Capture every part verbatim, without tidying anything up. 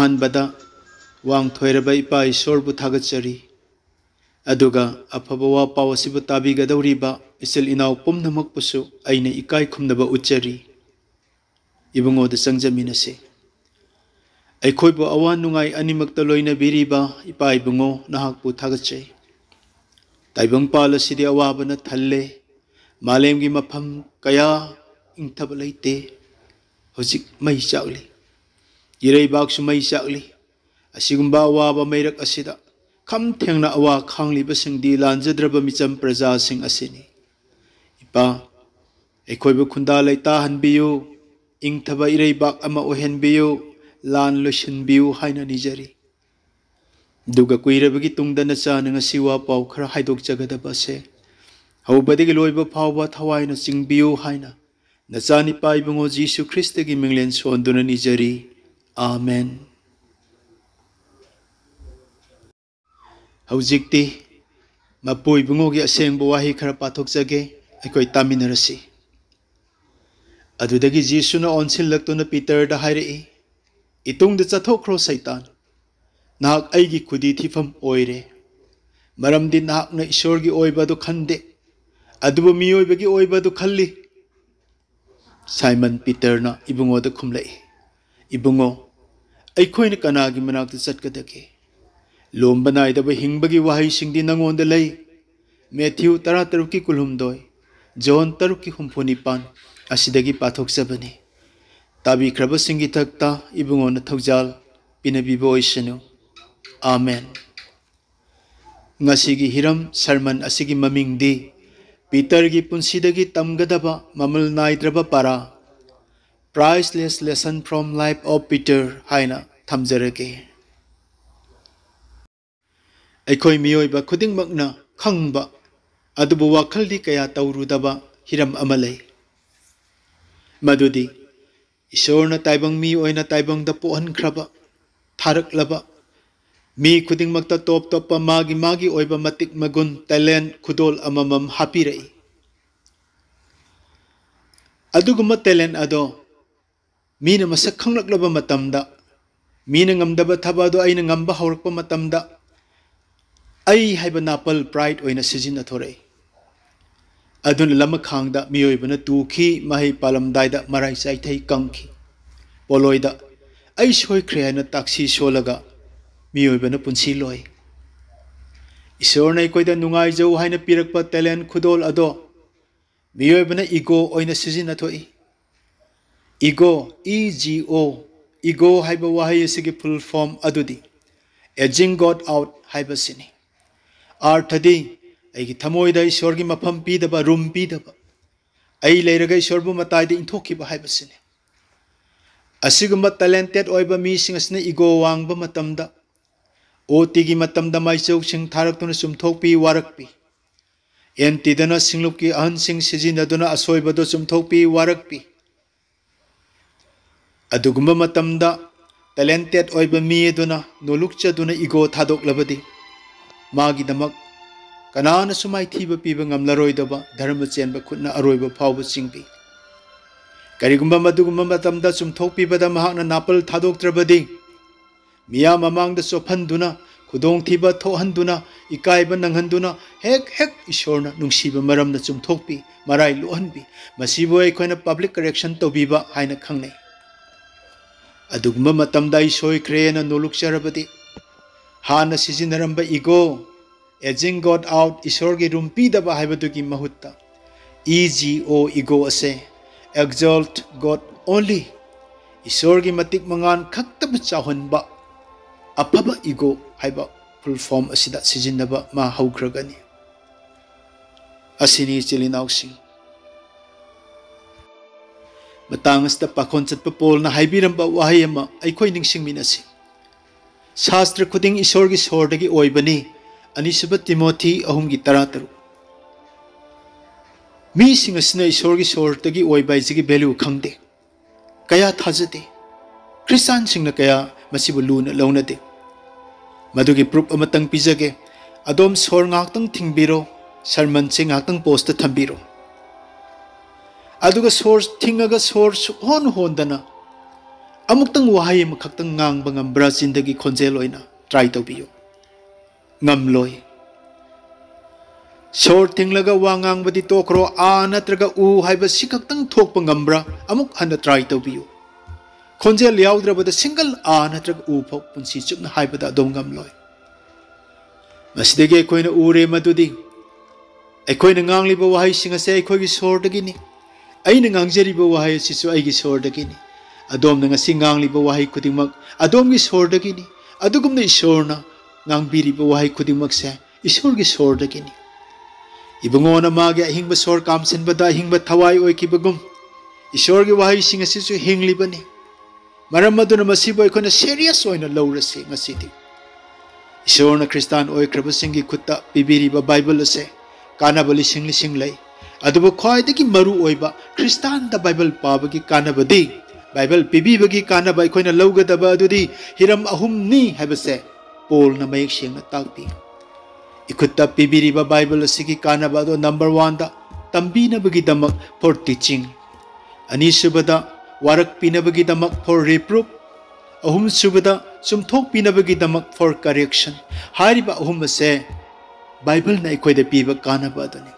ꯑꯍꯥꯟꯕꯗ ꯋꯥꯡꯊꯣꯏꯔꯕ ꯏꯄꯥ ꯏꯁꯣꯔꯕꯨ ꯊꯥꯒꯠꯆꯔꯤ꯫ ꯑꯗꯨꯒ ꯑꯐꯕ ꯋꯥ ꯄꯥꯎ ꯑꯁꯤꯕꯨ ꯇꯥꯕꯤꯒꯗꯧꯔꯤꯕ ꯏꯆꯤꯜ ꯏꯅꯥꯎ ꯄꯨꯝꯅꯃꯛꯄꯨꯁꯨ ꯑꯩꯅ ꯏꯀꯥꯏ ꯈꯨꯝꯅꯕ ꯎꯠꯆꯔꯤ꯫ ꯏꯕꯨꯡꯉꯣꯗ ꯆꯪꯖꯃꯤꯟꯅꯁꯤ꯫ ꯑꯩꯈꯣꯏꯕꯨ ꯑꯋꯥ ꯅꯨꯡꯉꯥꯏ ꯑꯅꯤꯃꯛꯇ ꯂꯣꯏꯅꯕꯤꯔꯤꯕ ꯏꯄꯥ ꯏꯕꯨꯡꯉꯣ, ꯅꯍꯥꯛꯄꯨ ꯊꯥꯒꯠꯆꯩ꯫ ꯇꯥꯏꯕꯪꯄꯥꯜ ꯑꯁꯤꯗꯤ ꯑꯋꯥꯕꯅ ꯊꯜꯂꯦ꯫ ꯃꯥꯂꯦꯝꯒꯤ ꯃꯐꯝ ꯀꯌꯥ ꯏꯪꯊꯕ ꯂꯩꯇꯦ꯫ ꯍꯧꯖꯤꯛ ꯃꯩ ꯆꯥꯛꯂꯤ꯫ ꯏꯔꯩꯕꯥꯛꯁꯨ ꯃꯩ ꯆꯥꯛꯂꯤ꯫ ꯑꯁꯤꯒꯨꯝꯕ ꯑꯋꯥꯕ ꯃꯩꯔꯛ ꯑꯁꯤꯗ ꯈꯝ ꯊꯦꯡꯅ ꯑꯋꯥ ꯈꯥꯡꯂꯤꯕꯁꯤꯡꯗꯤ ꯂꯥꯟꯖꯗ꯭ꯔꯕ ꯃꯤꯆꯝ ꯄ꯭ꯔꯖꯥꯁꯤꯡ ꯑꯁꯤꯅꯤ꯫ ꯏꯄꯥ, ꯑꯩꯈꯣꯏꯕꯨ ꯈꯨꯟꯗꯥ ꯂꯩꯇꯥꯍꯟꯕꯤꯌꯨ, ꯏꯪꯊꯕ ꯏꯔꯩꯕꯥꯛ ꯑꯃ ꯑꯣꯏꯍꯟꯕꯤꯌꯨ, ꯂꯥꯟ ꯂꯣꯏꯁꯤꯟꯕꯤꯌꯨ ꯍꯥꯏꯅ ꯅꯤꯖꯔꯤ꯫ ꯑꯗꯨꯒ ꯀꯨꯏꯔꯕꯒꯤ ꯇꯨꯡꯗ ꯅꯆꯥꯅ ꯉꯁꯤ ꯋꯥ ꯄꯥꯎ ꯈꯔ ꯍꯥꯏꯗꯣꯛꯆꯒꯗꯕ ꯑꯁꯦ ꯍꯧꯕꯗꯒꯤ ꯂꯣꯏꯕ ꯐꯥꯎꯕ ꯊꯋꯥꯏꯅ ꯆꯤꯡꯕꯤꯌꯨ ꯍꯥꯏꯅ ꯅꯆꯥꯅꯤꯄꯥ ꯏꯕꯨꯡꯉꯣ ꯖꯤꯁꯨ ꯈ꯭ꯔꯤꯁꯇꯒꯤ ꯃꯤꯡꯂꯦꯟ ꯁꯣꯟꯗꯨꯅ ꯅꯤꯖꯔꯤ꯫ ꯑꯥꯃꯦꯟ꯫ ꯍꯧꯖꯤꯛꯇꯤ ꯃꯄꯨ ꯏꯕꯨꯡꯉꯣꯒꯤ ꯑꯁꯦꯡꯕ ꯋꯥꯍꯩ ꯈꯔ ꯄꯥꯊꯣꯛꯆꯒꯦ, ꯑꯩꯈꯣꯏ ꯇꯥꯃꯤꯟꯅꯔꯁꯤ꯫ ꯑꯗꯨꯗꯒꯤ ꯖꯤꯁꯨꯅ ꯑꯣꯟꯁꯤꯜꯂꯛꯇꯨꯅ ꯄꯤꯇꯔꯗ ꯍꯥꯏꯔꯛꯏ, "ꯏꯇꯨꯡꯗ ꯆꯠꯊꯣꯛꯈ꯭ꯔꯣ ꯁꯩꯇꯥꯟ, ꯅꯍꯥꯛ ꯑꯩꯒꯤ ꯈꯨꯗꯤ ꯊꯤꯐꯝ ꯑꯣꯏꯔꯦ, ꯃꯔꯝꯗꯤ ꯅꯍꯥꯛꯅ ꯏꯁꯣꯔꯒꯤ ꯑꯣꯏꯕ ꯑꯗꯨ ꯈꯟꯗꯦ, ꯑꯗꯨꯕꯨ ꯃꯤꯑꯣꯏꯕꯒꯤ ꯑꯣꯏꯕ ꯑꯗꯨ ꯈꯜꯂꯤ꯫" ꯁꯥꯏꯃꯟ ꯄꯤꯇꯔꯅ ꯏꯕꯨꯡꯉꯣꯗ ꯈꯨꯝꯂꯛꯏ, "ꯏꯕꯨꯡꯉꯣ, ꯑꯩꯈꯣꯏꯅ ꯀꯅꯥꯒꯤ ꯃꯅꯥꯛꯇ ꯆꯠꯀꯗꯒꯦ? ꯂꯣꯝꯕ ꯅꯥꯏꯗꯕ ꯍꯤꯡꯕꯒꯤ ꯋꯥꯍꯩꯁꯤꯡꯗꯤ ꯅꯉꯣꯟꯗ ꯂꯩ꯫" ꯃꯦꯊ꯭ꯌꯨ ꯇꯔꯥꯇꯔꯨꯛꯀꯤ ꯀꯨꯟꯍꯨꯝꯗꯣꯏ, ꯖꯣꯟ ꯇꯔꯨꯛꯀꯤ ꯍꯨꯝꯐꯨ ꯅꯤꯄꯥꯟ ꯑꯁꯤꯗꯒꯤ ꯄꯥꯊꯣꯛꯆꯕꯅꯤ꯫ ꯇꯥꯕꯤꯈ꯭ꯔꯕꯁꯤꯡꯒꯤ ꯊꯛꯇ ꯏꯕꯨꯡꯉꯣꯅ ꯊꯧꯖꯥꯜ ꯄꯤꯅꯕꯤꯕ ꯑꯣꯏꯁꯅꯨ꯫ ꯑꯥꯃꯦꯟ꯫ ꯉꯁꯤꯒꯤ ꯍꯤꯔꯝ ꯁꯔꯃꯟ ꯑꯁꯤꯒꯤ ꯃꯃꯤꯡꯗꯤ ꯄꯤꯇꯔꯒꯤ ꯄꯨꯟꯁꯤꯗꯒꯤ ꯇꯝꯒꯗꯕ ꯃꯃꯜ ꯅꯥꯏꯗ꯭ꯔꯕ para, Priceless Lesson from Life of Peter ꯍꯥꯏꯅ ꯊꯝꯖꯔꯒꯦ꯫ ꯑꯩꯈꯣꯏ ꯃꯤꯑꯣꯏꯕ ꯈꯨꯗꯤꯡꯃꯛꯅ ꯈꯪꯕ, ꯑꯗꯨꯕꯨ ꯋꯥꯈꯜꯗꯤ ꯀꯌꯥ ꯇꯧꯔꯨꯗꯕ ꯍꯤꯔꯝ ꯑꯃ ꯂꯩ꯫ ꯃꯗꯨꯗꯤ ꯏꯁꯣꯔꯅ ꯇꯥꯏꯕꯪ ꯃꯤ ꯑꯣꯏꯅ ꯇꯥꯏꯕꯪꯗ ꯄꯣꯛꯍꯟꯈ꯭ꯔꯕ, ꯊꯥꯔꯛꯂꯕ, ꯃꯤ ꯈꯨꯗꯤꯡꯃꯛꯇ ꯇꯣꯞ ꯇꯣꯞꯄ ꯃꯥꯒꯤ ꯃꯥꯒꯤ ꯑꯣꯏꯕ ꯃꯇꯤꯛ ꯃꯒꯨꯟ, talent, ꯈꯨꯗꯣꯜ ꯑꯃꯃꯝ ꯍꯥꯞꯄꯤꯔꯛꯏ꯫ ꯑꯗꯨꯒꯨꯝꯕ talent ꯑꯗꯣ ꯃꯤꯅ ꯃꯁꯛ ꯈꯪꯂꯛꯂꯕ ꯃꯇꯝꯗ ꯃꯤꯅ ꯉꯝꯗꯕ ꯊꯕꯛ ꯑꯗꯨ ꯑꯩꯅ ꯉꯝꯕ ꯍꯧꯔꯛꯄ ꯃꯇꯝꯗ, ꯑꯩ ꯍꯥꯏꯕ ꯅꯥꯄꯜ, pride, ꯑꯣꯏꯅ ꯁꯤꯖꯤꯟꯅꯊꯣꯔꯛꯏ꯫ ꯑꯗꯨꯅ ꯂꯃꯈꯥꯡꯗ ꯃꯤꯑꯣꯏꯕꯅ ꯇꯨꯈꯤ, ꯃꯍꯩ ꯄꯥꯜꯂꯝꯗꯥꯏꯗ ꯃꯔꯥꯏ ꯆꯥꯏꯊꯩ ꯀꯪꯈꯤ꯫ ꯄꯣꯂꯣꯏꯗ "ꯑꯩ ꯁꯣꯏꯈ꯭ꯔꯦ" ꯍꯥꯏꯅ ꯇꯥꯛꯁꯤ ꯁꯣꯜꯂꯒ ꯃꯤꯑꯣꯏꯕꯅ ꯄꯨꯟꯁꯤ ꯂꯣꯏ꯫ ꯏꯁꯣꯔꯅ ꯑꯩꯈꯣꯏꯗ ꯅꯨꯡꯉꯥꯏꯖꯧ ꯍꯥꯏꯅ ꯄꯤꯔꯛꯄ talent, ꯈꯨꯗꯣꯜ ꯑꯗꯣ ꯃꯤꯑꯣꯏꯕꯅ ego ꯑꯣꯏꯅ ꯁꯤꯖꯤꯟꯅꯊꯣꯛꯏ꯫ Ego, E G O, ego ꯍꯥꯏꯕ ꯋꯥꯍꯩ ꯑꯁꯤꯒꯤ full form ꯑꯗꯨꯗꯤ edging God out ꯍꯥꯏꯕꯁꯤꯅꯤ꯫ ꯑꯥꯔꯊꯗꯤ ꯑꯩꯒꯤ ꯊꯃꯣꯏꯗ ꯏꯁꯣꯔꯒꯤ ꯃꯐꯝ ꯄꯤꯗꯕ, room ꯄꯤꯗꯕ, ꯑꯩ ꯂꯩꯔꯒ ꯏꯁꯣꯔꯕꯨ ꯃꯇꯥꯏꯗ ꯏꯟꯊꯣꯛꯈꯤꯕ ꯍꯥꯏꯕꯁꯤꯅꯤ꯫ ꯑꯁꯤꯒꯨꯝꯕ talented ꯑꯣꯏꯕ ꯃꯤꯁꯤꯡ ꯑꯁꯤꯅ ego ꯋꯥꯡꯕ ꯃꯇꯝꯗ, OTꯒꯤ ꯃꯇꯝꯗ ꯃꯥꯏꯆꯧꯁꯤꯡ ꯊꯥꯔꯛꯇꯨꯅ ꯆꯨꯝꯊꯣꯛꯄꯤ, ꯋꯥꯔꯛꯄꯤ꯫ ꯑꯦꯟꯇꯤꯗꯅ ꯁꯤꯡꯂꯨꯞꯀꯤ ꯑꯍꯟꯁꯤꯡ ꯁꯤꯖꯤꯟꯅꯗꯨꯅ ꯑꯁꯣꯏꯕꯗꯨ ꯆꯨꯝꯊꯣꯛꯄꯤ, ꯋꯥꯔꯛꯄꯤ꯫ ꯑꯗꯨꯒꯨꯝꯕ ꯃꯇꯝꯗ talented ꯑꯣꯏꯕ ꯃꯤ ꯑꯗꯨꯅ ꯅꯣꯂꯨꯛꯆꯗꯨꯅ ego ꯊꯥꯗꯣꯛꯂꯕꯗꯤ, ꯃꯥꯒꯤꯗꯃꯛ ꯀꯅꯥꯅꯁꯨ ꯃꯥꯏꯊꯤꯕ ꯄꯤꯕ ꯉꯝꯂꯔꯣꯏꯗꯕ ꯙꯔꯃ ꯆꯦꯟꯕ ꯈꯨꯠꯅ ꯑꯔꯣꯏꯕ ꯐꯥꯎꯕ ꯆꯤꯡꯕꯤ꯫ ꯀꯔꯤꯒꯨꯝꯕ ꯃꯗꯨꯒꯨꯝꯕ ꯃꯇꯝꯗ ꯆꯨꯝꯊꯣꯛꯄꯤꯕꯗ ꯃꯍꯥꯛꯅ ꯅꯥꯄꯜ ꯊꯥꯗꯣꯛꯇ꯭ꯔꯕꯗꯤ, ꯃꯤꯌꯥꯝ ꯃꯃꯥꯡꯗ ꯆꯣꯞꯍꯟꯗꯨꯅ, ꯈꯨꯗꯣꯡꯊꯤꯕ ꯊꯣꯛꯍꯟꯗꯨꯅ, ꯏꯀꯥꯏꯕ ꯅꯪꯍꯟꯗꯨꯅ, ꯍꯦꯛ ꯍꯦꯛ ꯏꯁꯣꯔꯅ ꯅꯨꯡꯁꯤꯕ ꯃꯔꯝꯅ ꯆꯨꯝꯊꯣꯛꯄꯤ, ꯃꯔꯥꯏ ꯂꯣꯛꯍꯟꯕꯤ꯫ ꯃꯁꯤꯕꯨ ꯑꯩꯈꯣꯏꯅ public correction ꯇꯧꯕꯤꯕ ꯍꯥꯏꯅ ꯈꯪꯅꯩ꯫ ꯑꯗꯨꯒꯨꯝꯕ ꯃꯇꯝꯗ "ꯑꯩ ꯁꯣꯏꯈ꯭ꯔꯦꯅ" ꯅꯣꯂꯨꯛꯆꯔꯕꯗꯤ, ꯍꯥꯟꯅ ꯁꯤꯖꯤꯟꯅꯔꯝꯕ ego, edging God out, ꯏꯁꯣꯔꯒꯤ room ꯄꯤꯗꯕ ꯍꯥꯏꯕꯗꯨꯒꯤ ꯃꯍꯨꯠꯇ E G O, ego ꯑꯁꯦ exalt God only, ꯏꯁꯣꯔꯒꯤ ꯃꯇꯤꯛ ꯃꯉꯥꯜ ꯈꯛꯇꯕꯨ ꯆꯥꯎꯍꯟꯕ ꯑꯐꯕ ego ꯍꯥꯏꯕ full form ꯑꯁꯤꯗ ꯁꯤꯖꯤꯟꯅꯕ ꯃꯥ ꯍꯧꯈ꯭ꯔꯒꯅꯤ꯫ ꯑꯁꯤꯅꯤ, ꯏꯆꯤꯜ ꯏꯅꯥꯎꯁꯤꯡ꯫ ꯃꯇꯥꯡ ꯑꯁꯤꯗ ꯄꯥꯈꯣꯟ ꯆꯠꯄ ꯄꯣꯜꯅ ꯍꯥꯏꯕꯤꯔꯝꯕ ꯋꯥꯍꯩ ꯑꯃ ꯑꯩꯈꯣꯏ ꯅꯤꯡꯁꯤꯡꯃꯤꯟꯅꯁꯤ꯫ "ꯁꯥꯁꯇ꯭ꯔ ꯈꯨꯗꯤꯡ ꯏꯁꯣꯔꯒꯤ ꯁꯣꯔꯗꯒꯤ ꯑꯣꯏꯕꯅꯤ", ꯑꯅꯤꯁꯨꯕ ꯇꯤꯃꯣꯊꯤ ꯑꯍꯨꯝꯒꯤ ꯇꯔꯥꯇꯔꯨꯛ꯫ ꯃꯤꯁꯤꯡ ꯑꯁꯤꯅ ꯏꯁꯣꯔꯒꯤ ꯁꯣꯔꯗꯒꯤ ꯑꯣꯏꯕ ꯍꯥꯏꯁꯤꯒꯤ value ꯈꯪꯗꯦ, ꯀꯌꯥ ꯊꯥꯖꯗꯦ꯫ ꯈ꯭ꯔꯤꯁꯇꯥꯟꯁꯤꯡꯅ ꯀꯌꯥ ꯃꯁꯤꯕꯨ ꯂꯨꯅ ꯂꯧꯅꯗꯦ꯫ ꯃꯗꯨꯒꯤ proof ꯑꯃꯇꯪ ꯄꯤꯖꯒꯦ꯫ ꯑꯗꯣꯝ ꯁꯣꯔ ꯉꯥꯏꯍꯥꯛꯇꯪ ꯊꯤꯡꯕꯤꯔꯣ, sermonꯁꯦ ꯉꯥꯏꯍꯥꯛꯇꯪ pauseꯇ ꯊꯝꯕꯤꯔꯣ꯫ ꯑꯗꯨꯒ ꯁꯣꯔ ꯊꯤꯡꯉꯒ ꯁꯣꯔ ꯁꯨꯛꯍꯣꯟ ꯍꯣꯟꯗꯅ ꯑꯃꯨꯛꯇꯪ ꯋꯥꯍꯩ ꯑꯃꯈꯛꯇꯪ ꯉꯥꯡꯕ ꯉꯝꯕ꯭ꯔꯥ? ꯆꯤꯟꯗꯒꯤ ꯈꯣꯟꯖꯦꯜ ꯑꯣꯏꯅ try ꯇꯧꯕꯤꯌꯨ꯫ ꯉꯝꯂꯣꯏ꯫ ꯁꯣꯔ ꯊꯤꯡꯂꯒ ꯋꯥ ꯉꯥꯡꯕꯗꯤ ꯇꯣꯛꯈ꯭ꯔꯣ, ꯑꯥ ꯅꯠꯇ꯭ꯔꯒ ꯎ ꯍꯥꯏꯕꯁꯤ ꯈꯛꯇꯪ ꯊꯣꯛꯄ ꯉꯝꯕ꯭ꯔꯥ? ꯑꯃꯨꯛ ꯍꯟꯅ try ꯇꯧꯕꯤꯌꯨ꯫ ꯈꯣꯟꯖꯦꯜ ꯌꯥꯎꯗ꯭ꯔꯕꯗ single ꯑꯥ ꯅꯠꯇ꯭ꯔꯒ ꯎ ꯐꯥꯎ ꯄꯨꯟꯁꯤ ꯆꯨꯞꯅ ꯍꯥꯏꯕꯗ ꯑꯗꯨꯝ ꯉꯝꯂꯣꯏ꯫ ꯃꯁꯤꯗꯒꯤ ꯑꯩꯈꯣꯏꯅ ꯎꯔꯦ ꯃꯗꯨꯗꯤ ꯑꯩꯈꯣꯏꯅ ꯉꯥꯡꯂꯤꯕ ꯋꯥꯍꯩꯁꯤꯡ ꯑꯁꯦ ꯑꯩꯈꯣꯏꯒꯤ ꯁꯣꯔꯗꯒꯤꯅꯤ꯫ ꯑꯩꯅ ꯉꯥꯡꯖꯔꯤꯕ ꯋꯥꯍꯩ ꯑꯁꯤꯁꯨ ꯑꯩꯒꯤ ꯁꯣꯔꯗꯒꯤꯅꯤ꯫ ꯑꯗꯣꯝꯅ ꯉꯁꯤ ꯉꯥꯡꯂꯤꯕ ꯋꯥꯍꯩ ꯈꯨꯗꯤꯡꯃꯛ ꯑꯗꯣꯝꯒꯤ ꯁꯣꯔꯗꯒꯤꯅꯤ꯫ ꯑꯗꯨꯒꯨꯝꯅ ꯏꯁꯣꯔꯅ ꯉꯥꯡꯕꯤꯔꯤꯕ ꯋꯥꯍꯩ ꯈꯨꯗꯤꯡꯃꯛꯁꯦ ꯏꯁꯣꯔꯒꯤ ꯁꯣꯔꯗꯒꯤꯅꯤ꯫ ꯏꯕꯨꯡꯉꯣꯅ ꯃꯥꯒꯤ ꯑꯍꯤꯡꯕ ꯁꯣꯔ ꯀꯥꯝꯁꯤꯟꯕꯗ ꯑꯍꯤꯡꯕ ꯊꯋꯥꯏ ꯑꯣꯏꯈꯤꯕꯒꯨꯝ, ꯏꯁꯣꯔꯒꯤ ꯋꯥꯍꯩꯁꯤꯡ ꯑꯁꯤꯁꯨ ꯍꯤꯡꯂꯤꯕꯅꯤ꯫ ꯃꯔꯝ ꯑꯗꯨꯅ ꯃꯁꯤꯕꯨ ꯑꯩꯈꯣꯏꯅ serious ꯑꯣꯏꯅ ꯂꯧꯔꯁꯤ ꯉꯁꯤꯗꯤ꯫ ꯏꯁꯣꯔꯅ ꯈ꯭ꯔꯤꯁꯇꯥꯟ ꯑꯣꯏꯈ꯭ꯔꯕꯁꯤꯡꯒꯤ ꯈꯨꯠꯇ ꯄꯤꯕꯤꯔꯤꯕ ꯕꯥꯏꯕꯜ ꯑꯁꯦ ꯀꯥꯟꯅꯕ ꯂꯤꯁꯤꯡ ꯂꯤꯁꯤꯡ ꯂꯩ꯫ ꯑꯗꯨꯕꯨ ꯈ꯭ꯋꯥꯏꯗꯒꯤ ꯃꯔꯨ ꯑꯣꯏꯕ ꯈ꯭ꯔꯤꯁꯇꯥꯟꯗ ꯕꯥꯏꯕꯜ ꯄꯥꯕꯒꯤ ꯀꯥꯟꯅꯕꯗꯤ, ꯕꯥꯏꯕꯜ ꯄꯤꯕꯤꯕꯒꯤ ꯀꯥꯟꯅꯕ ꯑꯩꯈꯣꯏꯅ ꯂꯧꯒꯗꯕ ꯑꯗꯨꯗꯤ ꯍꯤꯔꯝ ꯑꯍꯨꯝꯅꯤ ꯍꯥꯏꯕꯁꯦ ꯄꯣꯜꯅ ꯃꯌꯦꯛ ꯁꯦꯡꯅ ꯇꯥꯛꯄꯤ꯫ ꯏꯈꯨꯠꯇ ꯄꯤꯕꯤꯔꯤꯕ ꯕꯥꯏꯕꯜ ꯑꯁꯤꯒꯤ ꯀꯥꯟꯅꯕ ꯑꯗꯣ number one the ꯇꯝꯕꯤꯅꯕꯒꯤꯗꯃꯛ, for teaching꯫ ꯑꯅꯤꯁꯨꯕꯗ ꯋꯥꯔꯛꯄꯤꯅꯕꯒꯤꯗꯃꯛ, for reproof꯫ ꯑꯍꯨꯝꯁꯨꯕꯗ ꯆꯨꯝꯊꯣꯛꯄꯤꯅꯕꯒꯤꯗꯃꯛ, for correction꯫ ꯍꯥꯏꯔꯤꯕ ꯑꯍꯨꯝ ꯑꯁꯦ ꯕꯥꯏꯕꯜꯅ ꯑꯩꯈꯣꯏꯗ ꯄꯤꯕ ꯀꯥꯟꯅꯕ ꯑꯗꯨꯅꯤ꯫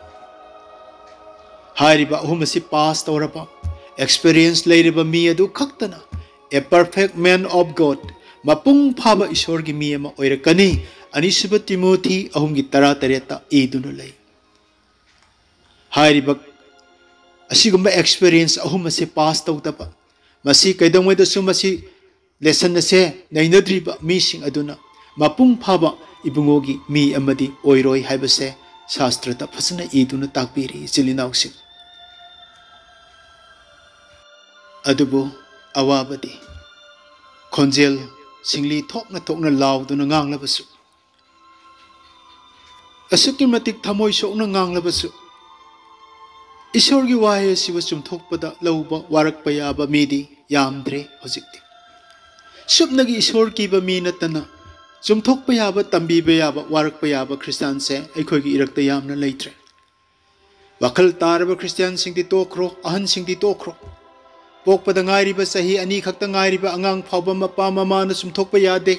ꯍꯥꯏꯔꯤꯕ ꯑꯍꯨꯝ ꯑꯁꯤ pass ꯇꯧꯔꯕ, experience ꯂꯩꯔꯕ ꯃꯤ ꯑꯗꯨ ꯈꯛꯇꯅ a perfect man of God, ꯃꯄꯨꯡ ꯐꯥꯕ ꯏꯁꯣꯔꯒꯤ ꯃꯤ ꯑꯃ ꯑꯣꯏꯔꯛꯀꯅꯤ꯫ ꯑꯅꯤꯁꯨꯕ ꯇꯤꯃꯣꯊꯤ ꯑꯍꯨꯝꯒꯤ ꯇꯔꯥ ꯇꯔꯦꯠꯇ ꯏꯗꯨꯅ ꯂꯩ꯫ ꯍꯥꯏꯔꯤꯕ ꯑꯁꯤꯒꯨꯝꯕ experience ꯑꯍꯨꯝ ꯑꯁꯤ pass ꯇꯧꯗꯕ, ꯃꯁꯤ ꯀꯩꯗꯧꯉꯩꯗꯁꯨ ꯃꯁꯤ lesson ꯑꯁꯦ ꯅꯩꯅꯗ꯭ꯔꯤꯕ ꯃꯤꯁꯤꯡ ꯑꯗꯨꯅ ꯃꯄꯨꯡ ꯐꯥꯕ ꯏꯕꯨꯡꯉꯣꯒꯤ ꯃꯤ ꯑꯃꯗꯤ ꯑꯣꯏꯔꯣꯏ ꯍꯥꯏꯕꯁꯦ ꯁꯥꯁꯇ꯭ꯔꯗ ꯐꯖꯅ ꯏꯗꯨꯅ ꯇꯥꯛꯄꯤꯔꯤ, ꯏꯆꯤꯜ ꯏꯅꯥꯎꯁꯤꯡ꯫ ꯑꯗꯨꯕꯨ ꯑꯋꯥꯕꯗꯤ ꯈꯣꯟꯖꯦꯜ ꯁꯤꯡꯂꯤ ꯊꯣꯛꯅ ꯊꯣꯛꯅ ꯂꯥꯎꯗꯨꯅ ꯉꯥꯡꯂꯕꯁꯨ, ꯑꯁꯨꯛꯀꯤ ꯃꯇꯤꯛ ꯊꯃꯣꯏ ꯁꯣꯛꯅ ꯉꯥꯡꯂꯕꯁꯨ, ꯏꯁꯣꯔꯒꯤ ꯋꯥꯍꯩ ꯑꯁꯤꯕꯨ ꯆꯨꯝꯊꯣꯛꯄꯗ ꯂꯧꯕ ꯋꯥꯔꯛꯄ ꯌꯥꯕ ꯃꯤꯗꯤ ꯌꯥꯝꯗ꯭ꯔꯦ ꯍꯧꯖꯤꯛꯇꯤ꯫ ꯁꯨꯞꯅꯒꯤ ꯏꯁꯣꯔ ꯀꯤꯕ ꯃꯤ ꯅꯠꯇꯅ ꯆꯨꯝꯊꯣꯛꯄ ꯌꯥꯕ, ꯇꯝꯕꯤꯕ ꯌꯥꯕ, ꯋꯥꯔꯛꯄ ꯌꯥꯕ ꯈ꯭ꯔꯤꯁꯇꯥꯟꯁꯦ ꯑꯩꯈꯣꯏꯒꯤ ꯏꯔꯛꯇ ꯌꯥꯝꯅ ꯂꯩꯇ꯭ꯔꯦ꯫ ꯋꯥꯈꯜ ꯇꯥꯔꯕ ꯈ꯭ꯔꯤꯁꯇꯤꯌꯥꯟꯁꯤꯡꯗꯤ ꯇꯣꯛꯈ꯭ꯔꯣ, ꯑꯍꯟꯁꯤꯡꯗꯤ ꯇꯣꯛꯈ꯭ꯔꯣ꯫ ꯄꯣꯛꯄꯗ ꯉꯥꯏꯔꯤꯕ, ꯆꯍꯤ ꯑꯅꯤ ꯈꯛꯇ ꯉꯥꯏꯔꯤꯕ ꯑꯉꯥꯡ ꯐꯥꯎꯕ ꯃꯄꯥ ꯃꯃꯥꯅ ꯆꯨꯝꯊꯣꯛꯄ ꯌꯥꯗꯦ꯫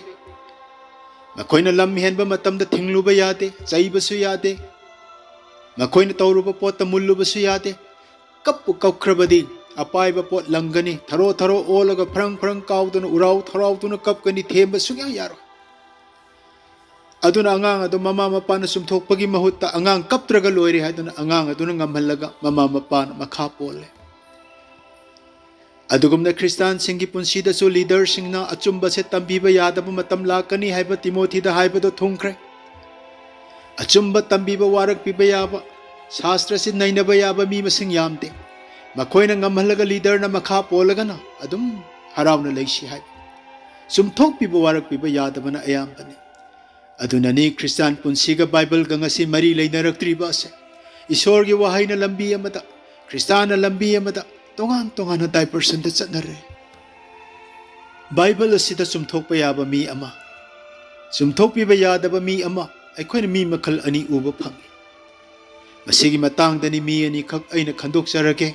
ꯃꯈꯣꯏꯅ ꯂꯝ ꯍꯦꯟꯕ ꯃꯇꯝꯗ ꯊꯤꯡꯂꯨꯕ ꯌꯥꯗꯦ, ꯆꯩꯕꯁꯨ ꯌꯥꯗꯦ꯫ ꯃꯈꯣꯏꯅ ꯇꯧꯔꯨꯕ ꯄꯣꯠꯇ ꯃꯨꯜꯂꯨꯕꯁꯨ ꯌꯥꯗꯦ꯫ ꯀꯞꯄꯨ ꯀꯞꯈ꯭ꯔꯕꯗꯤ ꯑꯄꯥꯏꯕ ꯄꯣꯠ ꯂꯪꯒꯅꯤ, ꯊꯔꯣ ꯊꯔꯣ ꯑꯣꯜꯂꯒ ꯐ꯭ꯔꯪ ꯐ꯭ꯔꯪ ꯀꯥꯎꯗꯨꯅ, ꯎꯔꯥꯎ ꯊꯔꯥꯎꯗꯨꯅ ꯀꯞꯀꯅꯤ, ꯊꯦꯝꯕ ꯁꯨꯡꯌꯥ ꯌꯥꯔꯣꯏ꯫ ꯑꯗꯨꯅ ꯑꯉꯥꯡ ꯑꯗꯨ ꯃꯃꯥ ꯃꯄꯥꯅ ꯆꯨꯝꯊꯣꯛꯄꯒꯤ ꯃꯍꯨꯠꯇ ꯑꯉꯥꯡ ꯀꯞꯇ꯭ꯔꯒ ꯂꯣꯏꯔꯦ ꯍꯥꯏꯗꯨꯅ ꯑꯉꯥꯡ ꯑꯗꯨꯅ ꯉꯝꯍꯜꯂꯒ ꯃꯃꯥ ꯃꯄꯥꯅ ꯃꯈꯥ ꯄꯣꯜꯂꯦ꯫ ꯑꯗꯨꯒꯨꯝꯅ ꯈ꯭ꯔꯤꯁꯇꯥꯟꯁꯤꯡꯒꯤ ꯄꯨꯟꯁꯤꯗꯁꯨ ꯂꯤꯗꯔꯁꯤꯡꯅ ꯑꯆꯨꯝꯕꯁꯦ ꯇꯝꯕꯤꯕ ꯌꯥꯗꯕ ꯃꯇꯝ ꯂꯥꯛꯀꯅꯤ ꯍꯥꯏꯕ ꯇꯤꯃꯣꯊꯤꯗ ꯍꯥꯏꯕꯗꯣ ꯊꯨꯡꯈ꯭ꯔꯦ꯫ ꯑꯆꯨꯝꯕ ꯇꯝꯕꯤꯕ, ꯋꯥꯔꯛꯄꯤꯕ ꯌꯥꯕ, ꯁꯥꯁꯇ꯭ꯔꯁꯤ ꯅꯩꯅꯕ ꯌꯥꯕ ꯃꯤ ꯃꯁꯤꯡ ꯌꯥꯝꯗꯦ꯫ ꯃꯈꯣꯏꯅ ꯉꯝꯍꯜꯂꯒ ꯂꯤꯗꯔꯅ ꯃꯈꯥ ꯄꯣꯜꯂꯒꯅ ꯑꯗꯨꯝ ꯍꯔꯥꯎꯅ ꯂꯩꯁꯤ ꯍꯥꯏꯕ꯫ ꯆꯨꯝꯊꯣꯛꯄꯤꯕ, ꯋꯥꯔꯛꯄꯤꯕ ꯌꯥꯗꯕꯅ ꯑꯌꯥꯝꯕꯅꯤ꯫ ꯑꯗꯨꯅꯅꯤ ꯈ꯭ꯔꯤꯁꯇꯥꯟ ꯄꯨꯟꯁꯤꯒ ꯕꯥꯏꯕꯜꯒ ꯉꯁꯤ ꯃꯔꯤ ꯂꯩꯅꯔꯛꯇ꯭ꯔꯤꯕ ꯑꯁꯦ꯫ ꯏꯁꯣꯔꯒꯤ ꯋꯥꯍꯩꯅ ꯂꯝꯕꯤ ꯑꯃꯗ, ꯈ꯭ꯔꯤꯁꯇꯥꯟꯅ ꯂꯝꯕꯤ ꯑꯃꯗ, ꯇꯣꯉꯥꯟ ꯇꯣꯉꯥꯟꯅ ꯗꯥꯏꯚꯔꯁꯟꯗ ꯆꯠꯅꯔꯦ꯫ ꯕꯥꯏꯕꯜ ꯑꯁꯤꯗ ꯆꯨꯝꯊꯣꯛꯄ ꯌꯥꯕ ꯃꯤ ꯑꯃ, ꯆꯨꯝꯊꯣꯛꯄꯤꯕ ꯌꯥꯗꯕ ꯃꯤ ꯑꯃ, ꯑꯩꯈꯣꯏꯅ ꯃꯤ ꯃꯈꯜ ꯑꯅꯤ ꯎꯕ ꯐꯪꯏ꯫ ꯃꯁꯤꯒꯤ ꯃꯇꯥꯡꯗꯅꯤ ꯃꯤ ꯑꯅꯤꯈꯛ ꯑꯩꯅ ꯈꯟꯗꯣꯛꯆꯔꯒꯦ,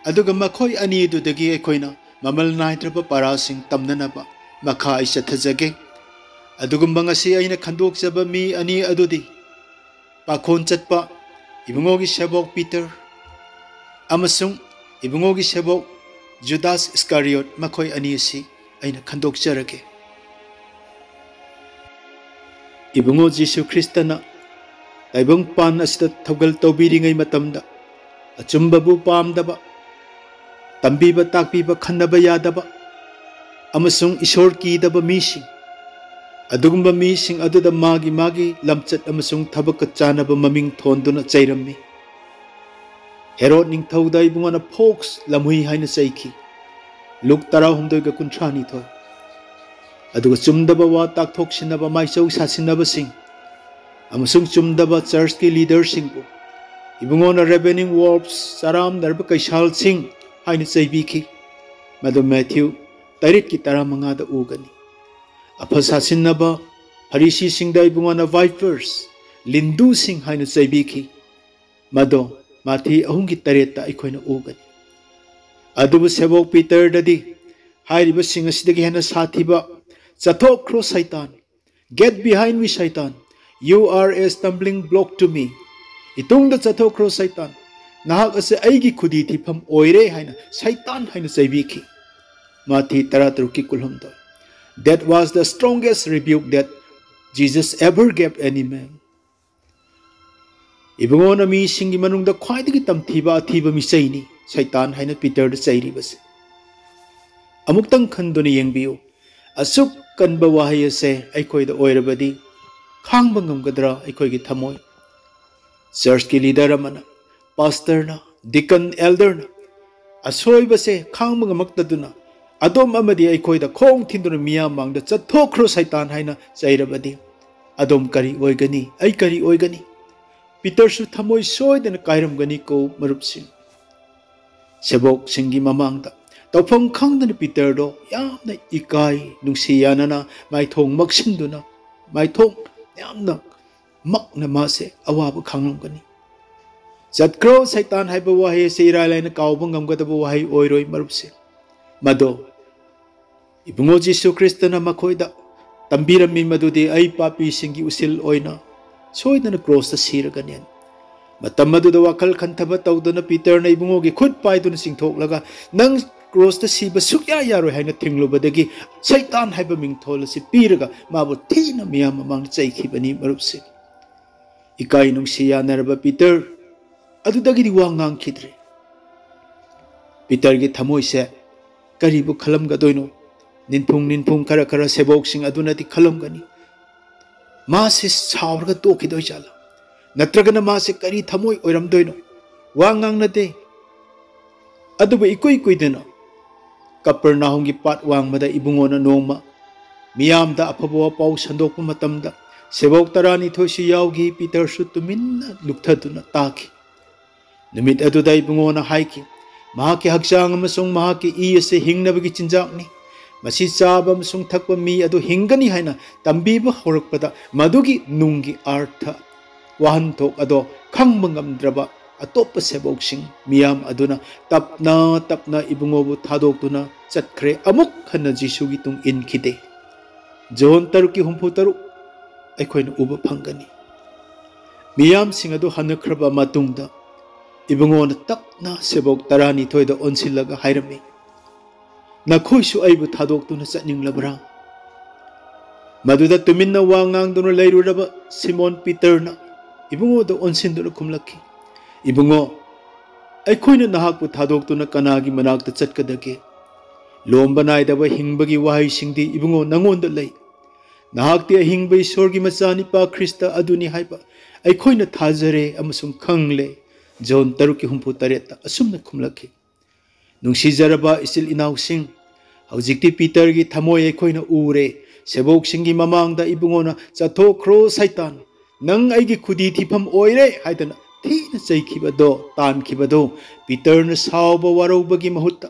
ꯑꯗꯨꯒ ꯃꯈꯣꯏ ꯑꯅꯤꯗꯨꯗꯒꯤ ꯑꯩꯈꯣꯏꯅ ꯃꯃꯜ ꯅꯥꯏꯗ꯭ꯔꯕ ꯄꯔꯥꯁꯤꯡ ꯇꯝꯅꯅꯕ ꯃꯈꯥ ꯑꯩ ꯆꯠꯊꯖꯒꯦ꯫ ꯑꯗꯨꯒꯨꯝꯕ ꯉꯁꯤ ꯑꯩꯅ ꯈꯟꯗꯣꯛꯆꯕ ꯃꯤ ꯑꯅꯤ ꯑꯗꯨꯗꯤ ꯄꯥꯈꯣꯟ ꯆꯠꯄ ꯏꯕꯨꯡꯉꯣꯒꯤ ꯁꯦꯕꯣꯛ ꯄꯤꯇꯔ ꯑꯃꯁꯨꯡ ꯏꯕꯨꯡꯉꯣꯒꯤ ꯁꯦꯕꯣꯛ ꯖꯨꯗꯥꯁ ꯏꯁꯀꯥꯔꯤꯌꯣꯠ, ꯃꯈꯣꯏ ꯑꯅꯤ ꯑꯁꯤ ꯑꯩꯅ ꯈꯟꯗꯣꯛꯆꯔꯒꯦ꯫ ꯏꯕꯨꯡꯉꯣ ꯖꯤꯁꯨ ꯈ꯭ꯔꯤꯁꯇꯅ ꯇꯥꯏꯕꯪꯄꯥꯟ ꯑꯁꯤꯗ ꯊꯧꯒꯜ ꯇꯧꯕꯤꯔꯤꯉꯩ ꯃꯇꯝꯗ ꯑꯆꯨꯝꯕꯕꯨ ꯄꯥꯝꯗꯕ, ꯇꯝꯕꯤꯕ ꯇꯥꯛꯄꯤꯕ ꯈꯟꯅꯕ ꯌꯥꯗꯕ ꯑꯃꯁꯨꯡ ꯏꯁꯣꯔ ꯀꯤꯗꯕ ꯃꯤꯁꯤꯡ, ꯑꯗꯨꯒꯨꯝꯕ ꯃꯤꯁꯤꯡ ꯑꯗꯨꯗ ꯃꯥꯒꯤ ꯃꯥꯒꯤ ꯂꯝꯆꯠ ꯑꯃꯁꯨꯡ ꯊꯕꯛꯀ ꯆꯥꯟꯅꯕ ꯃꯃꯤꯡ ꯊꯣꯟꯗꯨꯅ ꯆꯩꯔꯝꯃꯤ꯫ ꯍꯦꯔꯣꯗ ꯅꯤꯡꯊꯧꯗ ꯏꯕꯨꯡꯉꯣꯅ ꯐꯣꯛꯁ, ꯂꯝꯍꯨꯏ ꯍꯥꯏꯅ ꯆꯩꯈꯤ꯫ ꯂꯨꯛ ꯇꯔꯥꯍꯨꯝꯗꯣꯏꯒ ꯀꯨꯟꯊ꯭ꯔꯥꯅꯤꯊꯣꯏ꯫ ꯑꯗꯨꯒ ꯆꯨꯝꯗꯕ ꯋꯥ ꯇꯥꯛꯊꯣꯛꯁꯤꯟꯅꯕ, ꯃꯥꯏꯆꯧ ꯁꯥꯁꯤꯟꯅꯕꯁꯤꯡ ꯑꯃꯁꯨꯡ ꯆꯨꯝꯗꯕ ꯆꯔꯆꯀꯤ ꯂꯤꯗꯔꯁꯤꯡꯕꯨ ꯏꯕꯨꯡꯉꯣꯅ ꯔꯦꯚꯦꯅꯤꯡ ꯋꯣꯜꯐꯁ, ꯆꯔꯥꯝꯅꯔꯕ ꯀꯩꯁꯥꯜꯁꯤꯡ ꯍꯥꯏꯅ ꯆꯩꯕꯤꯈꯤ꯫ ꯃꯗꯨ ꯃꯦꯊ꯭ꯌꯨ ꯇꯔꯦꯠꯀꯤ ꯇꯔꯥꯃꯉꯥꯗ ꯎꯒꯅꯤ꯫ ꯑꯐ ꯁꯥꯁꯤꯟꯅꯕ ꯐꯔꯤꯁꯤꯁꯤꯡꯗ ꯏꯕꯨꯡꯉꯣꯅ ꯚꯥꯏꯄꯔꯁ, ꯂꯤꯟꯗꯨꯁꯤꯡ ꯍꯥꯏꯅ ꯆꯩꯕꯤꯈꯤ꯫ ꯃꯗꯣ ꯃꯥꯊꯤ ꯑꯍꯨꯝꯒꯤ ꯇꯔꯦꯠꯇ ꯑꯩꯈꯣꯏꯅ ꯎꯒꯅꯤ꯫ ꯑꯗꯨꯕꯨ ꯁꯦꯕꯣꯛ ꯄꯤꯇꯔꯗꯗꯤ ꯍꯥꯏꯔꯤꯕꯁꯤꯡ ꯑꯁꯤꯗꯒꯤ ꯍꯦꯟꯅ ꯁꯥꯊꯤꯕ, "ꯆꯠꯊꯣꯛꯈ꯭ꯔꯣ ꯁꯩꯇꯥꯟ, get behind me ꯁꯩꯇꯥꯟ, you are a stumbling block to me, ꯏꯇꯨꯡꯗ ꯆꯠꯊꯣꯛꯈ꯭ꯔꯣ ꯁꯩꯇꯥꯟ, ꯅꯍꯥꯛ ꯑꯁꯤ ꯑꯩꯒꯤ ꯈꯨꯗꯤ ꯊꯤꯐꯝ ꯑꯣꯏꯔꯦ" ꯍꯥꯏꯅ ꯁꯩꯇꯥꯟ ꯍꯥꯏꯅ ꯆꯩꯕꯤꯈꯤ꯫ ꯃꯥꯊꯤ ꯇꯔꯥꯇꯔꯨꯛꯀꯤ ꯀꯨꯟꯍꯨꯝꯗꯣꯏ꯫ That was the strongest rebuke that Jesus ever gave any man. ꯏꯕꯨꯡꯉꯣꯅ ꯃꯤꯁꯤꯡꯒꯤ ꯃꯅꯨꯡꯗ ꯈ꯭ꯋꯥꯏꯗꯒꯤ ꯇꯝꯊꯤꯕ ꯑꯊꯤꯕ ꯃꯤꯆꯩꯅꯤ, ꯁꯩꯇꯥꯟ ꯍꯥꯏꯅ ꯄꯤꯇꯔꯗ ꯆꯩꯔꯤꯕꯁꯦ꯫ ꯑꯃꯨꯛꯇꯪ ꯈꯟꯗꯨꯅ ꯌꯦꯡꯕꯤꯌꯨ, ꯑꯁꯨꯛ ꯀꯟꯕ ꯋꯥꯍꯩ ꯑꯁꯦ ꯑꯩꯈꯣꯏꯗ ꯑꯣꯏꯔꯕꯗꯤ ꯈꯥꯡꯕ ꯉꯝꯒꯗ꯭ꯔꯥ ꯑꯩꯈꯣꯏꯒꯤ ꯊꯃꯣꯏ? ꯆꯔꯆꯀꯤ ꯂꯤꯗꯔ ꯑꯃꯅ, ꯄꯥꯁꯇꯔꯅ, ꯗꯤꯀꯟ, ꯑꯦꯜꯗꯔꯅ ꯑꯁꯣꯏꯕꯁꯦ ꯈꯥꯡꯕ ꯉꯝꯃꯛꯇꯗꯨꯅ ꯑꯗꯣꯝ ꯑꯃꯗꯤ ꯑꯩꯈꯣꯏꯗ ꯈꯣꯡ ꯊꯤꯟꯗꯨꯅ ꯃꯤꯌꯥꯝ ꯃꯥꯡꯗ "ꯆꯠꯊꯣꯛꯈ꯭ꯔꯣ ꯁꯩꯇꯥꯟ" ꯍꯥꯏꯅ ꯆꯩꯔꯕꯗꯤ ꯑꯗꯣꯝ ꯀꯔꯤ ꯑꯣꯏꯒꯅꯤ? ꯑꯩ ꯀꯔꯤ ꯑꯣꯏꯒꯅꯤ? ꯄꯤꯇꯔꯁꯨ ꯊꯃꯣꯏ ꯁꯣꯏꯗꯅ ꯀꯥꯏꯔꯝꯒꯅꯤꯀꯣ ꯃꯔꯨꯞꯁꯤꯡ꯫ ꯁꯦꯕꯣꯛꯁꯤꯡꯒꯤ ꯃꯃꯥꯡꯗ ꯇꯧꯐꯝ ꯈꯪꯗꯅ ꯄꯤꯇꯔꯗꯣ ꯌꯥꯝꯅ ꯏꯀꯥꯏ, ꯅꯨꯡꯁꯤ ꯌꯥꯅꯅ ꯃꯥꯏꯊꯣꯡ ꯃꯛꯁꯤꯟꯗꯨꯅ, ꯃꯥꯏꯊꯣꯡ ꯌꯥꯝꯅ ꯃꯛꯅ ꯃꯥꯁꯦ ꯑꯋꯥꯕ ꯈꯥꯡꯂꯝꯒꯅꯤ꯫ "ꯆꯠꯈ꯭ꯔꯣ ꯁꯩꯇꯥꯟ" ꯍꯥꯏꯕ ꯋꯥꯍꯩ ꯑꯁꯤ ꯏꯔꯥꯏ ꯂꯥꯏꯅ ꯀꯥꯎꯕ ꯉꯝꯒꯗꯕ ꯋꯥꯍꯩ ꯑꯣꯏꯔꯣꯏ ꯃꯔꯨꯞꯁꯦ꯫ ꯃꯗꯣ ꯏꯕꯨꯡꯉꯣ ꯖꯤꯁꯨ ꯈ꯭ꯔꯤꯁꯇꯅ ꯃꯈꯣꯏꯗ ꯇꯝꯕꯤꯔꯝꯃꯤ ꯃꯗꯨꯗꯤ, "ꯑꯩ ꯄꯥꯄꯤꯁꯤꯡꯒꯤ ꯎꯁꯤꯜ ꯑꯣꯏꯅ ꯁꯣꯏꯗꯅ ꯀ꯭ꯔꯣꯁꯇ ꯁꯤꯔꯒꯅꯤ"꯫ ꯃꯇꯝ ꯑꯗꯨꯗ ꯋꯥꯈꯜ ꯈꯟꯊꯕ ꯇꯧꯗꯅ ꯄꯤꯇꯔꯅ ꯏꯕꯨꯡꯉꯣꯒꯤ ꯈꯨꯠ ꯄꯥꯏꯗꯨꯅ ꯆꯤꯡꯊꯣꯛꯂꯒ, "ꯅꯪ ꯀ꯭ꯔꯣꯁꯇ ꯁꯤꯕ ꯁꯨꯛꯌꯥ ꯌꯥꯔꯣꯏ" ꯍꯥꯏꯅ ꯊꯤꯡꯂꯨꯕꯗꯒꯤ ꯁꯩꯇꯥꯟ ꯍꯥꯏꯕ ꯃꯤꯡꯊꯣꯜ ꯑꯁꯤ ꯄꯤꯔꯒ ꯃꯥꯕꯨ ꯊꯤꯅ ꯃꯤꯌꯥꯝ ꯃꯃꯥꯡꯗ ꯆꯩꯈꯤꯕꯅꯤ ꯃꯔꯨꯞꯁꯤꯡ꯫ ꯏꯀꯥꯏ ꯅꯨꯡꯁꯤ ꯌꯥꯅꯔꯕ ꯄꯤꯇꯔ ꯑꯗꯨꯗꯒꯤꯗꯤ ꯋꯥ ꯉꯥꯡꯈꯤꯗ꯭ꯔꯦ꯫ ꯄꯤꯇꯔꯒꯤ ꯊꯃꯣꯏꯁꯦ ꯀꯔꯤꯕꯨ ꯈꯜꯂꯝꯒꯗꯣꯏꯅꯣ? ꯅꯤꯟꯐꯨꯡ ꯅꯤꯟꯐꯨꯡ ꯈꯔ ꯈꯔ ꯁꯦꯕꯣꯛꯁꯤꯡ ꯑꯗꯨꯅꯗꯤ ꯈꯜꯂꯝꯒꯅꯤ, "ꯃꯥꯁꯦ ꯁꯥꯎꯔꯒ ꯇꯣꯛꯈꯤꯗꯣꯏ ꯖꯥꯠꯂꯥ? ꯅꯠꯇ꯭ꯔꯒꯅ ꯃꯥꯁꯦ ꯀꯔꯤ ꯊꯃꯣꯏ ꯑꯣꯏꯔꯝꯗꯣꯏꯅꯣ?" ꯋꯥ ꯉꯥꯡꯅꯗꯦ꯫ ꯑꯗꯨꯕꯨ ꯏꯀꯨꯏ ꯀꯨꯏꯗꯅ ꯀꯄꯔꯅꯥꯍꯨꯝꯒꯤ ꯄꯥꯠ ꯋꯥꯡꯃꯗ ꯏꯕꯨꯡꯉꯣꯅ ꯅꯣꯡꯃ ꯃꯤꯌꯥꯝꯗ ꯑꯐꯕ ꯋꯥꯄꯥꯎ ꯁꯟꯗꯣꯛꯄ ꯃꯇꯝꯗ ꯁꯦꯕꯣꯛ ꯇꯔꯥꯅꯤꯊꯣꯏꯁꯨ ꯌꯥꯎꯈꯤ, ꯄꯤꯇꯔꯁꯨ ꯇꯨꯃꯤꯟꯅ ꯂꯨꯞꯊꯗꯨꯅ ꯇꯥꯈꯤ꯫ ꯅꯨꯃꯤꯠ ꯑꯗꯨꯗ ꯏꯕꯨꯡꯉꯣꯅ ꯍꯥꯏꯈꯤ, "ꯃꯍꯥꯛꯀꯤ ꯍꯛꯆꯥꯡ ꯑꯃꯁꯨꯡ ꯃꯍꯥꯛꯀꯤ ꯏ ꯑꯁꯤ ꯍꯤꯡꯅꯕꯒꯤ ꯆꯤꯟꯖꯥꯛꯅꯤ꯫ ꯃꯁꯤ ꯆꯥꯕ ꯑꯃꯁꯨꯡ ꯊꯛꯄ ꯃꯤ ꯑꯗꯨ ꯍꯤꯡꯒꯅꯤ ꯍꯥꯏꯅ ꯇꯝꯕꯤꯕ ꯍꯧꯔꯛꯄꯗ ꯃꯗꯨꯒꯤ ꯅꯨꯡꯒꯤ ꯑꯥꯔꯊ, ꯋꯥꯍꯟꯊꯣꯛ ꯑꯗꯣ ꯈꯪꯕ ꯉꯝꯗ꯭ꯔꯕ ꯑꯇꯣꯞꯄ ꯁꯦꯕꯣꯛꯁꯤꯡ ꯃꯤꯌꯥꯝ ꯑꯗꯨꯅ ꯇꯞꯅ ꯇꯞꯅ ꯏꯕꯨꯡꯉꯣꯕꯨ ꯊꯥꯗꯣꯛꯇꯨꯅ ꯆꯠꯈ꯭ꯔꯦ꯫ ꯑꯃꯨꯛ ꯍꯟꯅ ꯖꯤꯁꯨꯒꯤ ꯇꯨꯡ ꯏꯟꯈꯤꯗꯦ꯫ ꯖꯣꯟ ꯇꯔꯨꯛꯀꯤ ꯍꯨꯝꯐꯨ ꯇꯔꯨꯛ ꯑꯩꯈꯣꯏꯅ ꯎꯕ ꯐꯪꯒꯅꯤ꯫ ꯃꯤꯌꯥꯝꯁꯤꯡ ꯑꯗꯨ ꯍꯟꯅꯈ꯭ꯔꯕ ꯃꯇꯨꯡꯗ ꯏꯕꯨꯡꯉꯣꯅ ꯇꯞꯅ ꯁꯦꯕꯣꯛ ꯇꯔꯥꯅꯤꯊꯣꯏꯗ ꯑꯣꯟꯁꯤꯜꯂꯒ ꯍꯥꯏꯔꯝꯃꯤ, "ꯅꯈꯣꯏꯁꯨ ꯑꯩꯕꯨ ꯊꯥꯗꯣꯛꯇꯨꯅ ꯆꯠꯅꯤꯡꯂꯕ꯭ꯔꯥ?" ꯃꯗꯨꯗ ꯇꯨꯃꯤꯟꯅ ꯋꯥ ꯉꯥꯡꯗꯨꯅ ꯂꯩꯔꯨꯔꯕ ꯁꯤꯃꯣꯟ ꯄꯤꯇꯔꯅ ꯏꯕꯨꯡꯉꯣꯗ ꯑꯣꯟꯁꯤꯟꯗꯨꯅ ꯈꯨꯝꯂꯛꯈꯤ, "ꯏꯕꯨꯡꯉꯣ, ꯑꯩꯈꯣꯏꯅ ꯅꯍꯥꯛꯄꯨ ꯊꯥꯗꯣꯛꯇꯨꯅ ꯀꯅꯥꯒꯤ ꯃꯅꯥꯛꯇ ꯆꯠꯀꯗꯒꯦ? ꯂꯣꯝꯕ ꯅꯥꯏꯗꯕ ꯍꯤꯡꯕꯒꯤ ꯋꯥꯍꯩꯁꯤꯡꯗꯤ ꯏꯕꯨꯡꯉꯣ ꯅꯉꯣꯟꯗ ꯂꯩ꯫ ꯅꯍꯥꯛꯇꯤ ꯑꯍꯤꯡꯕ ꯏꯁꯣꯔꯒꯤ ꯃꯆꯥꯅꯤꯄꯥ ꯈ꯭ꯔꯤꯁꯇ ꯑꯗꯨꯅꯤ ꯍꯥꯏꯕ ꯑꯩꯈꯣꯏꯅ ꯊꯥꯖꯔꯦ ꯑꯃꯁꯨꯡ ꯈꯪꯂꯦ"꯫ ꯖꯣꯟ ꯇꯔꯨꯛꯀꯤ ꯍꯨꯝꯐꯨ ꯇꯔꯦꯠꯇ ꯑꯁꯨꯝꯅ ꯈꯨꯝꯂꯛꯈꯤ꯫ ꯅꯨꯡꯁꯤꯖꯔꯕ ꯏꯆꯤꯜ ꯏꯅꯥꯎꯁꯤꯡ, ꯍꯧꯖꯤꯛꯇꯤ ꯄꯤꯇꯔꯒꯤ ꯊꯃꯣꯏ ꯑꯩꯈꯣꯏꯅ ꯎꯔꯦ꯫ ꯁꯦꯕꯣꯛꯁꯤꯡꯒꯤ ꯃꯃꯥꯡꯗ ꯏꯕꯨꯡꯉꯣꯅ "ꯆꯠꯊꯣꯛꯈ꯭ꯔꯣ ꯁꯩꯇꯥꯟ, ꯅꯪ ꯑꯩꯒꯤ ꯈꯨꯗꯤ ꯊꯤꯐꯝ ꯑꯣꯏꯔꯦ" ꯍꯥꯏꯗꯅ ꯊꯤꯅ ꯆꯩꯈꯤꯕꯗꯣ, ꯇꯥꯟꯈꯤꯕꯗꯣ, ꯄꯤꯇꯔꯅ ꯁꯥꯎꯕ ꯋꯥꯔꯧꯕꯒꯤ ꯃꯍꯨꯠꯇ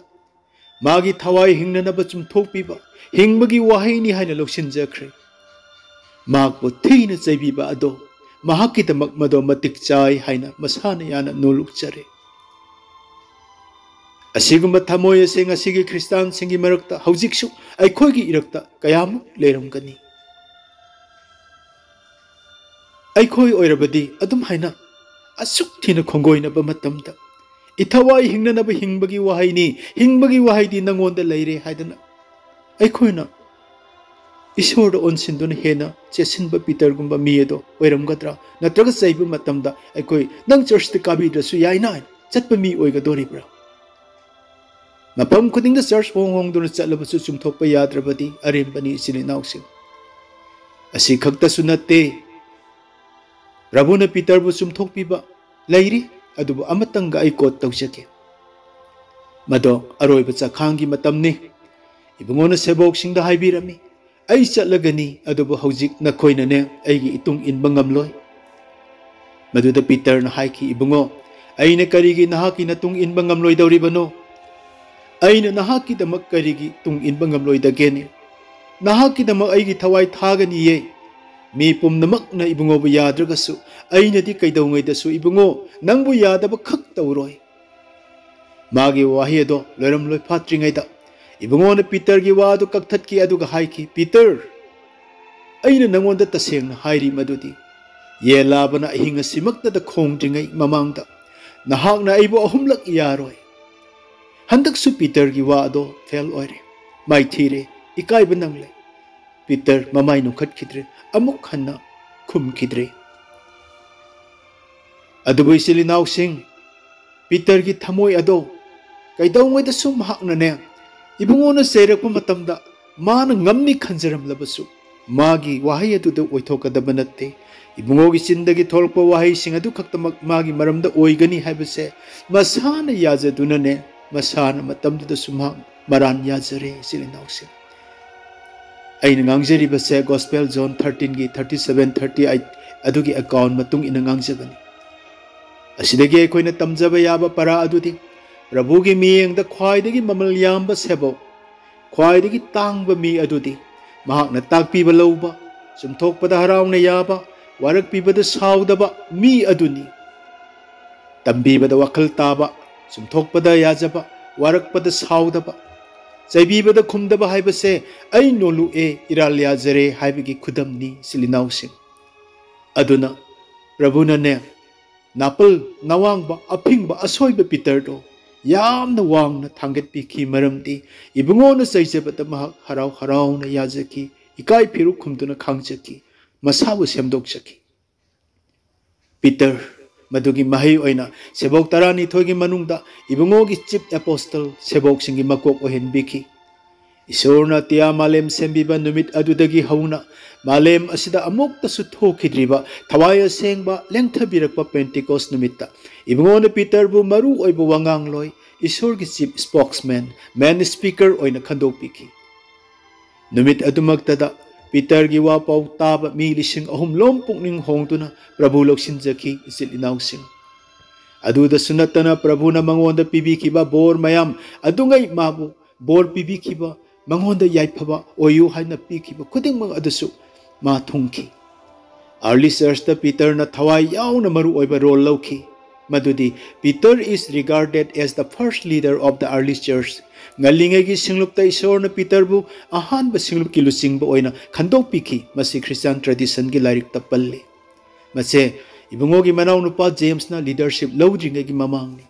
ꯃꯥꯒꯤ ꯊꯋꯥꯏ ꯍꯤꯡꯅꯅꯕ ꯆꯨꯝꯊꯣꯛꯄꯤꯕ ꯍꯤꯡꯕꯒꯤ ꯋꯥꯍꯩꯅꯤ ꯍꯥꯏꯅ ꯂꯧꯁꯤꯟꯖꯈ꯭ꯔꯦ꯫ ꯃꯍꯥꯛꯄꯨ ꯊꯤꯅ ꯆꯩꯕꯤꯕ ꯑꯗꯣ ꯃꯍꯥꯛꯀꯤꯗꯃꯛ ꯃꯗꯣ ꯃꯇꯤꯛ ꯆꯥꯏ ꯍꯥꯏꯅ ꯃꯁꯥꯅ ꯌꯥꯅ ꯅꯣꯂꯨꯛꯆꯔꯦ꯫ ꯑꯁꯤꯒꯨꯝꯕ ꯊꯃꯣꯏ ꯑꯁꯦ ꯉꯁꯤꯒꯤ ꯈ꯭ꯔꯤꯁꯇꯥꯟꯁꯤꯡꯒꯤ ꯃꯔꯛꯇ ꯍꯧꯖꯤꯛꯁꯨ ꯑꯩꯈꯣꯏꯒꯤ ꯏꯔꯛꯇ ꯀꯌꯥꯃꯨꯛ ꯂꯩꯔꯝꯒꯅꯤ? ꯑꯩꯈꯣꯏ ꯑꯣꯏꯔꯕꯗꯤ ꯑꯗꯨꯝ ꯍꯥꯏꯅ ꯑꯁꯨꯛ ꯊꯤꯅ ꯈꯣꯡꯒꯣꯏꯅꯕ ꯃꯇꯝꯗ, "ꯏꯊꯋꯥꯏ ꯍꯤꯡꯅꯅꯕ ꯍꯤꯡꯕꯒꯤ ꯋꯥꯍꯩꯅꯤ, ꯍꯤꯡꯕꯒꯤ ꯋꯥꯍꯩꯗꯤ ꯅꯉꯣꯟꯗ ꯂꯩꯔꯦ" ꯍꯥꯏꯗꯅ ꯑꯩꯈꯣꯏꯅ ꯏꯁꯣꯔꯗ ꯑꯣꯟꯁꯤꯟꯗꯨꯅ ꯍꯦꯟꯅ ꯆꯦꯠꯁꯤꯟꯕ ꯄꯤꯇꯔꯒꯨꯝꯕ ꯃꯤ ꯑꯗꯣ ꯑꯣꯏꯔꯝꯒꯗ꯭ꯔꯥ? ꯅꯠꯇ꯭ꯔꯒ ꯆꯩꯕ ꯃꯇꯝꯗ ꯑꯩꯈꯣꯏ "ꯅꯪ ꯆꯔꯆꯇ ꯀꯥꯕꯤꯗ꯭ꯔꯁꯨ ꯌꯥꯏꯅ" ꯍꯥꯏꯅ ꯆꯠꯄ ꯃꯤ ꯑꯣꯏꯒꯗꯣꯔꯤꯕ꯭ꯔꯥ? ꯃꯐꯝ ꯈꯨꯗꯤꯡꯗ ꯆꯔꯆ ꯍꯣꯡ ꯍꯣꯡꯗꯨꯅ ꯆꯠꯂꯕꯁꯨ ꯆꯨꯝꯊꯣꯛꯄ ꯌꯥꯗ꯭ꯔꯕꯗꯤ ꯑꯔꯦꯝꯕꯅꯤ, ꯏꯆꯤꯜ ꯏꯅꯥꯎꯁꯤꯡ꯫ ꯑꯁꯤ ꯈꯛꯇꯁꯨ ꯅꯠꯇꯦ, ꯄ꯭ꯔꯚꯨꯅ ꯄꯤꯇꯔꯕꯨ ꯆꯨꯝꯊꯣꯛꯄꯤꯕ ꯂꯩꯔꯤ, ꯑꯗꯨꯕꯨ ꯑꯃꯇꯪꯒ ꯑꯩ ꯀꯣꯠ ꯇꯧꯖꯒꯦ꯫ ꯃꯗꯣ ꯑꯔꯣꯏꯕ ꯆꯈꯥꯡꯒꯤ ꯃꯇꯝꯅꯤ꯫ ꯏꯕꯨꯡꯉꯣꯅ ꯁꯦꯕꯣꯛꯁꯤꯡꯗ ꯍꯥꯏꯕꯤꯔꯝꯃꯤ, "ꯑꯩ ꯆꯠꯂꯒꯅꯤ, ꯑꯗꯨꯕꯨ ꯍꯧꯖꯤꯛ ꯅꯈꯣꯏꯅꯅꯦ ꯑꯩꯒꯤ ꯏꯇꯨꯡ ꯏꯟꯕ ꯉꯝꯂꯣꯏ"꯫ ꯃꯗꯨꯗ ꯄꯤꯇꯔꯅ ꯍꯥꯏꯈꯤ, "ꯏꯕꯨꯡꯉꯣ, ꯑꯩꯅ ꯀꯔꯤꯒꯤ ꯅꯍꯥꯛꯀꯤ ꯅꯇꯨꯡ ꯏꯟꯕ ꯉꯝꯂꯣꯏꯗꯧꯔꯤꯕꯅꯣ? ꯑꯩꯅ ꯅꯍꯥꯛꯀꯤꯗꯃꯛ ꯀꯔꯤꯒꯤ ꯇꯨꯡ ꯏꯟꯕ ꯉꯝꯂꯣꯏꯗꯒꯦꯅꯦ? ꯅꯍꯥꯛꯀꯤꯗꯃꯛ ꯑꯩꯒꯤ ꯊꯋꯥꯏ ꯊꯥꯒꯅꯤꯌꯦ꯫ ꯃꯤ ꯄꯨꯝꯅꯃꯛꯅ ꯏꯕꯨꯡꯉꯣꯕꯨ ꯌꯥꯗ꯭ꯔꯒꯁꯨ ꯑꯩꯅꯗꯤ ꯀꯩꯗꯧꯉꯩꯗꯁꯨ ꯏꯕꯨꯡꯉꯣ ꯅꯪꯕꯨ ꯌꯥꯗꯕ ꯈꯛ ꯇꯧꯔꯣꯏ꯫ ꯃꯥꯒꯤ ꯋꯥꯍꯩ ꯑꯗꯣ ꯂꯣꯏꯔꯝꯂꯣꯏ ꯐꯥꯠꯇ꯭ꯔꯤꯉꯩꯗ ꯏꯕꯨꯡꯉꯣꯅ ꯄꯤꯇꯔꯒꯤ ꯋꯥ ꯑꯗꯨ ꯀꯛꯊꯠꯈꯤ, ꯑꯗꯨꯒ ꯍꯥꯏꯈꯤ, "ꯄꯤꯇꯔ, ꯑꯩꯅ ꯅꯪꯉꯣꯟꯗ ꯇꯁꯦꯡꯅ ꯍꯥꯏꯔꯤ ꯃꯗꯨꯗꯤ ꯌꯦꯟ ꯂꯥꯕꯅ ꯑꯍꯤꯡ ꯑꯁꯤꯃꯛꯇꯗ ꯈꯣꯡꯗ꯭ꯔꯤꯉꯩ ꯃꯃꯥꯡꯗ ꯅꯍꯥꯛꯅ ꯑꯩꯕꯨ ꯑꯍꯨꯝꯂꯛ ꯌꯥꯔꯣꯏ꯫" ꯍꯟꯗꯛꯁꯨ ꯄꯤꯇꯔꯒꯤ ꯋꯥ ꯑꯗꯣ ꯐꯦꯜ ꯑꯣꯏꯔꯦ, ꯃꯥꯏꯊꯤꯔꯦ, ꯏꯀꯥꯏꯕ ꯅꯪꯂꯦ꯫ ꯄꯤꯇꯔ ꯃꯃꯥꯏ ꯅꯣꯛꯈꯠꯈꯤꯗ꯭ꯔꯦ, ꯑꯃꯨꯛ ꯍꯟꯅ ꯈꯨꯝꯈꯤꯗ꯭ꯔꯦ꯫ ꯑꯗꯨꯕꯨ ꯏꯆꯤꯜ ꯏꯅꯥꯎꯁꯤꯡ, ꯄꯤꯇꯔꯒꯤ ꯊꯃꯣꯏ ꯑꯗꯣ ꯀꯩꯗꯧꯉꯩꯗꯁꯨ ꯃꯍꯥꯛꯅꯅꯦ, ꯏꯕꯨꯡꯉꯣꯅ ꯆꯩꯔꯛꯄ ꯃꯇꯝꯗ ꯃꯥꯅ ꯉꯝꯅꯤ ꯈꯟꯖꯔꯝꯂꯕꯁꯨ, ꯃꯥꯒꯤ ꯋꯥꯍꯩ ꯑꯗꯨꯗ ꯑꯣꯏꯊꯣꯛꯀꯗꯕ ꯅꯠꯇꯦ꯫ ꯏꯕꯨꯡꯉꯣꯒꯤ ꯆꯤꯟꯗꯒꯤ ꯊꯣꯛꯂꯛꯄ ꯋꯥꯍꯩꯁꯤꯡ ꯑꯗꯨ ꯈꯛꯇꯃꯛ ꯃꯥꯒꯤ ꯃꯔꯝꯗ ꯑꯣꯏꯒꯅꯤ ꯍꯥꯏꯕꯁꯦ ꯃꯁꯥꯅ ꯌꯥꯖꯗꯨꯅꯅꯦ, ꯃꯁꯥꯅ ꯃꯇꯝꯗꯨꯗꯁꯨ ꯃꯍꯥꯛ ꯃꯔꯥꯟ ꯌꯥꯖꯔꯦ, ꯏꯆꯤꯜ ꯏꯅꯥꯎꯁꯤꯡ꯫ ꯑꯩꯅ ꯉꯥꯡꯖꯔꯤꯕꯁꯦ Gospel John thirteenꯒꯤ thirty seven, thirty eight ꯑꯗꯨꯒꯤ account ꯃꯇꯨꯡ ꯏꯟꯅ ꯉꯥꯡꯖꯕꯅꯤ꯫ ꯑꯁꯤꯗꯒꯤ ꯑꯩꯈꯣꯏꯅ ꯇꯝꯖꯕ ꯌꯥꯕ ꯄꯔꯥ ꯑꯗꯨꯗꯤ ꯄ꯭ꯔꯚꯨꯒꯤ ꯃꯤꯠꯌꯦꯡꯗ ꯈ꯭ꯋꯥꯏꯗꯒꯤ ꯃꯃꯜ ꯌꯥꯝꯕ ꯁꯦꯕꯣꯛ, ꯈ꯭ꯋꯥꯏꯗꯒꯤ ꯇꯥꯡꯕ ꯃꯤ ꯑꯗꯨꯗꯤ ꯃꯍꯥꯛꯅ ꯇꯥꯛꯄꯤꯕ ꯂꯧꯕ, ꯆꯨꯝꯊꯣꯛꯄꯗ ꯍꯔꯥꯎꯅ ꯌꯥꯕ, ꯋꯥꯔꯛꯄꯤꯕꯗ ꯁꯥꯎꯗꯕ ꯃꯤ ꯑꯗꯨꯅꯤ꯫ ꯇꯝꯕꯤꯕꯗ ꯋꯥꯈꯜ ꯇꯥꯕ, ꯆꯨꯝꯊꯣꯛꯄꯗ ꯌꯥꯖꯕ, ꯋꯥꯔꯛꯄꯗ ꯁꯥꯎꯗꯕ, ꯆꯩꯕꯤꯕꯗ ꯈꯨꯝꯗꯕ ꯍꯥꯏꯕꯁꯦ "ꯑꯩ ꯅꯣꯂꯨꯛꯑꯦ, ꯏꯔꯥꯜ ꯌꯥꯖꯔꯦ" ꯍꯥꯏꯕꯒꯤ ꯈꯨꯗꯝꯅꯤ, ꯏꯆꯤꯜ ꯏꯅꯥꯎꯁꯤꯡ꯫ ꯑꯗꯨꯅ ꯄ꯭ꯔꯚꯨꯅꯅꯦ, ꯅꯥꯄꯜ, ꯅꯋꯥꯡꯕ, ꯑꯐꯤꯡꯕ, ꯑꯁꯣꯏꯕ ꯄꯤꯇꯔꯗꯣ ꯌꯥꯝꯅ ꯋꯥꯡꯅ ꯊꯥꯡꯒꯠꯄꯤꯈꯤ, ꯃꯔꯝꯗꯤ ꯏꯕꯨꯡꯉꯣꯅ ꯆꯩꯖꯕꯗ ꯃꯍꯥꯛ ꯍꯔꯥꯎ ꯍꯔꯥꯎꯅ ꯌꯥꯖꯈꯤ, ꯏꯀꯥꯏ ꯐꯤꯔꯨꯛ ꯈꯨꯝꯗꯨꯅ ꯈꯥꯡꯖꯈꯤ, ꯃꯁꯥꯕꯨ ꯁꯦꯝꯗꯣꯛꯆꯈꯤ꯫ ꯄꯤꯇꯔ, ꯃꯗꯨꯒꯤ ꯃꯍꯩ ꯑꯣꯏꯅ ꯁꯦꯕꯣꯛ ꯇꯔꯥꯅꯤꯊꯣꯏꯒꯤ ꯃꯅꯨꯡꯗ ꯏꯕꯨꯡꯉꯣꯒꯤ chief apostle, ꯁꯦꯕꯣꯛꯁꯤꯡꯒꯤ ꯃꯀꯣꯛ ꯑꯣꯏꯍꯟꯕꯤꯈꯤ꯫ ꯏꯁꯣꯔꯅ ꯑꯇꯤꯌꯥ ꯃꯥꯂꯦꯝ ꯁꯦꯝꯕꯤꯕ ꯅꯨꯃꯤꯠ ꯑꯗꯨꯗꯒꯤ ꯍꯧꯅ ꯃꯥꯂꯦꯝ ꯑꯁꯤꯗ ꯑꯃꯨꯛꯇꯁꯨ ꯊꯣꯛꯈꯤꯗ꯭ꯔꯤꯕ ꯊꯋꯥꯏ ꯑꯁꯦꯡꯕ ꯂꯦꯡꯊꯕꯤꯔꯛꯄ Pentecost ꯅꯨꯃꯤꯠꯇ ꯏꯕꯨꯡꯉꯣꯅ ꯄꯤꯇꯔꯕꯨ ꯃꯔꯨ ꯑꯣꯏꯕ ꯋꯥꯉꯥꯡꯂꯣꯏ, ꯏꯁꯣꯔꯒꯤ chief spokesman, main speaker ꯑꯣꯏꯅ ꯈꯟꯗꯣꯛꯄꯤꯈꯤ꯫ ꯅꯨꯃꯤꯠ ꯑꯗꯨꯃꯛꯇꯗ ꯄꯤꯇꯔꯒꯤ ꯋꯥ ꯄꯥꯎ ꯇꯥꯕ ꯃꯤ ꯂꯤꯁꯤꯡ ꯑꯍꯨꯝ ꯂꯣꯝ ꯄꯨꯛꯅꯤꯡ ꯍꯣꯡꯗꯨꯅ ꯄ꯭ꯔꯚꯨ ꯂꯧꯁꯤꯟꯖꯈꯤ, ꯏꯆꯤꯜ ꯏꯅꯥꯎꯁꯤꯡ꯫ ꯑꯗꯨꯗꯁꯨ ꯅꯠꯇꯅ ꯄ꯭ꯔꯚꯨꯅ ꯃꯉꯣꯟꯗ ꯄꯤꯕꯤꯈꯤꯕ ꯕꯣꯔ ꯃꯌꯥꯝ ꯑꯗꯨꯉꯩ ꯃꯥꯕꯨ ꯕꯣꯔ ꯄꯤꯕꯤꯈꯤꯕ, ꯃꯉꯣꯟꯗ ꯌꯥꯏꯐꯕ ꯑꯣꯏꯌꯨ ꯍꯥꯏꯅ ꯄꯤꯈꯤꯕ ꯈꯨꯗꯤꯡꯃꯛ ꯑꯗꯨꯁꯨ ꯃꯥ ꯊꯨꯡꯈꯤ꯫ Early churchꯇ ꯄꯤꯇꯔꯅ ꯊꯋꯥꯏ ꯌꯥꯎꯅ ꯃꯔꯨ ꯑꯣꯏꯕ role ꯂꯧꯈꯤ꯫ ꯃꯗꯨꯗꯤ Peter is regarded as the first leader of the early church꯫ ꯉꯜꯂꯤꯉꯩꯒꯤ ꯁꯤꯡꯂꯨꯞꯇ ꯏꯁꯣꯔꯅ ꯄꯤꯇꯔꯕꯨ ꯑꯍꯥꯟꯕ ꯁꯤꯡꯂꯨꯞꯀꯤ ꯂꯨꯆꯤꯡꯕ ꯑꯣꯏꯅ ꯈꯟꯗꯣꯛꯄꯤꯈꯤ꯫ ꯃꯁꯤ Christian traditionꯒꯤ ꯂꯥꯏꯔꯤꯛꯇ ꯄꯜꯂꯤ꯫ ꯃꯁꯦ ꯏꯕꯨꯡꯉꯣꯒꯤ ꯃꯅꯥꯎꯅꯨꯄꯥ ꯖꯦꯝꯁꯅ leadership ꯂꯧꯗ꯭ꯔꯤꯉꯩꯒꯤ ꯃꯃꯥꯡꯅꯤ꯫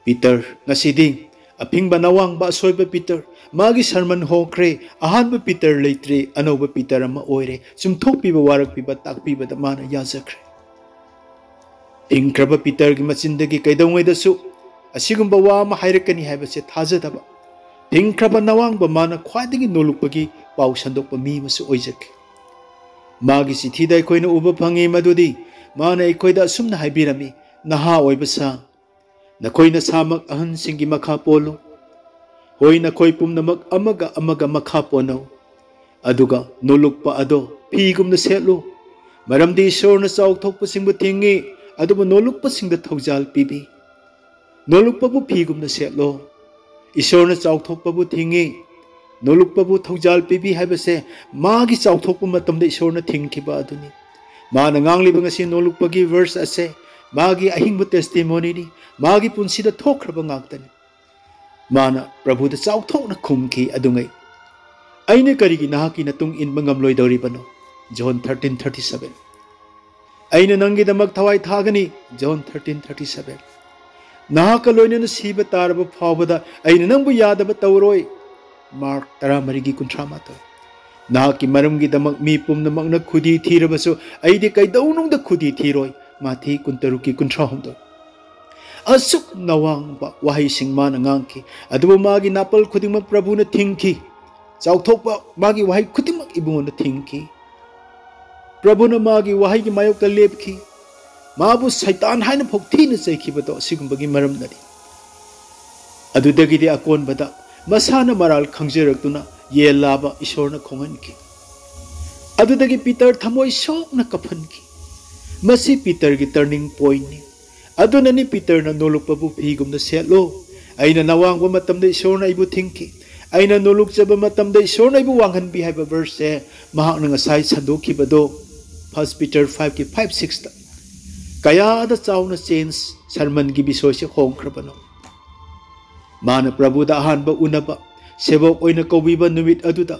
ꯄꯤꯇꯔ, ꯉꯁꯤꯗꯤ ꯑꯐꯤꯡꯕ ꯅꯋꯥꯡꯕ ꯑꯁꯣꯏꯕ ꯄꯤꯇꯔ, ꯃꯥꯒꯤ sermon ꯍꯣꯡꯈ꯭ꯔꯦ, ꯑꯍꯥꯟꯕ ꯄꯤꯇꯔ ꯂꯩꯇ꯭ꯔꯦ, ꯑꯅꯧꯕ ꯄꯤꯇꯔ ꯑꯃ ꯑꯣꯏꯔꯦ, ꯆꯨꯝꯊꯣꯛꯄꯤꯕ, ꯋꯥꯔꯛꯄꯤꯕ, ꯇꯥꯛꯄꯤꯕꯗ ꯃꯥꯅ ꯌꯥꯖꯈ꯭ꯔꯦ꯫ ꯐꯤꯡꯈ꯭ꯔꯕ ꯄꯤꯇꯔꯒꯤ ꯃꯆꯤꯟꯗꯒꯤ ꯀꯩꯗꯧꯉꯩꯗꯁꯨ ꯑꯁꯤꯒꯨꯝꯕ ꯋꯥ ꯑꯃ ꯍꯥꯏꯔꯛꯀꯅꯤ ꯍꯥꯏꯕꯁꯦ ꯊꯥꯖꯗꯕ, ꯐꯤꯡꯈ꯭ꯔꯕ ꯅꯋꯥꯡꯕ ꯃꯥꯅ ꯈ꯭ꯋꯥꯏꯗꯒꯤ ꯅꯣꯂꯨꯛꯄꯒꯤ ꯄꯥꯎ ꯁꯟꯗꯣꯛꯄ ꯃꯤ ꯑꯃꯁꯨ ꯑꯣꯏꯖꯈꯤ꯫ ꯃꯥꯒꯤ ꯆꯤꯊꯤꯗ ꯑꯩꯈꯣꯏꯅ ꯎꯕ ꯐꯪꯉꯤ ꯃꯗꯨꯗꯤ ꯃꯥꯅ ꯑꯩꯈꯣꯏꯗ ꯑꯁꯨꯝꯅ ꯍꯥꯏꯕꯤꯔꯝꯃꯤ, "ꯅꯍꯥ ꯑꯣꯏꯕ ꯁꯥ, ꯅꯈꯣꯏ ꯅꯁꯥꯃꯛ ꯑꯍꯟꯁꯤꯡꯒꯤ ꯃꯈꯥ ꯄꯣꯜꯂꯨ꯫ ꯍꯣꯏ, ꯅꯈꯣꯏ ꯄꯨꯝꯅꯃꯛ ꯑꯃꯒ ꯑꯃꯒ ꯃꯈꯥ ꯄꯣꯟꯅꯧ, ꯑꯗꯨꯒ ꯅꯣꯂꯨꯛꯄ ꯑꯗꯣ ꯐꯤꯒꯨꯝꯅ ꯁꯦꯠꯂꯨ, ꯃꯔꯝꯗꯤ ꯏꯁꯣꯔꯅ ꯆꯥꯎꯊꯣꯛꯄꯁꯤꯡꯕꯨ ꯊꯤꯡꯉꯤ, ꯑꯗꯨꯕꯨ ꯅꯣꯂꯨꯛꯄꯁꯤꯡꯗ ꯊꯧꯖꯥꯜ ꯄꯤꯕꯤ꯫ ꯅꯣꯂꯨꯛꯄꯕꯨ ꯐꯤꯒꯨꯝꯅ ꯁꯦꯠꯂꯣ꯫ ꯏꯁꯣꯔꯅ ꯆꯥꯎꯊꯣꯛꯄꯕꯨ ꯊꯤꯡꯉꯤ, ꯅꯣꯂꯨꯛꯄꯕꯨ ꯊꯧꯖꯥꯜ ꯄꯤꯕꯤ" ꯍꯥꯏꯕꯁꯦ ꯃꯥꯒꯤ ꯆꯥꯎꯊꯣꯛꯄ ꯃꯇꯝꯗ ꯏꯁꯣꯔꯅ ꯊꯤꯡꯈꯤꯕ ꯑꯗꯨꯅꯤ꯫ ꯃꯥꯅ ꯉꯥꯡꯂꯤꯕ ꯉꯁꯤ ꯅꯣꯂꯨꯛꯄꯒꯤ verse ꯑꯁꯦ ꯃꯥꯒꯤ ꯑꯍꯤꯡꯕ testimonyꯅꯤ, ꯃꯥꯒꯤ ꯄꯨꯟꯁꯤꯗ ꯊꯣꯛꯈ꯭ꯔꯕ ꯉꯥꯛꯇꯅꯤ꯫ ꯃꯥꯅ ꯄ꯭ꯔꯚꯨꯗ ꯆꯥꯎꯊꯣꯛꯅ ꯈꯨꯝꯈꯤ ꯑꯗꯨꯉꯩ, "ꯑꯩꯅ ꯀꯔꯤꯒꯤ ꯅꯍꯥꯛꯀꯤ ꯃꯇꯨꯡ ꯏꯟꯕ ꯉꯝꯂꯣꯏꯗꯧꯔꯤꯕꯅꯣ?" John thirteen thirty seven꯫ "ꯑꯩꯅ ꯅꯪꯒꯤꯗꯃꯛ ꯊꯋꯥꯏ ꯊꯥꯒꯅꯤ", John thirteen thirty seven꯫ "ꯅꯍꯥꯛꯀ ꯂꯣꯏꯅꯅ ꯁꯤꯕ ꯇꯥꯔꯕ ꯐꯥꯎꯕꯗ ꯑꯩꯅ ꯅꯪꯕꯨ ꯌꯥꯗꯕ ꯇꯧꯔꯣꯏ", Mark ꯇꯔꯥꯃꯔꯤꯒꯤ ꯀꯨꯟꯊ꯭ꯔꯥ ꯃꯥꯊꯣꯏ꯫ "ꯅꯍꯥꯛꯀꯤ ꯃꯔꯝꯒꯤꯗꯃꯛ ꯃꯤ ꯄꯨꯝꯅꯃꯛꯅ ꯈꯨꯗꯤ ꯊꯤꯔꯕꯁꯨ ꯑꯩꯗꯤ ꯀꯩꯗꯧꯅꯨꯡꯗ ꯈꯨꯗꯤ ꯊꯤꯔꯣꯏ", ꯃꯥꯊꯤ ꯀꯨꯟꯇꯔꯨꯛꯀꯤ ꯀꯨꯟꯊ꯭ꯔꯥ ꯍꯨꯝꯗꯣꯏ꯫ ꯑꯁꯨꯛ ꯅꯋꯥꯡꯕ ꯋꯥꯍꯩꯁꯤꯡ ꯃꯥꯅ ꯉꯥꯡꯈꯤ, ꯑꯗꯨꯕꯨ ꯃꯥꯒꯤ ꯅꯥꯄꯜ ꯈꯨꯗꯤꯡꯃꯛ ꯄ꯭ꯔꯚꯨꯅ ꯊꯤꯡꯈꯤ꯫ ꯆꯥꯎꯊꯣꯛꯄ ꯃꯥꯒꯤ ꯋꯥꯍꯩ ꯈꯨꯗꯤꯡꯃꯛ ꯏꯕꯨꯡꯉꯣꯅ ꯊꯤꯡꯈꯤ꯫ ꯄ꯭ꯔꯚꯨꯅ ꯃꯥꯒꯤ ꯋꯥꯍꯩꯒꯤ ꯃꯥꯌꯣꯛꯇ ꯂꯦꯞꯈꯤ꯫ ꯃꯥꯕꯨ ꯁꯩꯇꯥꯟ ꯍꯥꯏꯅ ꯐꯥꯎ ꯊꯤꯅ ꯆꯩꯈꯤꯕꯗꯣ ꯑꯁꯤꯒꯨꯝꯕꯒꯤ ꯃꯔꯝꯅꯅꯤ꯫ ꯑꯗꯨꯗꯒꯤꯗꯤ ꯑꯀꯣꯟꯕꯗ ꯃꯁꯥꯅ ꯃꯔꯥꯜ ꯈꯪꯖꯔꯛꯇꯨꯅ ꯌꯦꯟ ꯂꯥꯕ ꯏꯁꯣꯔꯅ ꯈꯣꯡꯍꯟꯈꯤ꯫ ꯑꯗꯨꯗꯒꯤ ꯄꯤꯇꯔ ꯊꯃꯣꯏ ꯁꯣꯛꯅ ꯀꯞꯍꯟꯈꯤ꯫ ꯃꯁꯤ ꯄꯤꯇꯔꯒꯤ turning pointꯅꯤ꯫ ꯑꯗꯨꯅꯅꯤ ꯄꯤꯇꯔꯅ ꯅꯣꯂꯨꯛꯄꯕꯨ ꯐꯤꯒꯨꯝꯅ ꯁꯦꯠꯂꯣ꯫ ꯑꯩꯅ ꯅꯋꯥꯡꯕ ꯃꯇꯝꯗ ꯏꯁꯣꯔꯅ ꯑꯩꯕꯨ ꯊꯤꯡꯈꯤ꯫ ꯑꯩꯅ ꯅꯣꯂꯨꯛꯆꯕ ꯃꯇꯝꯗ ꯏꯁꯣꯔꯅ ꯑꯩꯕꯨ ꯋꯥꯡꯍꯟꯕꯤ ꯍꯥꯏꯕ verseꯁꯦ ꯃꯍꯥꯛꯅ ꯉꯁꯥꯏ ꯁꯟꯗꯣꯛꯈꯤꯕꯗꯣ First Peter fiveꯀꯤ five sixꯇ ꯀꯌꯥꯗ ꯆꯥꯎꯅ change sermonꯒꯤ ꯕꯤꯁꯣꯏꯁꯦ ꯍꯣꯡꯈ꯭ꯔꯕꯅꯣ꯫ ꯃꯥꯅ ꯄ꯭ꯔꯚꯨꯗ ꯑꯍꯥꯟꯕ ꯎꯅꯕ, ꯁꯦꯕꯣꯛ ꯑꯣꯏꯅ ꯀꯧꯕꯤꯕ ꯅꯨꯃꯤꯠ ꯑꯗꯨꯗ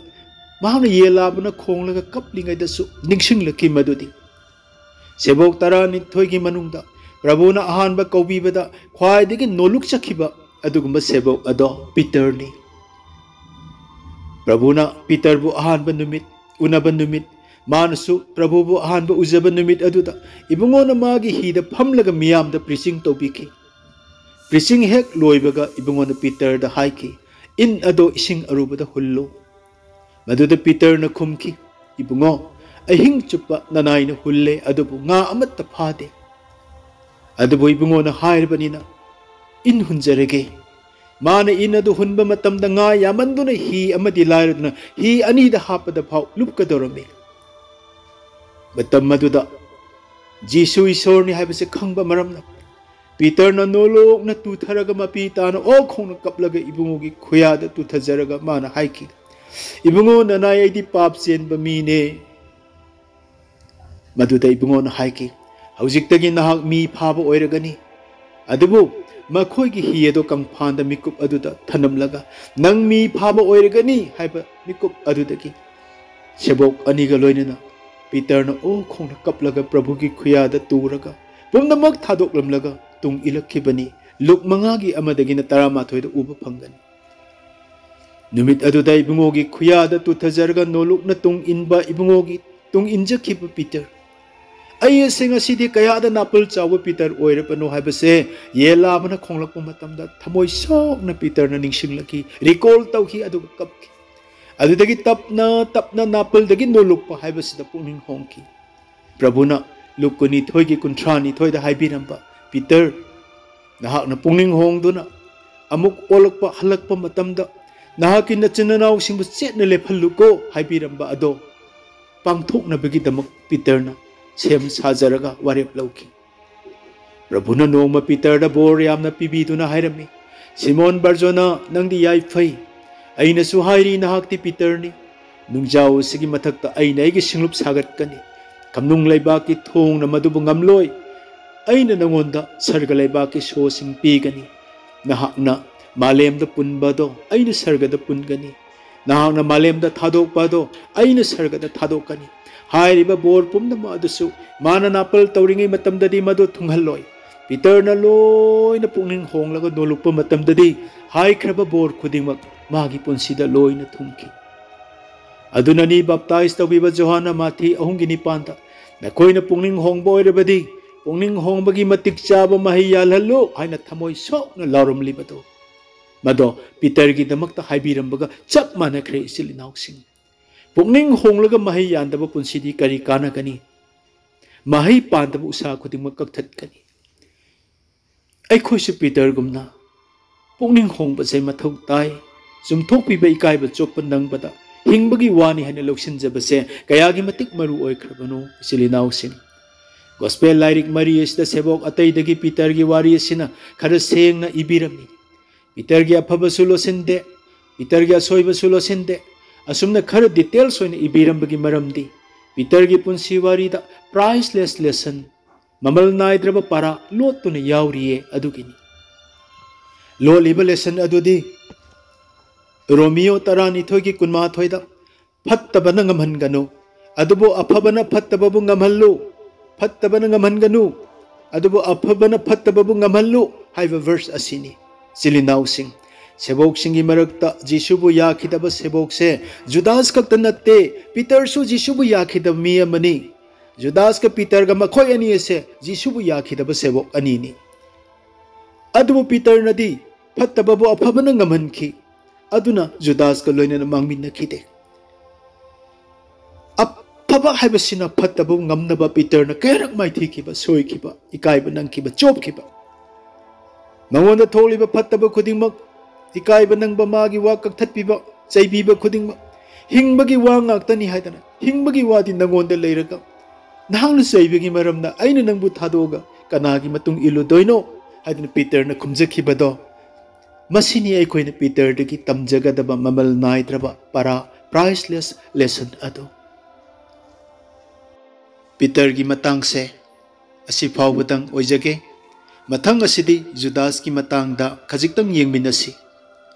ꯃꯍꯥꯛꯅ ꯌꯦꯟ ꯂꯥꯕꯅ ꯈꯣꯡꯂꯒ ꯀꯞꯂꯤꯉꯩꯗꯁꯨ ꯅꯤꯡꯁꯤꯡꯂꯛꯈꯤ ꯃꯗꯨꯗꯤ ꯁꯦꯕꯣꯛ ꯇꯔꯥꯅꯤꯊꯣꯏꯒꯤ ꯃꯅꯨꯡꯗ ꯄ꯭ꯔꯚꯨꯅ ꯑꯍꯥꯟꯕ ꯀꯧꯕꯤꯕꯗ ꯈ꯭ꯋꯥꯏꯗꯒꯤ ꯅꯣꯂꯨꯛꯆꯈꯤꯕ ꯑꯗꯨꯒꯨꯝꯕ ꯁꯦꯕꯣꯛ ꯑꯗꯣ ꯄꯤꯇꯔꯅꯤ꯫ ꯄ꯭ꯔꯚꯨꯅ ꯄꯤꯇꯔꯕꯨ ꯑꯍꯥꯟꯕ ꯅꯨꯃꯤꯠ ꯎꯅꯕ ꯅꯨꯃꯤꯠ, ꯃꯥꯅꯁꯨ ꯄ꯭ꯔꯚꯨꯕꯨ ꯑꯍꯥꯟꯕ ꯎꯖꯕ ꯅꯨꯃꯤꯠ ꯑꯗꯨꯗ ꯏꯕꯨꯡꯉꯣꯅ ꯃꯥꯒꯤ ꯍꯤꯗ ꯐꯝꯂꯒ ꯃꯤꯌꯥꯝꯗ preaching ꯇꯧꯕꯤꯈꯤ꯫ Preaching ꯍꯦꯛ ꯂꯣꯏꯕꯒ ꯏꯕꯨꯡꯉꯣꯅ ꯄꯤꯇꯔꯗ ꯍꯥꯏꯈꯤ, "ꯏꯟ ꯑꯗꯣ ꯏꯁꯤꯡ ꯑꯔꯨꯕꯗ ꯍꯨꯜꯂꯨ"꯫ ꯃꯗꯨꯗ ꯄꯤꯇꯔꯅ ꯈꯨꯝꯈꯤ, "ꯏꯕꯨꯡꯉꯣ, ꯑꯍꯤꯡ ꯆꯨꯞꯄ ꯅꯅꯥꯏꯅ ꯍꯨꯜꯂꯦ, ꯑꯗꯨꯕꯨ ꯉꯥ ꯑꯃꯠꯇ ꯐꯥꯗꯦ꯫ ꯑꯗꯨꯕꯨ ꯏꯕꯨꯡꯉꯣꯅ ꯍꯥꯏꯔꯕꯅꯤꯅ ꯏꯟ ꯍꯨꯟꯖꯔꯒꯦ"꯫ ꯃꯥꯅ ꯏꯟ ꯑꯗꯨ ꯍꯨꯟꯕ ꯃꯇꯝꯗ ꯉꯥ ꯌꯥꯝꯃꯟꯗꯨꯅ ꯍꯤ ꯑꯃꯗꯤ ꯂꯥꯏꯔꯗꯨꯅ ꯍꯤ ꯑꯅꯤꯗ ꯍꯥꯞꯄꯗ ꯐꯥꯎ ꯂꯨꯞꯀꯗꯧꯔꯝꯃꯤ꯫ ꯃꯇꯝ ꯑꯗꯨꯗ ꯖꯤꯁꯨ ꯏꯁꯣꯔꯅꯤ ꯍꯥꯏꯕꯁꯤ ꯈꯪꯕ ꯃꯔꯝꯅ ꯄꯤꯇꯔꯅ ꯅꯣꯂꯣꯛꯅ ꯇꯨꯊꯔꯒ ꯃꯄꯤ ꯇꯥꯅ ꯑꯣꯛ ꯈꯣꯡꯅ ꯀꯞꯂꯒ ꯏꯕꯨꯡꯉꯣꯒꯤ ꯈꯨꯌꯥꯗ ꯇꯨꯊꯖꯔꯒ ꯃꯥꯅ ꯍꯥꯏꯈꯤ, "ꯏꯕꯨꯡꯉꯣ ꯅꯅꯥꯏ, ꯑꯩꯗꯤ ꯄꯥꯞ ꯆꯦꯟꯕ ꯃꯤꯅꯦ"꯫ ꯃꯗꯨꯗ ꯏꯕꯨꯡꯉꯣꯅ ꯍꯥꯏꯈꯤ, "ꯍꯧꯖꯤꯛꯇꯒꯤ ꯅꯍꯥꯛ ꯃꯤ ꯐꯥꯕ ꯑꯣꯏꯔꯒꯅꯤ"꯫ ꯑꯗꯨꯕꯨ ꯃꯈꯣꯏꯒꯤ ꯍꯤ ꯑꯗꯨ ꯀꯪꯐꯥꯟꯗ ꯃꯤꯀꯨꯞ ꯑꯗꯨꯗ ꯊꯅꯝꯂꯒ, "ꯅꯪ ꯃꯤ ꯐꯥꯕ ꯑꯣꯏꯔꯒꯅꯤ" ꯍꯥꯏꯕ ꯃꯤꯀꯨꯞ ꯑꯗꯨꯗꯒꯤ ꯁꯦꯕꯣꯛ ꯑꯅꯤꯒ ꯂꯣꯏꯅꯅ ꯄꯤꯇꯔꯅ ꯑꯣꯛ ꯈꯣꯡꯅ ꯀꯞꯂꯒ ꯄ꯭ꯔꯚꯨꯒꯤ ꯈꯨꯌꯥꯗ ꯇꯨꯔꯒ ꯄꯨꯝꯅꯃꯛ ꯊꯥꯗꯣꯛꯂꯝꯂꯒ ꯇꯨꯡ ꯏꯜꯂꯛꯈꯤꯕꯅꯤ꯫ ꯂꯨꯛ ꯃꯉꯥꯒꯤ ꯑꯃꯗꯒꯤꯅ ꯇꯔꯥꯃꯥꯊꯣꯏꯗ ꯎꯕ ꯐꯪꯒꯅꯤ꯫ ꯅꯨꯃꯤꯠ ꯑꯗꯨꯗ ꯏꯕꯨꯡꯉꯣꯒꯤ ꯈꯨꯌꯥꯗ ꯇꯨꯊꯖꯔꯒ ꯅꯣꯂꯨꯛꯅ ꯇꯨꯡ ꯏꯟꯕ ꯏꯕꯨꯡꯉꯣꯒꯤ ꯇꯨꯡ ꯏꯟꯖꯈꯤꯕ ꯄꯤꯇꯔ꯫ ꯑꯩ ꯑꯁꯤ ꯉꯁꯤꯗꯤ ꯀꯌꯥꯗ ꯅꯥꯄꯜ ꯆꯥꯎꯕ ꯄꯤꯇꯔ ꯑꯣꯏꯔꯕꯅꯣ ꯍꯥꯏꯕꯁꯦ ꯌꯦꯟ ꯂꯥꯕꯅ ꯈꯣꯡꯂꯛꯄ ꯃꯇꯝꯗ ꯊꯃꯣꯏ ꯁꯣꯛꯅ ꯄꯤꯇꯔꯅ ꯅꯤꯡꯁꯤꯡꯂꯛꯈꯤ, recall ꯇꯧꯈꯤ, ꯑꯗꯨꯒ ꯀꯞꯈꯤ꯫ ꯑꯗꯨꯗꯒꯤ ꯇꯞꯅ ꯇꯞꯅ ꯅꯥꯄꯜꯗꯒꯤ ꯅꯣꯂꯨꯛꯄ ꯍꯥꯏꯕꯁꯤꯗ ꯄꯨꯛꯅꯤꯡ ꯍꯣꯡꯈꯤ꯫ ꯄ꯭ꯔꯚꯨꯅ ꯂꯨꯛ ꯀꯨꯟꯅꯤꯊꯣꯏꯒꯤ ꯀꯨꯟꯊ꯭ꯔꯥ ꯅꯤꯊꯣꯏꯗ ꯍꯥꯏꯕꯤꯔꯝꯕ, "ꯄꯤꯇꯔ, ꯅꯍꯥꯛꯅ ꯄꯨꯛꯅꯤꯡ ꯍꯣꯡꯗꯨꯅ ꯑꯃꯨꯛ ꯑꯣꯜꯂꯛꯄ, ꯍꯜꯂꯛꯄ ꯃꯇꯝꯗ ꯅꯍꯥꯛꯀꯤ ꯅꯆꯤꯟ ꯅꯅꯥꯎꯁꯤꯡꯕꯨ ꯆꯦꯠꯅ ꯂꯦꯞꯍꯜꯂꯨꯀꯣ" ꯍꯥꯏꯕꯤꯔꯝꯕ ꯑꯗꯣ ꯄꯥꯡꯊꯣꯛꯅꯕꯒꯤꯗꯃꯛ ꯄꯤꯇꯔꯅ ꯁꯦꯝ ꯁꯥꯖꯔꯒ ꯋꯥꯔꯦꯞ ꯂꯧꯈꯤ꯫ ꯄ꯭ꯔꯚꯨꯅ ꯅꯣꯡꯃ ꯄꯤꯇꯔꯗ ꯕꯣꯔ ꯌꯥꯝꯅ ꯄꯤꯕꯤꯗꯨꯅ ꯍꯥꯏꯔꯝꯃꯤ, "ꯁꯤꯃꯣꯟ ꯕꯔꯖꯣꯅꯥ, ꯅꯪꯗꯤ ꯌꯥꯏꯐꯩ꯫ ꯑꯩꯅꯁꯨ ꯍꯥꯏꯔꯤ, ꯅꯍꯥꯛꯇꯤ ꯄꯤꯇꯔꯅꯤ꯫ ꯅꯨꯡꯖꯥꯎ ꯑꯁꯤꯒꯤ ꯃꯊꯛꯇ ꯑꯩꯅ ꯑꯩꯒꯤ ꯁꯤꯡꯂꯨꯞ ꯁꯥꯒꯠꯀꯅꯤ꯫ ꯈꯝꯅꯨꯡ ꯂꯩꯕꯥꯛꯀꯤ ꯊꯣꯡꯅ ꯃꯗꯨꯕꯨ ꯉꯝꯂꯣꯏ꯫ ꯑꯩꯅ ꯅꯉꯣꯟꯗ ꯁꯔꯒ ꯂꯩꯕꯥꯛꯀꯤ ꯁꯣꯁꯤꯡ ꯄꯤꯒꯅꯤ꯫ ꯅꯍꯥꯛꯅ ꯃꯥꯂꯦꯝꯗ ꯄꯨꯟꯕ ꯑꯗꯣ ꯑꯩꯅ ꯁꯔꯒꯗ ꯄꯨꯟꯒꯅꯤ꯫ ꯅꯍꯥꯛꯅ ꯃꯥꯂꯦꯝꯗ ꯊꯥꯗꯣꯛꯄ ꯑꯗꯣ ꯑꯩꯅ ꯁꯔꯒꯗ ꯊꯥꯗꯣꯛꯀꯅꯤ꯫ ꯍꯥꯏꯔꯤꯕ ꯕꯣꯔ ꯄꯨꯝꯅꯃꯛ ꯑꯗꯨꯁꯨ ꯃꯥꯅ ꯅꯥꯄꯜ ꯇꯧꯔꯤꯉꯩ ꯃꯇꯝꯗꯗꯤ ꯃꯗꯨ ꯊꯨꯡꯍꯜꯂꯣꯏ꯫ ꯄꯤꯇꯔꯅ ꯂꯣꯏꯅ ꯄꯨꯛꯅꯤꯡ ꯍꯣꯡꯂꯒ ꯅꯣꯜꯂꯨꯛꯄ ꯃꯇꯝꯗꯗꯤ ꯍꯥꯏꯈ꯭ꯔꯕ ꯕꯣꯔ ꯈꯨꯗꯤꯡꯃꯛ ꯃꯥꯒꯤ ꯄꯨꯟꯁꯤꯗ ꯂꯣꯏꯅ ꯊꯨꯡꯈꯤ꯫ ꯑꯗꯨꯅꯅꯤ ꯕꯞꯇꯥꯏꯖ ꯇꯧꯕꯤꯕ ꯖꯣꯍꯥꯟꯅ ꯃꯥꯊꯤ ꯑꯍꯨꯝꯒꯤ ꯅꯤꯄꯥꯟꯗ, "ꯅꯈꯣꯏꯅ ꯄꯨꯛꯅꯤꯡ ꯍꯣꯡꯕ ꯑꯣꯏꯔꯕꯗꯤ, ꯄꯨꯛꯅꯤꯡ ꯍꯣꯡꯕꯒꯤ ꯃꯇꯤꯛ ꯆꯥꯕ ꯃꯍꯩ ꯌꯥꯜꯍꯜꯂꯨ" ꯍꯥꯏꯅ ꯊꯃꯣꯏ ꯁꯣꯛꯅ ꯂꯥꯎꯔꯝꯂꯤꯕꯗꯨ꯫ ꯃꯗꯣ ꯄꯤꯇꯔꯒꯤꯗꯃꯛꯇ ꯍꯥꯏꯕꯤꯔꯝꯕꯒ ꯆꯞ ꯃꯥꯟꯅꯈ꯭ꯔꯦ, ꯏꯆꯤꯜ ꯏꯅꯥꯎꯁꯤꯡ꯫ ꯄꯨꯛꯅꯤꯡ ꯍꯣꯡꯂꯒ ꯃꯍꯩ ꯌꯥꯟꯗꯕ ꯄꯨꯟꯁꯤꯗꯤ ꯀꯔꯤ ꯀꯥꯟꯅꯒꯅꯤ? ꯃꯍꯩ ꯄꯥꯟꯗꯕ ꯎꯁꯥ ꯈꯨꯗꯤꯡꯃꯛ ꯀꯛꯊꯠꯀꯅꯤ꯫ ꯑꯩꯈꯣꯏꯁꯨ ꯄꯤꯇꯔꯒꯨꯝꯅ ꯄꯨꯛꯅꯤꯡ ꯍꯣꯡꯕꯁꯦ ꯃꯊꯧ ꯇꯥꯏ꯫ ꯆꯨꯝꯊꯣꯛꯄꯤꯕ ꯏꯀꯥꯏꯕ ꯆꯣꯞꯄ ꯅꯪꯕꯗ ꯍꯤꯡꯕꯒꯤ ꯋꯥꯅꯤ ꯍꯥꯏꯅ ꯂꯧꯁꯤꯟꯖꯕꯁꯦ ꯀꯌꯥꯒꯤ ꯃꯇꯤꯛ ꯃꯔꯨ ꯑꯣꯏꯈ꯭ꯔꯕꯅꯣ, ꯏꯆꯤꯜ ꯏꯅꯥꯎꯁꯤꯡ꯫ ꯒꯣꯁꯄꯦꯜ ꯂꯥꯏꯔꯤꯛ ꯃꯔꯤ ꯑꯁꯤꯗ ꯁꯦꯕꯣꯛ ꯑꯇꯩꯗꯒꯤ ꯄꯤꯇꯔꯒꯤ ꯋꯥꯔꯤ ꯑꯁꯤꯅ ꯈꯔ ꯁꯦꯡꯅ ꯏꯕꯤꯔꯝꯃꯤ꯫ ꯄꯤꯇꯔꯒꯤ ꯑꯐꯕꯁꯨ ꯂꯣꯠꯁꯤꯟꯗꯦ, ꯄꯤꯇꯔꯒꯤ ꯑꯁꯣꯏꯕꯁꯨ ꯂꯣꯠꯁꯤꯟꯗꯦ꯫ ꯑꯁꯨꯝꯅ ꯈꯔ ꯗꯤꯇꯦꯜꯁ ꯑꯣꯏꯅ ꯏꯕꯤꯔꯝꯕꯒꯤ ꯃꯔꯝꯗꯤ ꯄꯤꯇꯔꯒꯤ ꯄꯨꯟꯁꯤ ꯋꯥꯔꯤꯗ priceless lesson, ꯃꯃꯜ ꯅꯥꯏꯗ꯭ꯔꯕ ꯄꯥꯔꯥ ꯂꯣꯠꯇꯨꯅ ꯌꯥꯎꯔꯤꯌꯦ ꯑꯗꯨꯒꯤꯅꯤ꯫ ꯂꯣꯜꯂꯤꯕ ꯂꯦꯁꯟ ꯑꯗꯨꯗꯤ ꯔꯣꯃꯤꯌꯣ ꯇꯔꯥꯅꯤꯊꯣꯏꯒꯤ ꯀꯨꯟꯃꯥꯊꯣꯏꯗ, "ꯐꯠꯇꯕꯅ ꯉꯝꯍꯟꯒꯅꯨ, ꯑꯗꯨꯕꯨ ꯑꯐꯕꯅ ꯐꯠꯇꯕꯕꯨ ꯉꯝꯍꯜꯂꯨ꯫ ꯐꯠꯇꯕꯅ ꯉꯝꯍꯟꯒꯅꯨ, ꯑꯗꯨꯕꯨ ꯑꯐꯕꯅ ꯐꯠꯇꯕꯕꯨ ꯉꯝꯍꯜꯂꯨ" ꯍꯥꯏꯕ ꯚꯔꯁ ꯑꯁꯤꯅꯤ꯫ ꯏꯆꯤꯜ ꯏꯅꯥꯎꯁꯤꯡ, ꯁꯦꯕꯣꯛꯁꯤꯡꯒꯤ ꯃꯔꯛꯇ ꯖꯤꯁꯨꯕꯨ ꯌꯥꯈꯤꯗꯕ ꯁꯦꯕꯣꯛꯁꯦ ꯖꯨꯗꯥꯁ ꯈꯛꯇ ꯅꯠꯇꯦ, ꯄꯤꯇꯔꯁꯨ ꯖꯤꯁꯨꯕꯨ ꯌꯥꯈꯤꯗꯕ ꯃꯤ ꯑꯃꯅꯤ꯫ ꯖꯨꯗꯥꯁꯀ ꯄꯤꯇꯔꯒ, ꯃꯈꯣꯏ ꯑꯅꯤ ꯑꯁꯦ ꯖꯤꯁꯨꯕꯨ ꯌꯥꯈꯤꯗꯕ ꯁꯦꯕꯣꯛ ꯑꯅꯤꯅꯤ꯫ ꯑꯗꯨꯕꯨ ꯄꯤꯇꯔꯅꯗꯤ ꯐꯠꯇꯕꯕꯨ ꯑꯐꯕꯅ ꯉꯝꯍꯟꯈꯤ, ꯑꯗꯨꯅ ꯖꯨꯗꯥꯁꯀ ꯂꯣꯏꯅꯅ ꯃꯥꯡꯃꯤꯟꯅꯈꯤꯗꯦ꯫ ꯑꯐꯕ ꯍꯥꯏꯕꯁꯤꯅ ꯐꯠꯇꯕꯕꯨ ꯉꯝꯅꯕ ꯄꯤꯇꯔꯅ ꯀꯌꯥꯔꯛ ꯃꯥꯏꯊꯤꯈꯤꯕ, ꯁꯣꯏꯈꯤꯕ, ꯏꯀꯥꯏꯕ ꯅꯪꯈꯤꯕ, ꯆꯣꯞꯈꯤꯕ꯫ ꯃꯉꯣꯟꯗ ꯊꯣꯛꯂꯤꯕ ꯐꯠꯇꯕ ꯈꯨꯗꯤꯡꯃꯛ, ꯏꯀꯥꯏꯕ ꯅꯪꯕ, ꯃꯥꯒꯤ ꯋꯥ ꯀꯛꯊꯠꯄꯤꯕ, ꯆꯩꯕꯤꯕ ꯈꯨꯗꯤꯡꯃꯛ, ꯍꯤꯡꯕꯒꯤ ꯋꯥ ꯉꯥꯛꯇꯅꯤ ꯍꯥꯏꯗꯅ, ꯍꯤꯡꯕꯒꯤ ꯋꯥꯗꯤ ꯅꯉꯣꯟꯗ ꯂꯩꯔꯒ, ꯅꯍꯥꯛꯅ ꯆꯩꯕꯒꯤ ꯃꯔꯝꯅ ꯑꯩꯅ ꯅꯪꯕꯨ ꯊꯥꯗꯣꯛꯑꯒ ꯀꯅꯥꯒꯤ ꯃꯇꯨꯡ ꯏꯜꯂꯨꯗꯣꯏꯅꯣ ꯍꯥꯏꯗꯅ ꯄꯤꯇꯔꯅ ꯈꯨꯝꯖꯈꯤꯕꯗꯣ, ꯃꯁꯤꯅꯤ ꯑꯩꯈꯣꯏꯅ ꯄꯤꯇꯔꯗꯒꯤ ꯇꯝꯖꯒꯗꯕ ꯃꯃꯜ ꯅꯥꯏꯗ꯭ꯔꯕ ꯄꯔꯥ, priceless lesson ꯑꯗꯨ꯫ ꯄꯤꯇꯔꯒꯤ ꯃꯇꯥꯡꯁꯦ ꯑꯁꯤ ꯐꯥꯎꯕꯗꯪ ꯑꯣꯏꯖꯒꯦ꯫ ꯃꯊꯪ ꯑꯁꯤꯗꯤ ꯖꯨꯗꯥꯁꯀꯤ ꯃꯇꯥꯡꯗ ꯈꯖꯤꯛꯇꯪ ꯌꯦꯡꯃꯤꯟꯅꯁꯤ꯫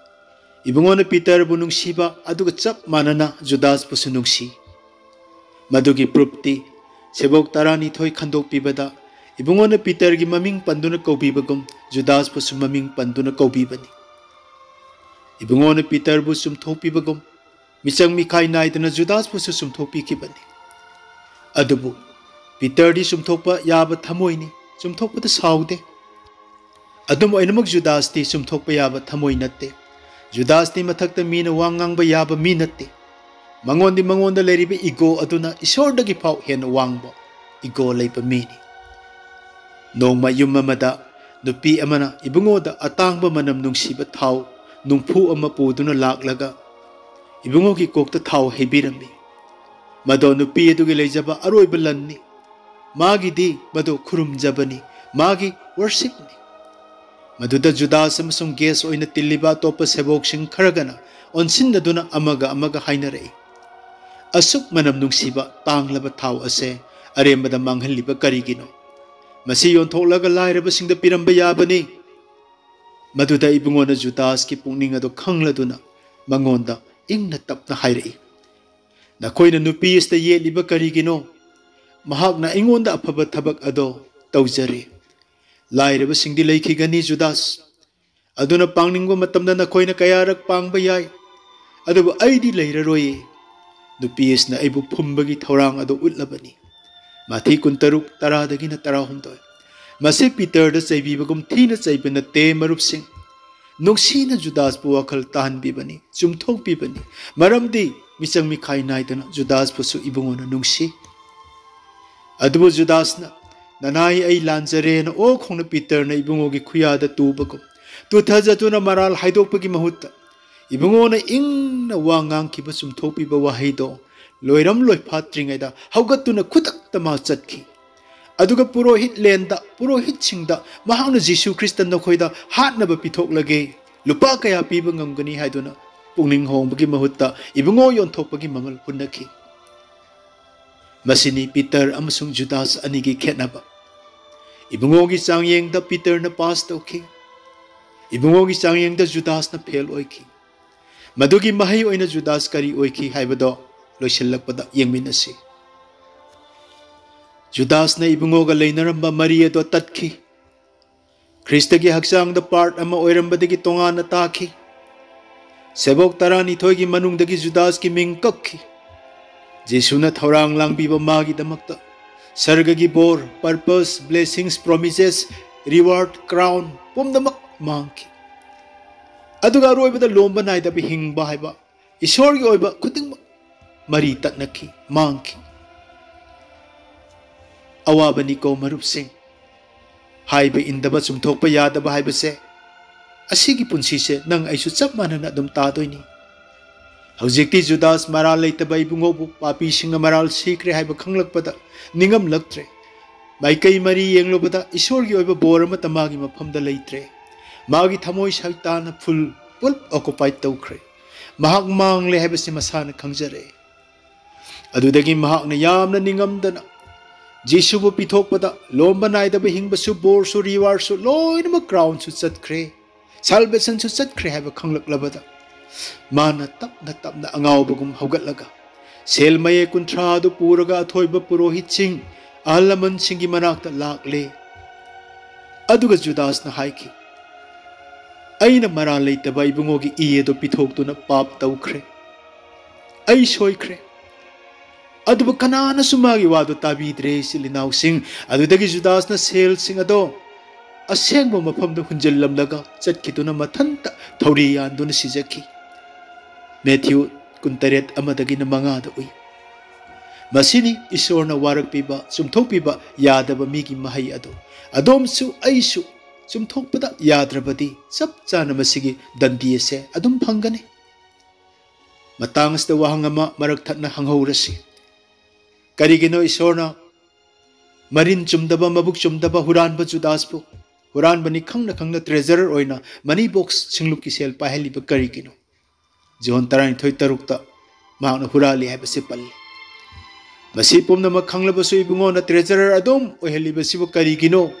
ꯏꯕꯨꯡꯉꯣꯅ ꯄꯤꯇꯔꯕꯨ ꯅꯨꯡꯁꯤꯕ ꯑꯗꯨꯒ ꯆꯞ ꯃꯥꯟꯅꯅ ꯖꯨꯗꯥꯁꯄꯨꯁꯨ ꯅꯨꯡꯁꯤ꯫ ꯃꯗꯨꯒꯤ proofꯇꯤ ꯁꯦꯕꯣꯛ ꯇꯔꯥꯅꯤꯊꯣꯏ ꯈꯟꯗꯣꯛꯄꯤꯕꯗ ꯏꯕꯨꯡꯉꯣꯅ ꯄꯤꯇꯔꯒꯤ ꯃꯃꯤꯡ ꯄꯟꯗꯨꯅ ꯀꯧꯕꯤꯕꯒꯨꯝ ꯖꯨꯗꯥꯁꯄꯨꯁꯨ ꯃꯃꯤꯡ ꯄꯟꯗꯨꯅ ꯀꯧꯕꯤꯕꯅꯤ꯫ ꯏꯕꯨꯡꯉꯣꯅ ꯄꯤꯇꯔꯕꯨ ꯆꯨꯝꯊꯣꯛꯄꯤꯕꯒꯨꯝ ꯃꯤꯆꯪ ꯃꯤꯈꯥꯏ ꯅꯥꯏꯗꯅ ꯖꯨꯗꯥꯁꯄꯨꯁꯨ ꯆꯨꯝꯊꯣꯛꯄꯤꯈꯤꯕꯅꯤ꯫ ꯑꯗꯨꯕꯨ ꯄꯤꯇꯔꯗꯤ ꯆꯨꯝꯊꯣꯛꯄ ꯌꯥꯕ ꯊꯃꯣꯏꯅꯤ, ꯆꯨꯝꯊꯣꯛꯄꯗ ꯁꯥꯎꯗꯦ꯫ ꯑꯗꯨꯝ ꯑꯣꯏꯅꯃꯛ ꯖꯨꯗꯥꯁꯇꯤ ꯆꯨꯝꯊꯣꯛꯄ ꯌꯥꯕ ꯊꯃꯣꯏ ꯅꯠꯇꯦ꯫ ꯖꯨꯗꯥꯁꯇꯤ ꯃꯊꯛꯇ ꯃꯤꯅ ꯋꯥ ꯉꯥꯡꯕ ꯌꯥꯕ ꯃꯤ ꯅꯠꯇꯦ꯫ ꯃꯉꯣꯟꯗꯤ ꯃꯉꯣꯟꯗ ꯂꯩꯔꯤꯕ ego ꯑꯗꯨꯅ ꯏꯁꯣꯔꯗꯒꯤ ꯐꯥꯎ ꯍꯦꯟꯅ ꯋꯥꯡꯕ ego ꯂꯩꯕ ꯃꯤꯅꯤ꯫ ꯅꯣꯡꯃ ꯌꯨꯝ ꯑꯃꯗ ꯅꯨꯄꯤ ꯑꯃꯅ ꯏꯕꯨꯡꯉꯣꯗ ꯑꯇꯥꯡꯕ ꯃꯅꯝ ꯅꯨꯡꯁꯤꯕ ꯊꯥꯎ ꯅꯨꯡꯐꯨ ꯑꯃ ꯄꯨꯗꯨꯅ ꯂꯥꯛꯂꯒ ꯏꯕꯨꯡꯉꯣꯒꯤ ꯀꯣꯛꯇ ꯊꯥꯎ ꯍꯩꯕꯤꯔꯝꯃꯤ꯫ ꯃꯗꯣ ꯅꯨꯄꯤ ꯑꯗꯨꯒꯤ ꯂꯩꯖꯕ ꯑꯔꯣꯏꯕ ꯂꯟꯅꯤ꯫ ꯃꯥꯒꯤꯗꯤ ꯃꯗꯨ ꯈꯨꯔꯨꯝꯖꯕꯅꯤ, ꯃꯥꯒꯤ worshipꯅꯤ꯫ ꯃꯗꯨꯗ ꯖꯨꯗꯥꯁ ꯑꯃꯁꯨꯡ guest ꯑꯣꯏꯅ ꯇꯤꯜꯂꯤꯕ ꯑꯇꯣꯞꯄ ꯁꯦꯕꯣꯛꯁꯤꯡ ꯈꯔꯒꯅ ꯑꯣꯟꯁꯤꯟꯅꯗꯨꯅ ꯑꯃꯒ ꯑꯃꯒ ꯍꯥꯏꯅꯔꯛꯏ, "ꯑꯁꯨꯛ ꯃꯅꯝ ꯅꯨꯡꯁꯤꯕ ꯇꯥꯡꯂꯕ ꯊꯥꯎ ꯑꯁꯦ ꯑꯔꯦꯝꯕꯗ ꯃꯥꯡꯍꯜꯂꯤꯕ ꯀꯔꯤꯒꯤꯅꯣ? ꯃꯁꯤ ꯌꯣꯟꯊꯣꯛꯂꯒ ꯂꯥꯏꯔꯕꯁꯤꯡꯗ ꯄꯤꯔꯝꯕ ꯌꯥꯕꯅꯤ"꯫ ꯃꯗꯨꯗ ꯏꯕꯨꯡꯉꯣꯅ ꯖꯨꯗꯥꯁꯀꯤ ꯄꯨꯛꯅꯤꯡ ꯑꯗꯨ ꯈꯪꯂꯗꯨꯅ ꯃꯉꯣꯟꯗ ꯏꯪꯅ ꯇꯞꯅ ꯍꯥꯏꯔꯛꯏ, "ꯅꯈꯣꯏꯅ ꯅꯨꯄꯤ ꯑꯁꯤꯗ ꯌꯦꯠꯂꯤꯕ ꯀꯔꯤꯒꯤꯅꯣ? ꯃꯍꯥꯛꯅ ꯑꯩꯉꯣꯟꯗ ꯑꯐꯕ ꯊꯕꯛ ꯑꯗꯣ ꯇꯧꯖꯔꯦ꯫ ꯂꯥꯏꯔꯕꯁꯤꯡꯗꯤ ꯂꯩꯈꯤꯒꯅꯤ, ꯖꯨꯗꯥꯁ꯫ ꯑꯗꯨꯅ ꯄꯥꯡꯅꯤꯡꯕ ꯃꯇꯝꯗ ꯅꯈꯣꯏꯅ ꯀꯌꯥꯔꯛ ꯄꯥꯡꯕ ꯌꯥꯏ, ꯑꯗꯨꯕꯨ ꯑꯩꯗꯤ ꯂꯩꯔꯔꯣꯏꯌꯦ"꯫ ꯅꯨꯄꯤ ꯑꯁꯤꯅ ꯑꯩꯕꯨ ꯐꯨꯝꯕꯒꯤ ꯊꯧꯔꯥꯡ ꯑꯗꯨ ꯎꯠꯂꯕꯅꯤ꯫ ꯃꯥꯊꯤ ꯀꯨꯟꯇꯔꯨꯛ, ꯇꯔꯥꯗꯒꯤꯅ ꯇꯔꯥꯍꯨꯝꯗꯣꯏ꯫ ꯃꯁꯤ ꯄꯤꯇꯔꯗ ꯆꯩꯕꯤꯕꯒꯨꯝ ꯊꯤꯅ ꯆꯩꯕ ꯅꯠꯇꯦ, ꯃꯔꯨꯞꯁꯤꯡ꯫ ꯅꯨꯡꯁꯤꯅ ꯖꯨꯗꯥꯁꯄꯨ ꯋꯥꯈꯜ ꯇꯥꯍꯟꯕꯤꯕꯅꯤ, ꯆꯨꯝꯊꯣꯛꯄꯤꯕꯅꯤ꯫ ꯃꯔꯝꯗꯤ ꯃꯤꯆꯪ ꯃꯤꯈꯥꯏ ꯅꯥꯏꯗꯅ ꯖꯨꯗꯥꯁꯄꯨꯁꯨ ꯏꯕꯨꯡꯉꯣꯅ ꯅꯨꯡꯁꯤ꯫ ꯑꯗꯨꯕꯨ ꯖꯨꯗꯥꯁꯅ, "ꯅꯅꯥꯏ, ꯑꯩ ꯂꯥꯟꯖꯔꯦꯅ" ꯑꯣꯛ ꯈꯣꯡꯅ ꯄꯤꯇꯔꯅ ꯏꯕꯨꯡꯉꯣꯒꯤ ꯈꯨꯌꯥꯗ ꯇꯨꯕꯒꯨꯝ, ꯇꯨꯊꯖꯗꯨꯅ ꯃꯔꯥꯜ ꯍꯥꯏꯗꯣꯛꯄꯒꯤ ꯃꯍꯨꯠꯇ ꯏꯕꯨꯡꯉꯣꯅ ꯏꯪꯅ ꯋꯥ ꯉꯥꯡꯈꯤꯕ ꯆꯨꯝꯊꯣꯛꯄꯤꯕ ꯋꯥꯍꯩꯗꯣ ꯂꯣꯏꯔꯝ ꯂꯣꯏꯐꯥꯠꯇ꯭ꯔꯤꯉꯩꯗ ꯍꯧꯒꯠꯇꯨꯅ ꯈꯨꯗꯛꯇ ꯃꯥ ꯆꯠꯈꯤ꯫ ꯑꯗꯨꯒ ꯄꯨꯔꯣꯍꯤꯠ ꯂꯦꯟꯗ, ꯄꯨꯔꯣꯍꯤꯠꯁꯤꯡꯗ ꯃꯍꯥꯛꯅ "ꯖꯤꯁꯨ ꯈ꯭ꯔꯤꯁꯇ ꯅꯈꯣꯏꯗ ꯍꯥꯠꯅꯕ ꯄꯤꯊꯣꯛꯂꯒꯦ, ꯂꯨꯄꯥ ꯀꯌꯥ ꯄꯤꯕ ꯉꯝꯒꯅꯤ ꯍꯥꯏꯗꯨꯅ ꯄꯨꯛꯅꯤꯡ ꯍꯣꯡꯕꯒꯤ ꯃꯍꯨꯠꯇ ꯏꯕꯨꯡꯉꯣ ꯌꯣꯟꯊꯣꯛꯄꯒꯤ ꯃꯃꯜ ꯍꯨꯟꯅꯈꯤ꯫ ꯃꯁꯤꯅꯤ ꯄꯤꯇꯔ ꯑꯃꯁꯨꯡ ꯖꯨꯗꯥꯁ ꯑꯅꯤꯒꯤ ꯈꯦꯠꯅꯕ꯫ ꯏꯕꯨꯡꯉꯣꯒꯤ ꯆꯥꯡꯌꯦꯡꯗ ꯄꯤꯇꯔꯅ ꯄꯥꯁ ꯇꯧꯈꯤ꯫ ꯏꯕꯨꯡꯉꯣꯒꯤ ꯆꯥꯡꯌꯦꯡꯗ ꯖꯨꯗꯥꯁꯅ ꯐꯦꯜ ꯑꯣꯏꯈꯤ꯫ ꯃꯗꯨꯒꯤ ꯃꯍꯩ ꯑꯣꯏꯅ ꯖꯨꯗꯥꯁ ꯀꯔꯤ ꯑꯣꯏꯈꯤ ꯍꯥꯏꯕꯗꯣ ꯂꯣꯏꯁꯤꯜꯂꯛꯄꯗ ꯌꯦꯡꯃꯤꯟꯅꯁꯤ꯫ ꯖꯨꯗꯥꯁꯅ ꯏꯕꯨꯡꯉꯣꯒ ꯂꯩꯅꯔꯝꯕ ꯃꯔꯤ ꯑꯗꯣ ꯇꯠꯈꯤ꯫ ꯈ꯭ꯔꯤꯁꯇꯒꯤ ꯍꯛꯆꯥꯡꯗ ꯄꯥꯔꯠ ꯑꯃ ꯑꯣꯏꯔꯝꯕꯗꯒꯤ ꯇꯣꯉꯥꯟꯅ ꯇꯥꯈꯤ꯫ ꯁꯦꯕꯣꯛ ꯇꯔꯥꯅꯤꯊꯣꯏꯒꯤ ꯃꯅꯨꯡꯗꯒꯤ ꯖꯨꯗꯥꯁꯀꯤ ꯃꯤꯡ ꯀꯛꯈꯤ꯫ ꯖꯤꯁꯨꯅ ꯊꯧꯔꯥꯡ ꯂꯥꯡꯕꯤꯕ ꯃꯥꯒꯤꯗꯃꯛꯇ ꯁꯔꯒꯒꯤ ꯕꯣꯔ, ꯄꯔꯄꯁ, ꯕ꯭ꯂꯦꯁꯤꯡꯁ, ꯄ꯭ꯔꯣꯃꯤꯁꯦꯁ, ꯔꯤꯋꯥꯔꯗ, ꯀ꯭ꯔꯥꯎꯟ ꯄꯨꯝꯅꯃꯛ ꯃꯥꯡꯈꯤ꯫ ꯑꯗꯨꯒ ꯑꯔꯣꯏꯕꯗ ꯂꯣꯝꯕ ꯅꯥꯏꯗꯕ ꯍꯤꯡꯕ ꯍꯥꯏꯕ ꯏꯁꯣꯔꯒꯤ ꯑꯣꯏꯕ ꯈꯨꯗꯤꯡꯃꯛ ꯃꯔꯤ ꯇꯠꯅꯈꯤ, ꯃꯥꯡꯈꯤ꯫ ꯑꯋꯥꯕꯅꯤꯀꯣ ꯃꯔꯨꯞꯁꯤꯡ, ꯍꯥꯏꯕ ꯏꯟꯗꯕ, ꯆꯨꯝꯊꯣꯛꯄ ꯌꯥꯗꯕ ꯍꯥꯏꯕꯁꯦ ꯑꯁꯤꯒꯤ ꯄꯨꯟꯁꯤꯁꯦ ꯅꯪ ꯑꯩꯁꯨ ꯆꯞ ꯃꯥꯟꯅꯅ ꯑꯗꯨꯝ ꯇꯥꯗꯣꯏꯅꯤ꯫ ꯍꯧꯖꯤꯛꯇꯤ ꯖꯨꯗꯥꯁ ꯃꯔꯥꯜ ꯂꯩꯇꯕ ꯏꯕꯨꯡꯉꯣꯕꯨ ꯄꯥꯄꯤꯁꯤꯡꯅ ꯃꯔꯥꯜ ꯁꯤꯈ꯭ꯔꯦ ꯍꯥꯏꯕ ꯈꯪꯂꯛꯄꯗ ꯅꯤꯡꯉꯝꯂꯛꯇ꯭ꯔꯦ꯫ ꯃꯥꯏꯀꯩ ꯃꯔꯤ ꯌꯦꯡꯂꯨꯕꯗ ꯏꯁꯣꯔꯒꯤ ꯑꯣꯏꯕ ꯕꯣꯔ ꯑꯃꯠꯇ ꯃꯥꯒꯤ ꯃꯐꯝꯗ ꯂꯩꯇ꯭ꯔꯦ꯫ ꯃꯥꯒꯤ ꯊꯃꯣꯏ ꯁꯩꯇꯥꯟꯅ ꯐꯨꯜ ꯄꯨꯜ ꯑꯣꯀꯨꯄꯥꯏ ꯇꯧꯈ꯭ꯔꯦ꯫ ꯃꯍꯥꯛ ꯃꯥꯡꯂꯦ ꯍꯥꯏꯕꯁꯤ ꯃꯁꯥꯅ ꯈꯪꯖꯔꯦ꯫ ꯑꯗꯨꯗꯒꯤ ꯃꯍꯥꯛꯅ ꯌꯥꯝꯅ ꯅꯤꯡꯉꯝꯗꯅ ꯖꯤꯁꯨꯕꯨ ꯄꯤꯊꯣꯛꯄꯗ ꯂꯣꯝꯕ ꯅꯥꯏꯗꯕ ꯍꯤꯡꯕꯁꯨ, ꯕꯣꯔꯁꯨ, ꯔꯤꯋꯥꯔꯗꯁꯨ, ꯂꯣꯏꯅꯃꯛ ꯀ꯭ꯔꯥꯎꯟꯁꯨ ꯆꯠꯈ꯭ꯔꯦ, ꯁꯥꯜꯕꯦꯁꯟꯁꯨ ꯆꯠꯈ꯭ꯔꯦ ꯍꯥꯏꯕ ꯈꯪꯂꯛꯂꯕꯗ ꯃꯥꯅ ꯇꯞꯅ ꯇꯞꯅ ꯑꯉꯥꯎꯕꯒꯨꯝ ꯍꯧꯒꯠꯂꯒ ꯁꯦꯜ ꯃꯌꯦꯛ ꯀꯨꯟꯊ꯭ꯔꯥ ꯑꯗꯨ ꯄꯨꯔꯒ ꯑꯊꯣꯏꯕ ꯄꯨꯔꯣꯍꯤꯠꯁꯤꯡ, ꯑꯍꯜ ꯂꯃꯟꯁꯤꯡꯒꯤ ꯃꯅꯥꯛꯇ ꯂꯥꯛꯂꯦ꯫ ꯑꯗꯨꯒ ꯖꯨꯗꯥꯁꯅ ꯍꯥꯏꯈꯤ, "ꯑꯩꯅ ꯃꯔꯥꯜ ꯂꯩꯇꯕ ꯏꯕꯨꯡꯉꯣꯒꯤ ꯏ ꯑꯗꯨ ꯄꯤꯊꯣꯛꯇꯨꯅ ꯄꯥꯞ ꯇꯧꯈ꯭ꯔꯦ꯫ ꯑꯩ ꯁꯣꯏꯈ꯭ꯔꯦ꯫" ꯑꯗꯨꯕꯨ ꯀꯅꯥꯅꯁꯨ ꯃꯥꯒꯤ ꯋꯥꯗꯨ ꯇꯥꯕꯤꯗ꯭ꯔꯦ, ꯏꯆꯤꯜ ꯏꯅꯥꯎꯁꯤꯡ꯫ ꯑꯗꯨꯗꯒꯤ ꯖꯨꯗꯥꯁꯅ ꯁꯦꯜꯁꯤꯡ ꯑꯗꯣ ꯑꯁꯦꯡꯕ ꯃꯐꯝꯗ ꯍꯨꯟꯖꯤꯜꯂꯝꯂꯒ ꯆꯠꯈꯤꯗꯨꯅ ꯃꯊꯟꯇ ꯊꯧꯔꯤ ꯌꯥꯟꯗꯨꯅ ꯁꯤꯖꯈꯤ꯫ ꯃꯦꯊ꯭ꯌꯨ ꯀꯨꯟꯇꯔꯦꯠ ꯑꯃꯗꯒꯤꯅ ꯃꯉꯥꯗ ꯎꯏ꯫ ꯃꯁꯤꯅꯤ ꯏꯁꯣꯔꯅ ꯋꯥꯔꯛꯄꯤꯕ, ꯆꯨꯝꯊꯣꯛꯄꯤꯕ ꯌꯥꯗꯕ ꯃꯤꯒꯤ ꯃꯍꯩ ꯑꯗꯨ꯫ ꯑꯗꯣꯝꯁꯨ ꯑꯩꯁꯨ ꯆꯨꯝꯊꯣꯛꯄꯗ ꯌꯥꯗ꯭ꯔꯕꯗꯤ ꯆꯞ ꯆꯥꯅ ꯃꯁꯤꯒꯤ ꯗꯟꯗꯤ ꯑꯁꯦ ꯑꯗꯨꯝ ꯐꯪꯒꯅꯤ꯫ ꯃꯇꯥꯡ ꯑꯁꯤꯗ ꯋꯥꯍꯪ ꯑꯃ ꯃꯔꯛ ꯊꯠꯅ ꯍꯪꯍꯧꯔꯁꯤ꯫ ꯀꯔꯤꯒꯤꯅꯣ ꯏꯁꯣꯔꯅ ꯃꯔꯤꯟ ꯆꯨꯝꯗꯕ, ꯃꯕꯨꯛ ꯆꯨꯝꯗꯕ ꯍꯨꯔꯥꯟꯕ ꯖꯨꯗꯥꯁꯄꯨ ꯍꯨꯔꯥꯟꯕꯅꯤ ꯈꯪꯅ ꯈꯪꯅ treasurer ꯑꯣꯏꯅ money box, ꯁꯤꯡꯂꯨꯞꯀꯤ ꯁꯦꯜ ꯄꯥꯏꯍꯜꯂꯤꯕ ꯀꯔꯤꯒꯤꯅꯣ? ꯖꯣꯍꯟ ꯇꯔꯥꯅꯤꯊꯣꯏ ꯇꯔꯨꯛꯇ ꯃꯍꯥꯛꯅ ꯍꯨꯔꯥꯜꯂꯤ ꯍꯥꯏꯕꯁꯤ ꯄꯜꯂꯤ꯫ ꯃꯁꯤ ꯄꯨꯝꯅꯃꯛ ꯈꯪꯂꯕꯁꯨ ꯏꯕꯨꯡꯉꯣꯅ treasurer ꯑꯗꯨꯝ ꯑꯣꯏꯍꯜꯂꯤꯕꯁꯤꯕꯨ ꯀꯔꯤꯒꯤꯅꯣ?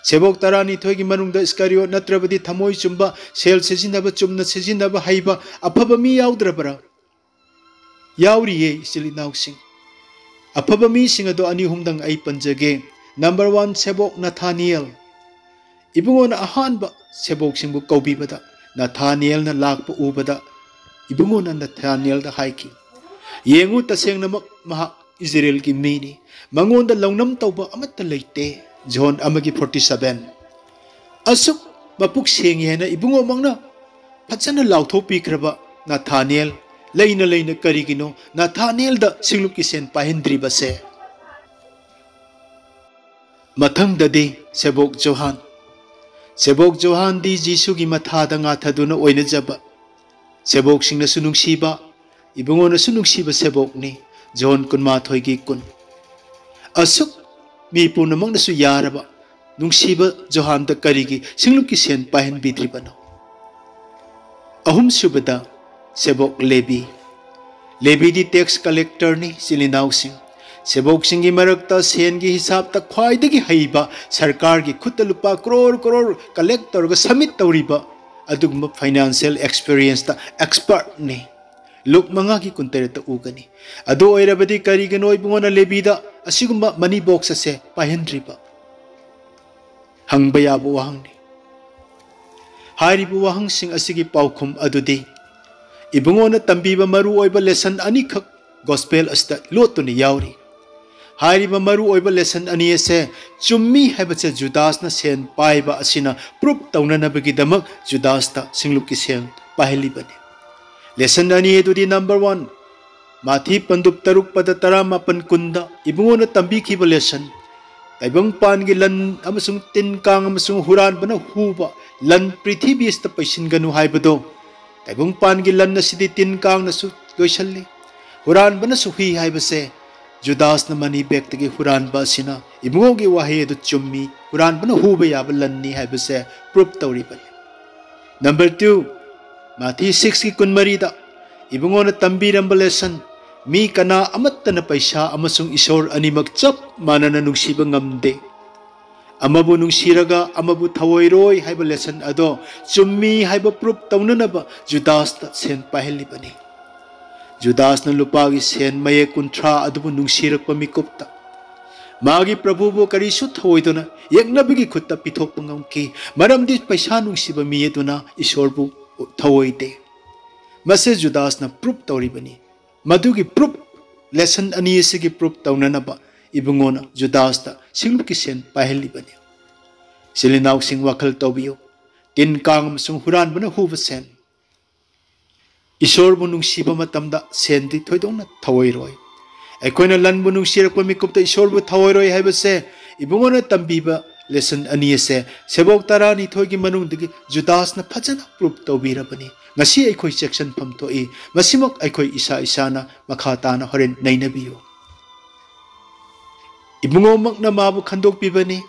ꯁꯦꯕꯣꯛ ꯇꯔꯥꯅꯤꯊꯣꯏꯒꯤ ꯃꯅꯨꯡꯗ ꯏꯁꯀꯥꯔꯤꯌꯣꯠ ꯅꯠꯇ꯭ꯔꯕꯗꯤ ꯊꯃꯣꯏ ꯆꯨꯝꯕ, ꯁꯦꯜ ꯁꯤꯖꯤꯟꯅꯕ, ꯆꯨꯝꯅ ꯁꯤꯖꯤꯟꯅꯕ ꯍꯩꯕ ꯑꯐꯕ ꯃꯤ ꯌꯥꯎꯗ꯭ꯔꯕ꯭ꯔꯥ? ꯌꯥꯎꯔꯤꯌꯦ, ꯏꯆꯤꯜ ꯏꯅꯥꯎꯁꯤꯡ꯫ ꯑꯐꯕ ꯃꯤꯁꯤꯡ ꯑꯗꯣ ꯑꯅꯤ ꯑꯍꯨꯝꯗꯪ ꯑꯩ ꯄꯟꯖꯒꯦ꯫ Number one, ꯁꯦꯕꯣꯛ ꯅꯊꯥꯅꯤꯌꯦꯜ꯫ ꯏꯕꯨꯡꯉꯣꯅ ꯑꯍꯥꯟꯕ ꯁꯦꯕꯣꯛꯁꯤꯡꯕꯨ ꯀꯧꯕꯤꯕꯗ, ꯅꯊꯥꯅꯤꯌꯦꯜꯅ ꯂꯥꯛꯄ ꯎꯕꯗ, ꯏꯕꯨꯡꯉꯣꯅ ꯅꯊꯥꯅꯤꯌꯦꯜꯗ ꯍꯥꯏꯈꯤ, "ꯌꯦꯡꯉꯨ, ꯇꯁꯦꯡꯅꯃꯛ ꯃꯍꯥꯛ ꯏꯖꯔꯦꯜꯒꯤ ꯃꯤꯅꯤ꯫ ꯃꯉꯣꯟꯗ ꯂꯧꯅꯝ ꯇꯧꯕ ꯑꯃꯠꯇ ꯂꯩꯇꯦ"꯫ ꯖꯣꯍꯟ ꯑꯃꯒꯤ forty seven꯫ ꯑꯁꯨꯛ ꯃꯄꯨꯛ ꯁꯦꯡꯉꯤ ꯍꯥꯏꯅ ꯏꯕꯨꯡꯉꯣꯃꯛꯅ ꯐꯖꯅ ꯂꯥꯎꯊꯣꯛꯄꯤꯈ꯭ꯔꯕ ꯅꯊꯥꯅꯤꯌꯦꯜ, ꯂꯩꯅ ꯂꯩꯅ ꯀꯔꯤꯒꯤꯅꯣ ꯅꯊꯥꯅꯤꯌꯦꯜꯗ ꯁꯤꯡꯂꯨꯞꯀꯤ ꯁꯦꯟ ꯄꯥꯏꯍꯟꯗ꯭ꯔꯤꯕꯁꯦ? ꯃꯊꯪꯗꯗꯤ ꯁꯦꯕꯣꯛ ꯖꯣꯍꯥꯟ꯫ ꯁꯦꯕꯣꯛ ꯖꯣꯍꯥꯟꯗꯤ ꯖꯤꯁꯨꯒꯤ ꯃꯊꯥꯗ ꯉꯥꯊꯗꯨꯅ ꯑꯣꯏꯅꯖꯕ, ꯁꯦꯕꯣꯛꯁꯤꯡꯅꯁꯨ ꯅꯨꯡꯁꯤꯕ, ꯏꯕꯨꯡꯉꯣꯅꯁꯨ ꯅꯨꯡꯁꯤꯕ ꯁꯦꯕꯣꯛꯅꯤ꯫ ꯖꯣꯍꯟ ꯀꯨꯟꯃꯥꯊꯣꯏꯒꯤ ꯀꯨꯟ꯫ ꯑꯁꯨꯛ ꯃꯤ ꯄꯨꯝꯅꯃꯛꯅꯁꯨ ꯌꯥꯔꯕ ꯅꯨꯡꯁꯤꯕ ꯖꯣꯍꯥꯟꯗ ꯀꯔꯤꯒꯤ ꯁꯤꯡꯂꯨꯞꯀꯤ ꯁꯦꯟ ꯄꯥꯏꯍꯟꯕꯤꯗ꯭ꯔꯤꯕꯅꯣ? ꯑꯍꯨꯝꯁꯨꯕꯗ, ꯁꯦꯕꯣꯛ ꯂꯦꯕꯤ꯫ ꯂꯦꯕꯤꯗꯤ tax collectorꯅꯤ, ꯏꯆꯤꯜ ꯏꯅꯥꯎꯁꯤꯡ꯫ ꯁꯦꯕꯣꯛꯁꯤꯡꯒꯤ ꯃꯔꯛꯇ ꯁꯦꯟꯒꯤ ꯍꯤꯁꯥꯕꯇ ꯈ꯭ꯋꯥꯏꯗꯒꯤ ꯍꯩꯕ, ꯁꯔꯀꯥꯔꯒꯤ ꯈꯨꯠꯇ ꯂꯨꯄꯥ ꯀ꯭ꯔꯣꯔ ꯀ꯭ꯔꯣꯔ collect ꯇꯧꯔꯒ submit ꯇꯧꯔꯤꯕ ꯑꯗꯨꯒꯨꯝꯕ financial experienceꯇ expertꯅꯤ꯫ ꯂꯨꯛ ꯃꯉꯥꯒꯤ ꯀꯨꯟꯇꯔꯦꯠꯇ ꯎꯒꯅꯤ꯫ ꯑꯗꯨ ꯑꯣꯏꯔꯕꯗꯤ ꯀꯔꯤꯒꯤꯅꯣ ꯏꯕꯨꯡꯉꯣꯅ ꯂꯦꯕꯤꯗ ꯑꯁꯤꯒꯨꯝꯕ money box ꯑꯁꯦ ꯄꯥꯏꯍꯟꯗ꯭ꯔꯤꯕ? ꯍꯪꯕ ꯌꯥꯕ ꯋꯥꯍꯪꯅꯤ꯫ ꯍꯥꯏꯔꯤꯕ ꯋꯥꯍꯪꯁꯤꯡ ꯑꯁꯤꯒꯤ ꯄꯥꯎꯈꯨꯝ ꯑꯗꯨꯗꯤ ꯏꯕꯨꯡꯉꯣꯅ ꯇꯝꯕꯤꯕ ꯃꯔꯨꯑꯣꯏꯕ lesson ꯑꯅꯤꯈꯛ gospel ꯑꯁꯤꯗ ꯂꯣꯠꯇꯨꯅ ꯌꯥꯎꯔꯤ꯫ ꯍꯥꯏꯔꯤꯕ ꯃꯔꯨꯑꯣꯏꯕ lesson ꯑꯅꯤ ꯑꯁꯦ ꯆꯨꯝꯃꯤ ꯍꯥꯏꯕꯁꯦ ꯖꯨꯗꯥꯁꯅ ꯁꯦꯟ ꯄꯥꯏꯕ ꯑꯁꯤꯅ proof ꯇꯧꯅꯅꯕꯒꯤꯗꯃꯛ ꯖꯨꯗꯥꯁꯇ ꯁꯤꯡꯂꯨꯞꯀꯤ ꯁꯦꯜ ꯄꯥꯏꯍꯜꯂꯤꯕꯅꯤ꯫ Lesson ꯑꯅꯤ ꯑꯗꯨꯗꯤ, number one, ꯃꯥꯊꯤ ꯄꯟꯗꯨꯞ ꯇꯔꯨꯛ ꯄꯗ ꯇꯔꯥꯃꯥꯄꯟ ꯀꯨꯟꯗ ꯏꯕꯨꯡꯉꯣꯅ ꯇꯝꯕꯤꯈꯤꯕ lesson, ꯇꯥꯏꯕꯪꯄꯥꯟꯒꯤ ꯂꯟ ꯑꯃꯁꯨꯡ ꯇꯤꯟ ꯀꯥꯡ ꯑꯃꯁꯨꯡ ꯍꯨꯔꯥꯟꯕꯅ ꯍꯨꯕ ꯂꯟ ꯄ꯭ꯔꯤꯊꯤꯕꯤ ꯑꯁꯤꯗ ꯄꯩꯁꯤꯟꯒꯅꯨ ꯍꯥꯏꯕꯗꯣ, ꯇꯥꯏꯕꯪꯄꯥꯟꯒꯤ ꯂꯟ ꯑꯁꯤꯗꯤ ꯇꯤꯟ ꯀꯥꯡꯅꯁꯨ ꯂꯣꯏꯁꯤꯜꯂꯤ, ꯍꯨꯔꯥꯟꯕꯅꯁꯨ ꯍꯨꯏ ꯍꯥꯏꯕꯁꯦ ꯖꯨꯗꯥꯁꯅ money bagꯇꯒꯤ ꯍꯨꯔꯥꯟꯕ ꯑꯁꯤꯅ ꯏꯕꯨꯡꯉꯣꯒꯤ ꯋꯥꯍꯩ ꯑꯗꯨ ꯆꯨꯝꯃꯤ, ꯍꯨꯔꯥꯟꯕꯅ ꯍꯨꯕ ꯌꯥꯕ ꯂꯟꯅꯤ ꯍꯥꯏꯕꯁꯦ proof ꯇꯧꯔꯤꯕꯅꯤ꯫ Number two, ꯃꯥꯊꯤ six ꯀꯤ ꯀꯨꯟꯃꯔꯤꯗ ꯏꯕꯨꯡꯉꯣꯅ ꯇꯝꯕꯤꯔꯝꯕ lesson, ꯃꯤ ꯀꯅꯥ ꯑꯃꯠꯇꯅ ꯄꯩꯁꯥ ꯑꯃꯁꯨꯡ ꯏꯁꯣꯔ ꯑꯅꯤꯃꯛ ꯆꯞ ꯃꯥꯟꯅꯅ ꯅꯨꯡꯁꯤꯕ ꯉꯝꯗꯦ꯫ ꯑꯃꯕꯨ ꯅꯨꯡꯁꯤꯔꯒ ꯑꯃꯕꯨ ꯊꯑꯣꯏꯔꯣꯏ ꯍꯥꯏꯕ lesson ꯑꯗꯣ ꯆꯨꯝꯃꯤ ꯍꯥꯏꯕ proof ꯇꯧꯅꯅꯕ ꯖꯨꯗꯥꯁꯇ ꯁꯦꯟ ꯄꯥꯏꯍꯜꯂꯤꯕꯅꯤ꯫ ꯖꯨꯗꯥꯁꯅ ꯂꯨꯄꯥꯒꯤ ꯁꯦꯟ ꯃꯌꯦꯛ ꯀꯨꯟꯊ꯭ꯔꯥ ꯑꯗꯨꯕꯨ ꯅꯨꯡꯁꯤꯔꯛꯄ ꯃꯤꯀꯨꯞꯇ ꯃꯥꯒꯤ ꯄ꯭ꯔꯚꯨꯕꯨ ꯀꯔꯤꯁꯨ ꯊꯧꯑꯣꯏꯗꯅ ꯌꯦꯛꯅꯕꯒꯤ ꯈꯨꯠꯇ ꯄꯤꯊꯣꯛꯄ ꯉꯝꯈꯤ, ꯃꯔꯝꯗꯤ ꯄꯩꯁꯥ ꯅꯨꯡꯁꯤꯕ ꯃꯤ ꯑꯗꯨꯅ ꯏꯁꯣꯔꯕꯨ ꯊꯧꯑꯣꯏꯗꯦ꯫ ꯃꯁꯤ ꯖꯨꯗꯥꯁꯅ proof ꯇꯧꯔꯤꯕꯅꯤ꯫ ꯃꯗꯨꯒꯤ proof, lesson ꯑꯅꯤ ꯑꯁꯤꯒꯤ proof ꯇꯧꯅꯅꯕ ꯏꯕꯨꯡꯉꯣꯅ ꯖꯨꯗꯥꯁꯇ ꯁꯤꯡꯂꯨꯞꯀꯤ ꯁꯦꯟ ꯄꯥꯏꯍꯜꯂꯤꯕꯅꯤ꯫ ꯏꯆꯤꯜ ꯏꯅꯥꯎꯁꯤꯡ, ꯋꯥꯈꯜ ꯇꯧꯕꯤꯌꯨ꯫ ꯇꯤꯟ ꯀꯥꯡ ꯑꯃꯁꯨꯡ ꯍꯨꯔꯥꯟꯕꯅ ꯍꯨꯕ ꯁꯦꯟ꯫ ꯏꯁꯣꯔꯕꯨ ꯅꯨꯡꯁꯤꯕ ꯃꯇꯝꯗ ꯁꯦꯟꯗꯤ ꯊꯣꯏꯗꯣꯛꯅ ꯊꯧꯑꯣꯏꯔꯣꯏ꯫ ꯑꯩꯈꯣꯏꯅ ꯂꯟꯕꯨ ꯅꯨꯡꯁꯤꯔꯛꯄ ꯃꯤꯀꯨꯞꯇ ꯏꯁꯣꯔꯕꯨ ꯊꯧꯑꯣꯏꯔꯣꯏ ꯍꯥꯏꯕꯁꯦ ꯏꯕꯨꯡꯉꯣꯅ ꯇꯝꯕꯤꯕ lesson ꯑꯅꯤ ꯑꯁꯦ ꯁꯦꯕꯣꯛ ꯇꯔꯥꯅꯤꯊꯣꯏꯒꯤ ꯃꯅꯨꯡꯗꯒꯤ ꯖꯨꯗꯥꯁꯅ ꯐꯖꯅ proof ꯇꯧꯕꯤꯔꯕꯅꯤ꯫ ꯉꯁꯤ ꯑꯩꯈꯣꯏ ꯆꯦꯛꯁꯤꯟꯐꯝ ꯊꯣꯛꯏ꯫ ꯃꯁꯤꯃꯛ ꯑꯩꯈꯣꯏ ꯏꯁꯥ ꯏꯁꯥꯅ ꯃꯈꯥ ꯇꯥꯅ ꯍꯣꯔꯦꯟ ꯅꯩꯅꯕꯤꯌꯨ꯫ ꯏꯕꯨꯡꯉꯣꯃꯛꯅ ꯃꯥꯕꯨ ꯈꯟꯗꯣꯛꯄꯤꯕꯅꯤ,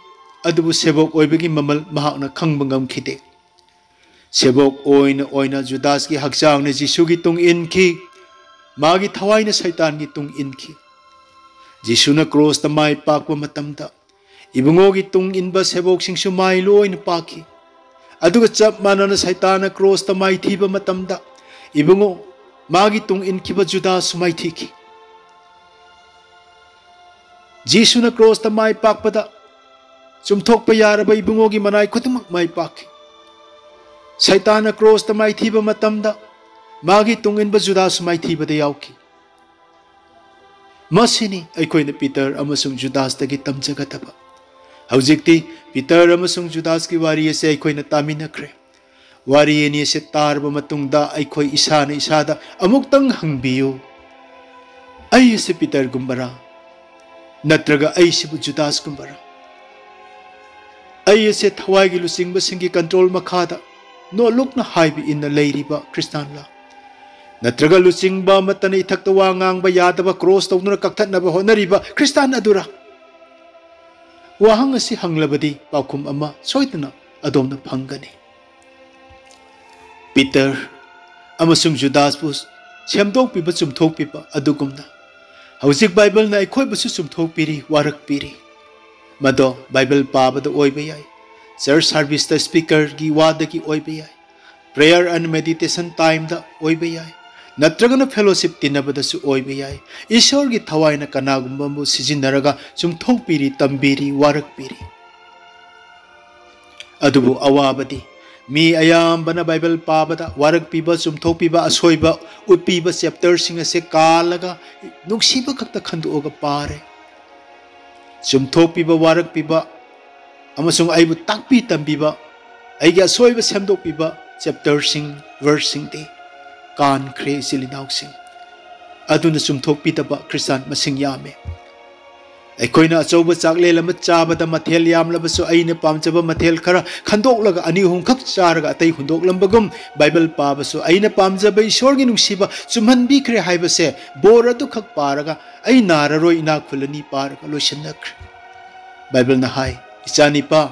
ꯑꯗꯨꯕꯨ ꯁꯦꯕꯣꯛ ꯑꯣꯏꯕꯒꯤ ꯃꯃꯜ ꯃꯍꯥꯛꯅ ꯈꯪꯕ ꯉꯝꯈꯤꯗꯦ꯫ ꯁꯦꯕꯣꯛ ꯑꯣꯏꯅ ꯑꯣꯏꯅ ꯖꯨꯗꯥꯁꯀꯤ ꯍꯛꯆꯥꯡꯅ ꯖꯤꯁꯨꯒꯤ ꯇꯨꯡ ꯏꯟꯈꯤ, ꯃꯥꯒꯤ ꯊꯋꯥꯏꯅ ꯁꯩꯇꯥꯟꯒꯤ ꯇꯨꯡ ꯏꯟꯈꯤ꯫ ꯖꯤꯁꯨꯅ ꯀ꯭ꯔꯣꯁꯇ ꯃꯥꯏ ꯄꯥꯛꯄ ꯃꯇꯝꯗ ꯏꯕꯨꯡꯉꯣꯒꯤ ꯇꯨꯡ ꯏꯟꯕ ꯁꯦꯕꯣꯛꯁꯤꯡꯁꯨ ꯃꯥꯏ ꯂꯣꯏꯅ ꯄꯥꯛꯈꯤ꯫ ꯑꯗꯨꯒ ꯆꯞ ꯃꯥꯟꯅꯅ ꯁꯩꯇꯥꯟꯅ ꯀ꯭ꯔꯣꯁꯇ ꯃꯥꯏꯊꯤꯕ ꯃꯇꯝꯗ ꯏꯕꯨꯡꯉꯣ, ꯃꯥꯒꯤ ꯇꯨꯡ ꯏꯟꯈꯤꯕ ꯖꯨꯗꯥꯁꯁꯨ ꯃꯥꯏꯊꯤꯈꯤ꯫ ꯖꯤꯁꯨꯅ ꯀ꯭ꯔꯣꯁꯇ ꯃꯥꯏ ꯄꯥꯛꯄꯗ ꯆꯨꯝꯊꯣꯛꯄ ꯌꯥꯔꯕ ꯏꯕꯨꯡꯉꯣꯒꯤ ꯃꯅꯥꯏ ꯈꯨꯗꯤꯡꯃꯛ ꯃꯥꯏ ꯄꯥꯛꯈꯤ꯫ ꯁꯩꯇꯥꯟꯅ ꯀ꯭ꯔꯣꯁꯇ ꯃꯥꯏꯊꯤꯕ ꯃꯇꯝꯗ ꯃꯥꯒꯤ ꯇꯨꯡ ꯏꯟꯕ ꯖꯨꯗꯥꯁꯁꯨ ꯃꯥꯏꯊꯤꯕꯗ ꯌꯥꯎꯈꯤ꯫ ꯃꯁꯤꯅꯤ ꯑꯩꯈꯣꯏꯅ ꯄꯤꯇꯔ ꯑꯃꯁꯨꯡ ꯖꯨꯗꯥꯁꯇꯒꯤ ꯇꯝꯖꯒꯗꯕ꯫ ꯍꯧꯖꯤꯛꯇꯤ ꯄꯤꯇꯔ ꯑꯃꯁꯨꯡ ꯖꯨꯗꯥꯁꯀꯤ ꯋꯥꯔꯤ ꯑꯁꯤ ꯑꯩꯈꯣꯏꯅ ꯇꯥꯃꯤꯟꯅꯈ꯭ꯔꯦ꯫ ꯋꯥꯔꯤ ꯑꯅꯤ ꯑꯁꯤ ꯇꯥꯔꯕ ꯃꯇꯨꯡꯗ ꯑꯩꯈꯣꯏ ꯏꯁꯥꯅ ꯏꯁꯥꯗ ꯑꯃꯨꯛꯇꯪ ꯍꯪꯕꯤꯌꯨ, "ꯑꯩ ꯑꯁꯤ ꯄꯤꯇꯔꯒꯨꯝꯕꯔꯥ? ꯅꯠꯇ꯭ꯔꯒ ꯑꯩꯁꯤꯕꯨ ꯖꯨꯗꯥꯁꯀꯨꯝꯕꯔꯥ? ꯑꯩ ꯑꯁꯤ ꯊꯋꯥꯏꯒꯤ ꯂꯨꯆꯤꯡꯕꯁꯤꯡꯒꯤ control ꯃꯈꯥꯗ ꯅꯣꯠꯂꯨꯛꯅ ꯍꯥꯏꯕ ꯏꯟꯅ ꯂꯩꯔꯤꯕ ꯈ꯭ꯔꯤꯁꯇꯥꯟꯂꯥ? ꯅꯠꯇ꯭ꯔꯒ ꯂꯨꯆꯤꯡꯕ ꯑꯃꯠꯇꯅ ꯏꯊꯛꯇ ꯋꯥ ꯉꯥꯡꯕ ꯌꯥꯗꯕ ꯀ꯭ꯔꯣꯁ ꯇꯧꯗꯨꯅ ꯀꯛꯊꯠꯅꯕ ꯍꯣꯠꯅꯔꯤꯕ ꯈ꯭ꯔꯤꯁꯇꯥꯟ ꯑꯗꯨꯔꯥ?" ꯋꯥꯍꯪ ꯑꯁꯤ ꯍꯪꯂꯕꯗꯤ ꯄꯥꯎꯈꯨꯝ ꯑꯃ ꯁꯣꯏꯗꯅ ꯑꯗꯣꯝꯅ ꯐꯪꯒꯅꯤ꯫ ꯄꯤꯇꯔ ꯑꯃꯁꯨꯡ ꯖꯨꯗꯥꯁꯄꯨ ꯁꯦꯝꯗꯣꯛꯄꯤꯕ, ꯆꯨꯝꯊꯣꯛꯄꯤꯕ ꯑꯗꯨꯒꯨꯝꯅ ꯍꯧꯖꯤꯛ ꯕꯥꯏꯕꯜꯅ ꯑꯩꯈꯣꯏꯕꯨꯁꯨ ꯆꯨꯝꯊꯣꯛꯄꯤꯔꯤ, ꯋꯥꯔꯛꯄꯤꯔꯤ꯫ ꯃꯗꯣ ꯕꯥꯏꯕꯜ ꯄꯥꯕꯗ ꯑꯣꯏꯕ ꯌꯥꯏ, ꯆꯔꯆ ꯁꯥꯔꯚꯤꯁꯇ ꯁ꯭ꯄꯤꯀꯔꯒꯤ ꯋꯥꯗꯒꯤ ꯑꯣꯏꯕ ꯌꯥꯏ, prayer and meditation timeꯗ ꯑꯣꯏꯕ ꯌꯥꯏ, ꯅꯠꯇ꯭ꯔꯒꯅ fellowship ꯇꯤꯟꯅꯕꯗꯁꯨ ꯑꯣꯏꯕ ꯌꯥꯏ꯫ ꯏꯁꯣꯔꯒꯤ ꯊꯋꯥꯏꯅ ꯀꯅꯥꯒꯨꯝꯕ ꯑꯃꯕꯨ ꯁꯤꯖꯤꯟꯅꯔꯒ ꯆꯨꯝꯊꯣꯛꯄꯤꯔꯤ, ꯇꯝꯕꯤꯔꯤ, ꯋꯥꯔꯛꯄꯤꯔꯤ꯫ ꯑꯗꯨꯕꯨ ꯑꯋꯥꯕꯗꯤ ꯃꯤ ꯑꯌꯥꯝꯕꯅ ꯕꯥꯏꯕꯜ ꯄꯥꯕꯗ ꯋꯥꯔꯛꯄꯤꯕ, ꯆꯨꯝꯊꯣꯛꯄꯤꯕ, ꯑꯁꯣꯏꯕ ꯎꯠꯄꯤꯕ ꯆꯦꯞꯇꯔꯁꯤꯡ ꯑꯁꯦ ꯀꯥꯜꯂꯒ ꯅꯨꯡꯁꯤꯕ ꯈꯛꯇ ꯈꯟꯗꯣꯛꯑꯒ ꯄꯥꯔꯦ꯫ ꯆꯨꯝꯊꯣꯛꯄꯤꯕ, ꯋꯥꯔꯛꯄꯤꯕ ꯑꯃꯁꯨꯡ ꯑꯩꯕꯨ ꯇꯥꯛꯄꯤ ꯇꯝꯕꯤꯕ, ꯑꯩꯒꯤ ꯑꯁꯣꯏꯕ ꯁꯦꯝꯗꯣꯛꯄꯤꯕ ꯆꯦꯞꯇꯔꯁꯤꯡ, ꯚꯔꯁꯁꯤꯡꯗꯤ ꯀꯥꯟꯈ꯭ꯔꯦ, ꯏꯆꯤꯜ ꯏꯅꯥꯎꯁꯤꯡ꯫ ꯑꯗꯨꯅ ꯆꯨꯝꯊꯣꯛꯄꯤꯗꯕ ꯈ꯭ꯔꯤꯁꯇꯥꯟ ꯃꯁꯤꯡ ꯌꯥꯝꯃꯦ꯫ ꯑꯩꯈꯣꯏꯅ ꯑꯆꯧꯕ ꯆꯥꯛꯂꯦꯟ ꯑꯃ ꯆꯥꯕꯗ ꯃꯊꯦꯜ ꯌꯥꯝꯂꯕꯁꯨ ꯑꯩꯅ ꯄꯥꯝꯖꯕ ꯃꯊꯦꯜ ꯈꯔ ꯈꯟꯗꯣꯛꯂꯒ ꯑꯅꯤ ꯑꯍꯨꯝꯈꯛ ꯆꯥꯔꯒ ꯑꯇꯩ ꯍꯨꯟꯗꯣꯛꯂꯝꯕꯒꯨꯝ, ꯕꯥꯏꯕꯜ ꯄꯥꯕꯁꯨ ꯑꯩꯅ ꯄꯥꯝꯖꯕ ꯏꯁꯣꯔꯒꯤ ꯅꯨꯡꯁꯤꯕ ꯆꯨꯝꯍꯟꯕꯤꯈ꯭ꯔꯦ ꯍꯥꯏꯕꯁꯦ, ꯕꯣꯔ ꯑꯗꯨꯈꯛ ꯄꯥꯔꯒ "ꯑꯩ ꯅꯥꯔꯔꯣꯏ, ꯏꯅꯥꯛ ꯈꯨꯜꯂꯅꯤ" ꯄꯥꯔꯒ ꯂꯣꯏꯁꯤꯟꯅꯈ꯭ꯔꯦ꯫ ꯕꯥꯏꯕꯜꯅ ꯍꯥꯏ, "ꯏꯆꯥꯅꯤꯄꯥ,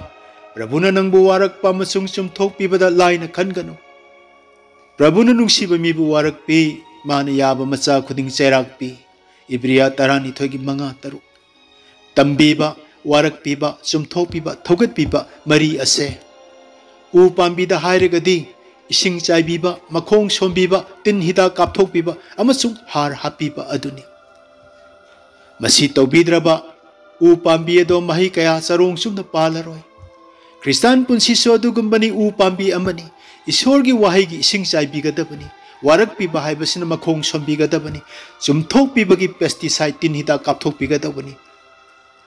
ꯄ꯭ꯔꯚꯨꯅ ꯅꯪꯕꯨ ꯋꯥꯔꯛꯄ ꯑꯃꯁꯨꯡ ꯆꯨꯝꯊꯣꯛꯄꯤꯕꯗ ꯂꯥꯏꯅ ꯈꯟꯒꯅꯨ꯫ ꯄ꯭ꯔꯚꯨꯅ ꯅꯨꯡꯁꯤꯕ ꯃꯤꯕꯨ ꯋꯥꯔꯛꯄꯤ, ꯃꯥꯅ ꯌꯥꯕ ꯃꯆꯥ ꯈꯨꯗꯤꯡ ꯆꯩꯔꯥꯛꯄꯤ"꯫ ꯏꯕ꯭ꯔꯤꯌꯥ ꯇꯔꯥꯅꯤꯊꯣꯏꯒꯤ ꯃꯉꯥ, ꯇꯔꯨꯛ꯫ ꯇꯝꯕꯤꯕ, ꯋꯥꯔꯛꯄꯤꯕ, ꯆꯨꯝꯊꯣꯛꯄꯤꯕ, ꯊꯧꯒꯠꯄꯤꯕ ꯃꯔꯤ ꯑꯁꯦ꯫ ꯎ ꯄꯥꯝꯕꯤꯗ ꯍꯥꯏꯔꯒꯗꯤ ꯏꯁꯤꯡ ꯆꯥꯏꯕꯤꯕ, ꯃꯈꯣꯡ ꯁꯣꯝꯕꯤꯕ, ꯇꯤꯟ ꯍꯤꯗꯥꯛ ꯀꯥꯞꯊꯣꯛꯄꯤꯕ ꯑꯃꯁꯨꯡ ꯍꯥꯔ ꯍꯥꯞꯄꯤꯕ ꯑꯗꯨꯅꯤ꯫ ꯃꯁꯤ ꯇꯧꯕꯤꯗ꯭ꯔꯕ ꯎ ꯄꯥꯝꯕꯤ ꯑꯗꯣ ꯃꯍꯩ ꯀꯌꯥ ꯆꯔꯣꯡ ꯆꯨꯝꯅ ꯄꯥꯜꯂꯔꯣꯏ꯫ ꯈ꯭ꯔꯤꯁꯇꯥꯟ ꯄꯨꯟꯁꯤꯁꯨ ꯑꯗꯨꯒꯨꯝꯕꯅꯤ, ꯎ ꯄꯥꯝꯕꯤ ꯑꯃꯅꯤ꯫ ꯏꯁꯣꯔꯒꯤ ꯋꯥꯍꯩꯒꯤ ꯏꯁꯤꯡ ꯆꯥꯏꯕꯤꯒꯗꯕꯅꯤ꯫ ꯋꯥꯔꯛꯄꯤꯕ ꯍꯥꯏꯕꯁꯤꯅ ꯃꯈꯣꯡ ꯁꯣꯝꯕꯤꯒꯗꯕꯅꯤ꯫ ꯆꯨꯝꯊꯣꯛꯄꯤꯕꯒꯤ pesticide, ꯇꯤꯟ ꯍꯤꯗꯥꯛ ꯀꯥꯞꯊꯣꯛꯄꯤꯒꯗꯕꯅꯤ꯫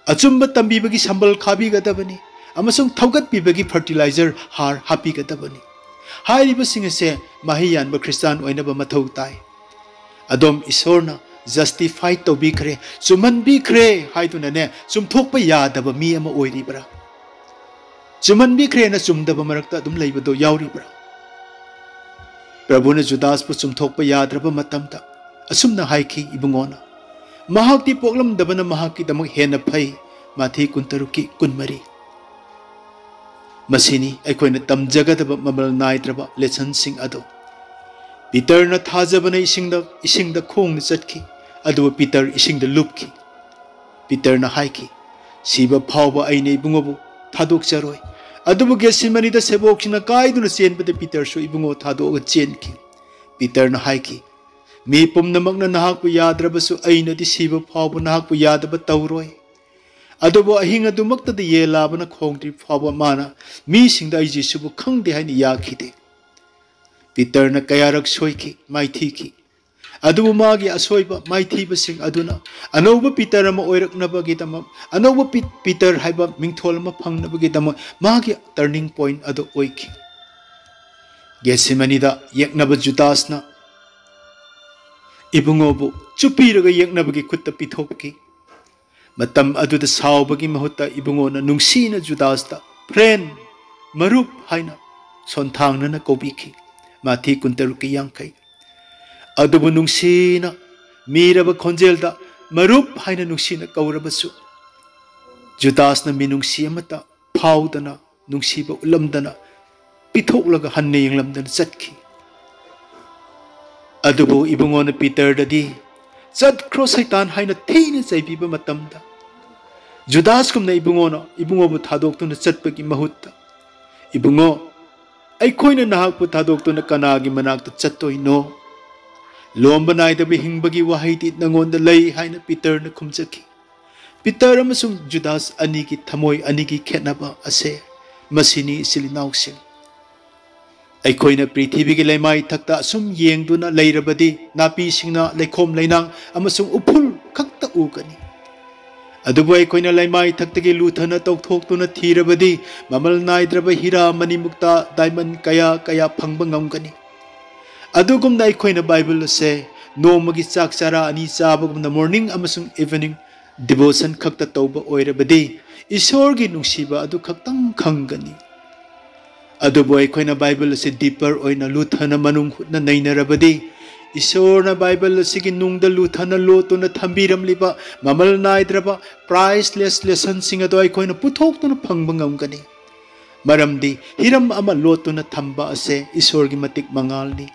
ꯑꯆꯨꯝꯕ ꯇꯝꯕꯤꯕꯒꯤ ꯁꯝꯕꯜ ꯈꯥꯕꯤꯒꯗꯕꯅꯤ꯫ ꯑꯃꯁꯨꯡ ꯊꯧꯒꯠꯄꯤꯕꯒꯤ fertilizer, ꯍꯥꯔ ꯍꯥꯞꯄꯤꯒꯗꯕꯅꯤ꯫ ꯍꯥꯏꯔꯤꯕꯁꯤꯡ ꯑꯁꯦ ꯃꯍꯩ ꯌꯥꯟꯕ ꯈ꯭ꯔꯤꯁꯇꯥꯟ ꯑꯣꯏꯅꯕ ꯃꯊꯧ ꯇꯥꯏ꯫ ꯑꯗꯣꯝ ꯏꯁꯣꯔꯅ justify ꯇꯧꯕꯤꯈ꯭ꯔꯦ, ꯆꯨꯝꯍꯟꯕꯤꯈ꯭ꯔꯦ ꯍꯥꯏꯗꯨꯅꯅꯦ, ꯆꯨꯝꯊꯣꯛꯄ ꯌꯥꯗꯕ ꯃꯤ ꯑꯃ ꯑꯣꯏꯔꯤꯕ꯭ꯔꯥ? ꯆꯨꯝꯍꯟꯕꯤꯈ꯭ꯔꯦꯅ ꯆꯨꯝꯗꯕ ꯃꯔꯛꯇ ꯑꯗꯨꯝ ꯂꯩꯕꯗꯣ ꯌꯥꯎꯔꯤꯕ꯭ꯔꯥ? ꯄ꯭ꯔꯚꯨꯅ ꯖꯨꯗꯥꯁꯄꯨ ꯆꯨꯝꯊꯣꯛꯄ ꯌꯥꯗ꯭ꯔꯕ ꯃꯇꯝꯗ ꯑꯁꯨꯝꯅ ꯍꯥꯏꯈꯤ, ꯏꯕꯨꯡꯉꯣꯅ, "ꯃꯍꯥꯛꯇꯤ ꯄꯣꯛꯂꯝꯗꯕꯅ ꯃꯍꯥꯛꯀꯤꯗꯃꯛ ꯍꯦꯟꯅ ꯐꯩ, ꯃꯥꯊꯤ ꯀꯨꯟꯇꯔꯨꯛꯀꯤ ꯀꯨꯟꯃꯔꯤ꯫ ꯃꯁꯤꯅꯤ ꯑꯩꯈꯣꯏꯅ ꯇꯝꯖꯒꯗꯕ ꯃꯃꯜ ꯅꯥꯏꯗ꯭ꯔꯕ ꯂꯦꯁꯟꯁꯤꯡ ꯑꯗꯨ꯫ ꯄꯤꯇꯔꯅ ꯊꯥꯖꯕꯅ ꯏꯁꯤꯡꯗ, ꯏꯁꯤꯡꯗ ꯈꯣꯡꯅ ꯆꯠꯈꯤ, ꯑꯗꯨꯕꯨ ꯄꯤꯇꯔ ꯏꯁꯤꯡꯗ ꯂꯨꯞꯈꯤ꯫ ꯄꯤꯇꯔꯅ ꯍꯥꯏꯈꯤ, "ꯁꯤꯕ ꯐꯥꯎꯕ ꯑꯩꯅ ꯏꯕꯨꯡꯉꯣꯕꯨ ꯊꯥꯗꯣꯛꯆꯔꯣꯏ"꯫ ꯑꯗꯨꯕꯨ ꯒꯦꯠꯁꯤꯃꯅꯤꯗ ꯁꯦꯕꯣꯛꯁꯤꯡꯅ ꯀꯥꯏꯗꯨꯅ ꯆꯦꯟꯕꯗ ꯄꯤꯇꯔꯁꯨ ꯏꯕꯨꯡꯉꯣ ꯊꯥꯗꯣꯛꯑꯒ ꯆꯦꯟꯈꯤ꯫ ꯄꯤꯇꯔꯅ ꯍꯥꯏꯈꯤ, "ꯃꯤ ꯄꯨꯝꯅꯃꯛꯅ ꯅꯍꯥꯛꯄꯨ ꯌꯥꯗ꯭ꯔꯕꯁꯨ ꯑꯩꯅꯗꯤ ꯁꯤꯕ ꯐꯥꯎꯕ ꯅꯍꯥꯛꯄꯨ ꯌꯥꯗꯕ ꯇꯧꯔꯣꯏ"꯫ ꯑꯗꯨꯕꯨ ꯑꯍꯤꯡ ꯑꯗꯨꯃꯛꯇꯗ ꯌꯦꯟ ꯂꯥꯕꯅ ꯈꯣꯡꯗ꯭ꯔꯤ ꯐꯥꯎꯕ ꯃꯥꯅ ꯃꯤꯁꯤꯡꯗ "ꯑꯩ ꯖꯤꯁꯨꯕꯨ ꯈꯪꯗꯦ" ꯍꯥꯏꯅ ꯌꯥꯈꯤꯗꯦ꯫ ꯄꯤꯇꯔꯅ ꯀꯌꯥꯔꯛ ꯁꯣꯏꯈꯤ, ꯃꯥꯏꯊꯤꯈꯤ꯫ ꯑꯗꯨꯕꯨ ꯃꯥꯒꯤ ꯑꯁꯣꯏꯕ ꯃꯥꯏꯊꯤꯕꯁꯤꯡ ꯑꯗꯨꯅ ꯑꯅꯧꯕ ꯄꯤꯇꯔ ꯑꯃ ꯑꯣꯏꯔꯛꯅꯕꯒꯤꯗꯃꯛ, ꯑꯅꯧꯕ ꯄꯤ-, ꯄꯤꯇꯔ ꯍꯥꯏꯕ ꯃꯤꯡꯊꯣꯜ ꯑꯃ ꯐꯪꯅꯕꯒꯤꯗꯃꯛ ꯃꯥꯒꯤ turning point ꯑꯗꯨ ꯑꯣꯏꯈꯤ꯫ ꯒꯦꯠꯁꯤꯃꯅꯤꯗ ꯌꯦꯛꯅꯕ ꯖꯨꯗꯥꯁꯅ ꯏꯕꯨꯡꯉꯣꯕꯨ ꯆꯨꯞꯄꯤꯔꯒ ꯌꯦꯛꯅꯕꯒꯤ ꯈꯨꯠꯇ ꯄꯤꯊꯣꯛꯈꯤ꯫ ꯃꯇꯝ ꯑꯗꯨꯗ ꯁꯥꯎꯕꯒꯤ ꯃꯍꯨꯠꯇ ꯏꯕꯨꯡꯉꯣꯅ ꯅꯨꯡꯁꯤꯅ ꯖꯨꯗꯥꯁꯇ "friend", ꯃꯔꯨꯞ ꯍꯥꯏꯅ ꯁꯣꯟꯊꯥꯡꯅꯅ ꯀꯧꯕꯤꯈꯤ꯫ ꯃꯥꯊꯤ ꯀꯨꯟꯇꯔꯨꯛꯀꯤ ꯌꯥꯡꯈꯩ꯫ ꯑꯗꯨꯕꯨ ꯅꯨꯡꯁꯤꯅ ꯃꯤꯔꯕ ꯈꯣꯟꯖꯦꯜꯗ "ꯃꯔꯨꯞ" ꯍꯥꯏꯅ ꯅꯨꯡꯁꯤꯅ ꯀꯧꯔꯕꯁꯨ, ꯖꯨꯗꯥꯁꯅ ꯃꯤꯅꯨꯡꯁꯤ ꯑꯃꯠꯇ ꯐꯥꯎꯗꯅ, ꯅꯨꯡꯁꯤꯕ ꯎꯠꯂꯝꯗꯅ, ꯄꯤꯊꯣꯛꯂꯒ ꯍꯟꯅ ꯌꯦꯡꯂꯝꯗꯅ ꯆꯠꯈꯤ꯫ ꯑꯗꯨꯕꯨ ꯏꯕꯨꯡꯉꯣꯅ ꯄꯤꯇꯔꯗꯗꯤ "ꯆꯠꯈ꯭ꯔꯣ ꯁꯩꯇꯥꯟ" ꯍꯥꯏꯅ ꯊꯤꯅ ꯆꯩꯕꯤꯕ ꯃꯇꯝꯗ, ꯖꯨꯗꯥꯁꯀꯨꯝꯅ ꯏꯕꯨꯡꯉꯣꯅ ꯏꯕꯨꯡꯉꯣꯕꯨ ꯊꯥꯗꯣꯛꯇꯨꯅ ꯆꯠꯄꯒꯤ ꯃꯍꯨꯠꯇ, "ꯏꯕꯨꯡꯉꯣ, ꯑꯩꯈꯣꯏꯅ ꯅꯍꯥꯛꯄꯨ ꯊꯥꯗꯣꯛꯇꯨꯅ ꯀꯅꯥꯒꯤ ꯃꯅꯥꯛꯇ ꯆꯠꯇꯣꯏꯅꯣ? ꯂꯣꯝꯕ ꯅꯥꯏꯗꯕ ꯍꯤꯡꯕꯒꯤ ꯋꯥꯍꯩꯗꯤ ꯅꯉꯣꯟꯗ ꯂꯩ" ꯍꯥꯏꯅ ꯄꯤꯇꯔꯅ ꯈꯨꯝꯖꯈꯤ꯫ ꯄꯤꯇꯔ ꯑꯃꯁꯨꯡ ꯖꯨꯗꯥꯁ ꯑꯅꯤꯒꯤ ꯊꯃꯣꯏ ꯑꯅꯤꯒꯤ ꯈꯦꯠꯅꯕ ꯑꯁꯦ ꯃꯁꯤꯅꯤ, ꯏꯆꯤꯜ ꯏꯅꯥꯎꯁꯤꯡ꯫ ꯑꯩꯈꯣꯏꯅ ꯄ꯭ꯔꯤꯊꯤꯕꯤꯒꯤ ꯂꯩꯃꯥꯏ ꯊꯛꯇ ꯑꯁꯨꯝ ꯌꯦꯡꯗꯨꯅ ꯂꯩꯔꯕꯗꯤ, ꯅꯥꯄꯤꯁꯤꯡꯅ, ꯂꯩꯈꯣꯝ ꯂꯩꯅꯥꯡ ꯑꯃꯁꯨꯡ ꯎꯐꯨꯜ ꯈꯛꯇ ꯎꯒꯅꯤ꯫ ꯑꯗꯨꯕꯨ ꯑꯩꯈꯣꯏꯅ ꯂꯩꯃꯥꯏ ꯊꯛꯇꯒꯤ ꯂꯨꯊꯅ ꯇꯧꯊꯣꯛꯇꯨꯅ ꯊꯤꯔꯕꯗꯤ, ꯃꯃꯜ ꯅꯥꯏꯗ꯭ꯔꯕ ꯍꯤꯔꯥ, ꯃꯅꯤ, ꯃꯨꯛꯇꯥ, diamond ꯀꯌꯥ ꯀꯌꯥ ꯐꯪꯕ ꯉꯝꯒꯅꯤ꯫ ꯑꯗꯨꯒꯨꯝꯅ ꯑꯩꯈꯣꯏꯅ ꯕꯥꯏꯕꯜ ꯑꯁꯦ ꯅꯣꯡꯃꯒꯤ ꯆꯥꯛ ꯆꯔꯥ ꯑꯅꯤ ꯆꯥꯕꯒꯨꯝꯅ morning ꯑꯃꯁꯨꯡ evening devotion ꯈꯛꯇ ꯇꯧꯕ ꯑꯣꯏꯔꯕꯗꯤ, ꯏꯁꯣꯔꯒꯤ ꯅꯨꯡꯁꯤꯕ ꯑꯗꯨ ꯈꯛꯇꯪ ꯈꯪꯒꯅꯤ꯫ ꯑꯗꯨꯕꯨ ꯑꯩꯈꯣꯏꯅ ꯕꯥꯏꯕꯜ ꯑꯁꯤ deeper ꯑꯣꯏꯅ ꯂꯨꯊꯅ ꯃꯅꯨꯡ ꯍꯨꯠꯅ ꯅꯩꯅꯔꯕꯗꯤ, ꯏꯁꯣꯔꯅ ꯕꯥꯏꯕꯜ ꯑꯁꯤꯒꯤ ꯅꯨꯡꯗ ꯂꯨꯊꯅ ꯂꯣꯠꯇꯨꯅ ꯊꯝꯕꯤꯔꯝꯂꯤꯕ ꯃꯃꯜ ꯅꯥꯏꯗ꯭ꯔꯕ priceless lessonꯁꯤꯡ ꯑꯗꯣ ꯑꯩꯈꯣꯏꯅ ꯄꯨꯊꯣꯛꯇꯨꯅ ꯐꯪꯕ ꯉꯝꯒꯅꯤ꯫ ꯃꯔꯝꯗꯤ ꯍꯤꯔꯝ ꯑꯃ ꯂꯣꯠꯇꯨꯅ ꯊꯝꯕ ꯑꯁꯦ ꯏꯁꯣꯔꯒꯤ ꯃꯇꯤꯛ ꯃꯉꯥꯜꯅꯤ꯫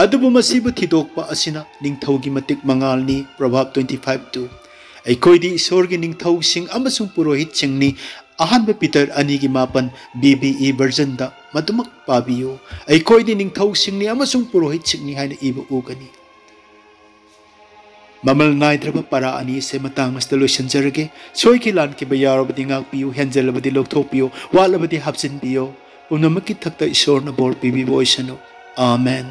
ꯑꯗꯨꯕꯨ ꯃꯁꯤꯕꯨ ꯊꯤꯗꯣꯛꯄ ꯑꯁꯤꯅ ꯅꯤꯡꯊꯧꯒꯤ ꯃꯇꯤꯛ ꯃꯉꯥꯜꯅꯤ꯫ Proverb twenty five two꯫ ꯑꯩꯈꯣꯏꯗꯤ ꯏꯁꯣꯔꯒꯤ ꯅꯤꯡꯊꯧꯁꯤꯡ ꯑꯃꯁꯨꯡ ꯄꯨꯔꯣꯍꯤꯠꯁꯤꯡꯅꯤ꯫ ꯑꯍꯥꯟꯕ ꯄꯤꯇꯔ ꯑꯅꯤꯒꯤ ꯃꯥꯄꯟ B B E versionꯗ ꯃꯗꯨꯃꯛ ꯄꯥꯕꯤꯌꯨ꯫ ꯑꯩꯈꯣꯏꯗꯤ ꯅꯤꯡꯊꯧꯁꯤꯡꯅꯤ ꯑꯃꯁꯨꯡ ꯄꯨꯔꯣꯍꯤꯠꯁꯤꯡꯅꯤ ꯍꯥꯏꯅ ꯏꯕ ꯎꯒꯅꯤ꯫ ꯃꯃꯜ ꯅꯥꯏꯗ꯭ꯔꯕ ꯄꯥꯔꯥ ꯑꯅꯤ ꯑꯁꯦ ꯃꯇꯥꯡ ꯑꯁꯤꯗ ꯂꯣꯏꯁꯤꯟꯖꯔꯒꯦ꯫ ꯁꯣꯏꯈꯤ ꯂꯥꯟꯈꯤꯕ ꯌꯥꯎꯔꯕꯗꯤ ꯉꯥꯛꯄꯤꯌꯨ, ꯍꯦꯟꯖꯜꯂꯕꯗꯤ ꯂꯧꯊꯣꯛꯄꯤꯌꯨ, ꯋꯥꯠꯂꯕꯗꯤ ꯍꯥꯞꯆꯤꯟꯕꯤꯌꯨ꯫ ꯄꯨꯝꯅꯃꯛꯀꯤ ꯊꯛꯇ ꯏꯁꯣꯔꯅ ꯕꯣꯔ ꯄꯤꯕꯤꯕ ꯑꯣꯏꯁꯅꯨ꯫ ꯑꯥꯃꯦꯟ꯫